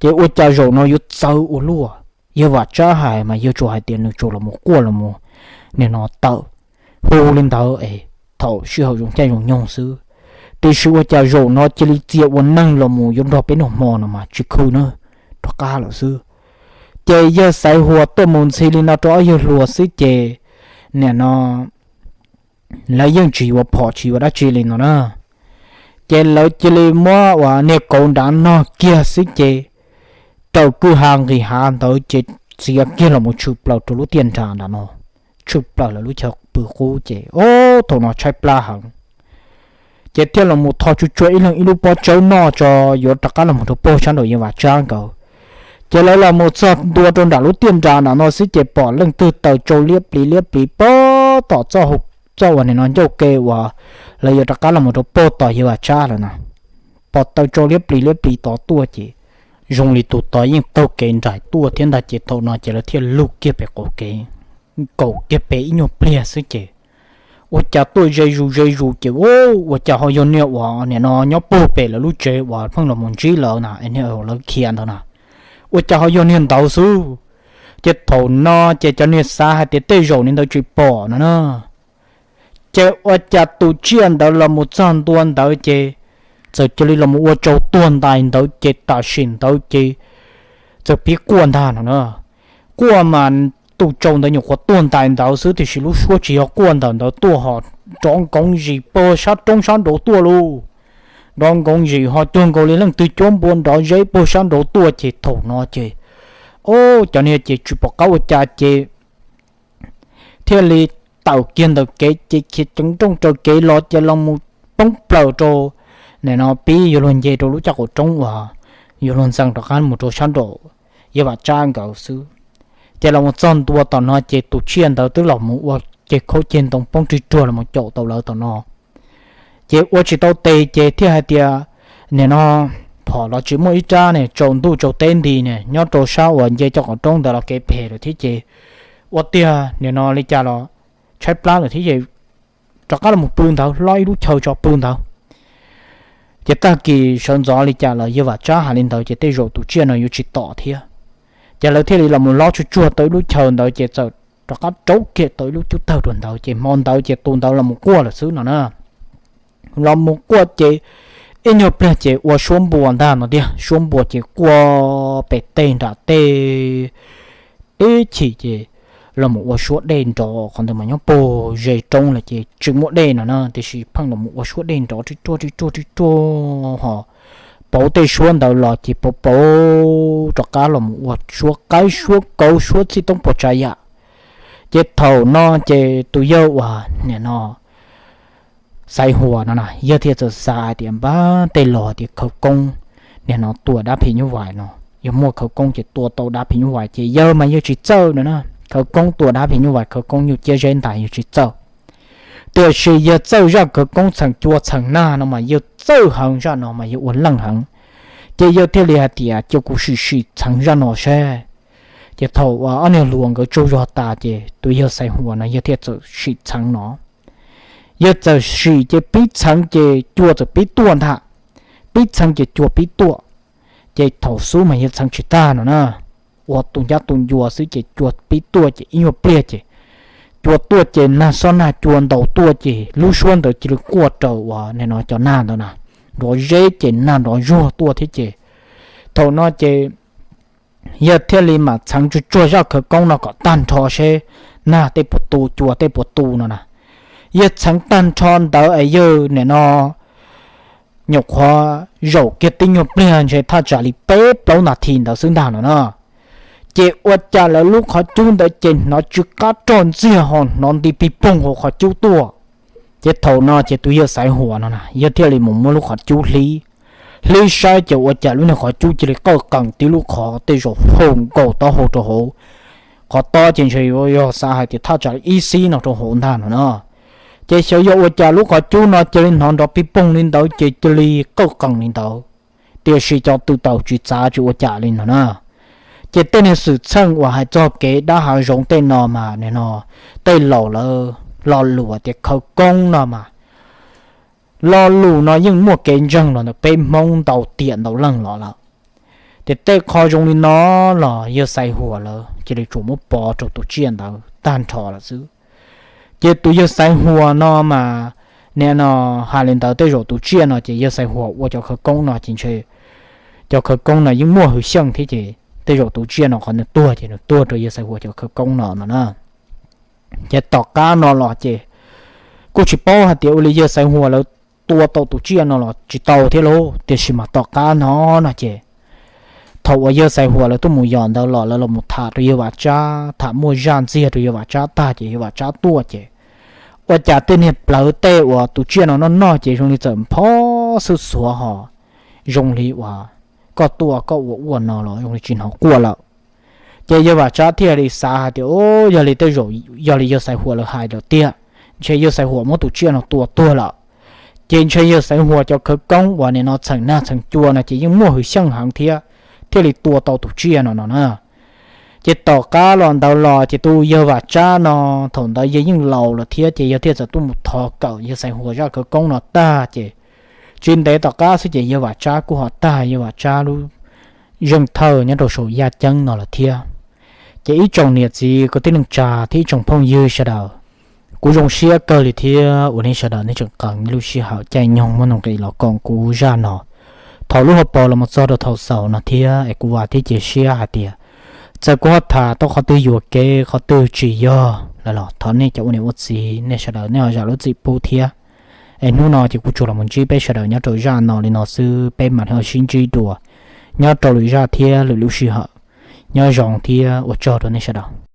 Ces ua cas zaum no yuav txawv ua luaj? Yawg Vam Tsab hais mas yawg tsuas hais tias nws tsuas los mus quaj los mus nim no tawm hu li ntawd es thaum sij hawm zoo caij zoo nyoog xwb, tiam sis ua cas zaum no cia li txia ua neeg los mus yuav nrog peb noj hmo no mas tsis khw na, rov qab lawm xwb. Ces yawg Xaiv Huas tuaj mus ntxhi li no rau ob yawg hluas xwb ces nim no lawv yeej tsis yuav phom tsis yuav dab tsi li no na. Ces lawv cia li muab uas niag kauv nrad nog kiag xwb ces raws kwj ha nqis hav ntawd ces txiav kiag los mus tshwm plaws rau lub tiaj nrag nram no, tshwm plaws lawv lub chaw pw qub ces, o, thaum no tshaib plab heev. Ces thiaj los mus tho tsuj tsuag ib leeg ib lub pob tsawb noj tso, yuav rov qab los mus rau puag sab nraum yawg Vam Tsab nkawd. Ces lawv los mus txog ntua rau nram lub tiaj nrag nram no xwb ces pom leej twg taws tsau liab plis liab plis pog tom txoj uas nim no ncauj ke uas lawv yuav rov qab los mus rau puag tom yawg Vam Tsab lawm na. Pom taws tsau liab plis liab plis tod tuaj ces zoo li tus tod yeej taug kev nraim tuaj thiab ntag. Ces thaum no ces lawv thiaj lug kiag pem qaum kev, nkaum kiag pem ib nyuag pliag xwb ces ua cas tuaj ze zus ze zus ces, ua cas ho yog niag uas nim no nyob puag pem lawv lub tsev uas pheej los mus ntsib lawv na, es niag lawv khiav ntawd na, ua cas ho yog niag ntawd xwb. Ces thaum no ces cov niag xav hais tias tej zaum niag ntawd tsis pom no na. Ces ua cas tus tsiaj ntawd los mus txog ntua ntawd ces txawm cia li los mus ua tsau tuag ntais ntawd ces tam sim ntawd ces txawm pib quaj ntag no na. Quaj mas tus tsau ntawd nyuam qhuav tuag ntais ntawd xwb tiam sis lub suab tsis yog quaj ntawm ntawd tuaj ho nrov nkoov zis puag sab roob sab nraud tuaj lauj. Nrov nkoov zis ho cuag nkaus li leej twg cuab npua nrov zeb puag sab nraud tuaj ces thaum no ces, o, cov niag ces tsis pom qab ua cas ces thiaj li tawm kiag ntawm kev ces khiav ceev nrooj raws kev los ces los mus poob plaws rau nim no pib yuav luag nce rau lub caj qaum roob uas yuav luag ntxeev rov qab mus rau sab nraum yawg Vam Tsab nkawd xwb. Ces los mus txog ntua tom no ces tus tsiaj ntawd twb los mus ua ceg khaub ceg ntoo poob rig ruag los mus caum tau lawv tom no. Ces ua tsis tau tes ces thiaj hais tias, nim no phom los tsis muaj ib rab ne, tsaus ntuj tsaus teb nti ne, nyob rau sab uas nce caj qaum roob ntawd los kev phem lawm thiab ces ua tiag nim no li cas los tshaib plab lawm thiab ces rov qab los mus pw ntawd, hlob ib lub chaw tso pw ntawd. Ces tag kis sawv ntxov li cas los yawg Vam Tsab hais li ntawd ces tej zaum tus tsiaj no yuav tsis tom thiab. Ces lawv thiaj li los mus hlob tsuj tsuag tau ib lub chaw ntawd ces txawm rov qab rauv kiag tau ib lub cub tawg rau ntawd ces hmo ntawd ces tus ntawd los mus quaj lawm xwb no na. Los mus quaj ces ib nyuag pliag ces ua suab npua ntag no tiag, suab npua ces quaj pem tej nram tej teb chim ces los mus ua suab dej nrov, qhov ntawd mas nyob puag ze roob lawm ces tsis muaj dej no na, tiam sis pheej los mus ua suab dej nrov ri ruaj ri ruaj ri ruaj ho pauv tej suab ntawd los ces pauv pauv rov qab los mus ua suab qaib suab kauv suab txhij toob puas tsav yam. Ces thaum no ces tus yawg uas nim no Xaiv Huas no na yawg thiaj txawm xav hais tias npab tej laus hais tias khawv koob nim no tua dab phim nyuj vais no, yog muaj khawv koob ces tua tau dab phim nyuj vais ces yawg mas yawg tsis txawj no na. Khawv koob tua dab phim nyuj vais khawv koob yug ciab zeb ntais yawg tsis txawj. Tiam sis yawg txawj zaj khawv koob txheem cua txheem nag no mas yawg txawj heev, zaj no mas yawg ua leej heev. Ces yawg thiaj li hais tias cia kuv sim sim txheev zaj no seb. Ces thaum ob niag hluas nkawd tsaug zog tas ces tus yawg Xaiv Huas no yawg thiaj txawm sim txheev no. Yawg txawm sim ces pib txheev ces cua txawm pib tuaj ntag. Pib txheev ces cua pib tuaj. Ces thaum xub mas yawg txheev tsis tag no na, ua tus ncab tus ncua xwb ces cua pib tuaj ces ib nyuag pliag ces cua tuaj ces nag xob nag cua ntaus tuaj ces lub suab ntawd cia li quaj raws uas nim no cov nag ntawd na, nrov zeb ces nag nrov zuag tuaj thiab ces thaum no ces yawg thiaj li mam txheev tsuag tsuag zaj khawv koob no kom tag nrho seb nag tej puas tu cua tej puas tu no na. Yawg txheev tag nrho ntawd es yawg nim no nyuam qhuav zaum kiag tib nyuag pliag ntshe thaj tsam li peb plaub nas this ntawd xwb ntag no na. Ces ua cas lawv lub qhov cub ntawd ces hnov tsw qab rog ntxiag ho hnov nti pig poog hauv qhov cub tuaj. Ces thaum no ces tus yawg Xaiv Huas no na yawg thiaj li mus muab lub qhov cub hlib, hlib saib ces ua cas lub niag qhov cub cia li qawj qees tib lub qhov tej zaum hau nkaus taub hau rau hauv. Qhov tob ces ntshe yuav yog xav hais tias thaj tsam ib xib no rau hauv ntag no na. Ces xyov yog ua cas lub qhov cub no cia li hnov nrov pig poog li ntawd ces cia li qawj qees li ntawd, tiam sis cov tw taus tsis txav tsis ua cas li no na. Ces tej niag xwm txheej uas hais txog kev dab hav zoov tej no mas nim no tej laus lawv lo lus tias khawv koob no mas lo lus no yeej muaj kev ntseeg los ntawm peb Hmoob ntau tiam ntau leej los lawm. Ces tej qho zoo li no los yawg Xaiv Huas lawv cia li tsuas muab pov rau tus tsiaj ntawd tag nrho lawm xwb. Ces tus yawg Xaiv Huas no mas nim no hais li ntawd tej zaum tus tsiaj no ces yawg Xaiv Huas ua cov khawv koob no ces ntshe cov khawv koob no yeej muaj hwv xyeej thiab ces tej zaum tus tsiaj no qhov nws tuag ces nws tuag rau yawg Xaiv Huas cov khawv koob no no na. Ces tom qab no los ces kuj tsis paub hais tias ua li yawg Xaiv Huas lawv tua tau tus tsiaj no los tsis tau thiab lauj, tiam sis mas tom qab no no ces thaum uas yawg Xaiv Huas lawv tuaj mus yos ntawd los lawv los mus tham rau yawg Vam Tsab, tham muaj zaj ntxiag rau yawg Vam Tsab tag ces yawg Vam Tsab tuaj ces ua cas tej niag plawv tej uas tus tsiaj no noj noj ces zoo li txawm nphob xwb xuav ho zoo li uas koj tuaj koj ua ua no los zoo li tsis hnov quaj lawm. Ces yawg Vam Tsab thiaj li xav hais tias, o, yog li tej zaum yog li yawg Xaiv Huas lawv hais lawm tiag, ntshe yawg Xaiv Huas muab tus tsiaj no tua tuag lawm. Ces ntshe yawg Xaiv Huas cov khawv koob uas nim no txheem nag txheem cua no ces yeej muaj hwv xyeej heev thiab, thiaj li tua tau tus tsiaj no no na. Ces tom qab los ntawd los ces tus yawg Vam Tsab no thaum ntawd yawg yeej laus lawm thiab ces yawg thiaj txawm tuaj mus thov kawm yawg Xaiv Huas zaj khawv koob no tag ces tsis ntev tom qab xwb ces yawg Vam Tsab kuj ho tag yawg Vam Tsab lub zeej thawj nyob rau saum yaj ceeb no lawm thiab. Ces ib tsoom niam txiv kwv tij neej tsa thiab ib tsoom phooj ywg sawv daws, kuv zoo siab kawg li thiab uas nej sawv daws nej tseem qee lub sij hawm caij nyoog muaj nuj nqis los koom kuv zaj no thaum lub hauv paus los mus txog rau thaum xaus no thiab es kuv vam thiab cia siab hais tias txawm kuv ho tham tau qhov twg yuam kev qhov twg tsis yog lawm los thov nej cov ua niam ua txiv nej sawv daws nej ho zam lub txim pub thiab. Es hnub no ces kuv tsuas los mus ntsib peb sawv daws nyob rau zaj no li no xwb, peb mam li ho sib ntsib dua nyob rau lwm zaj thiab lwm lub sij hawm. Nyob zoo thiab ua tsaug rau nej sawv daws.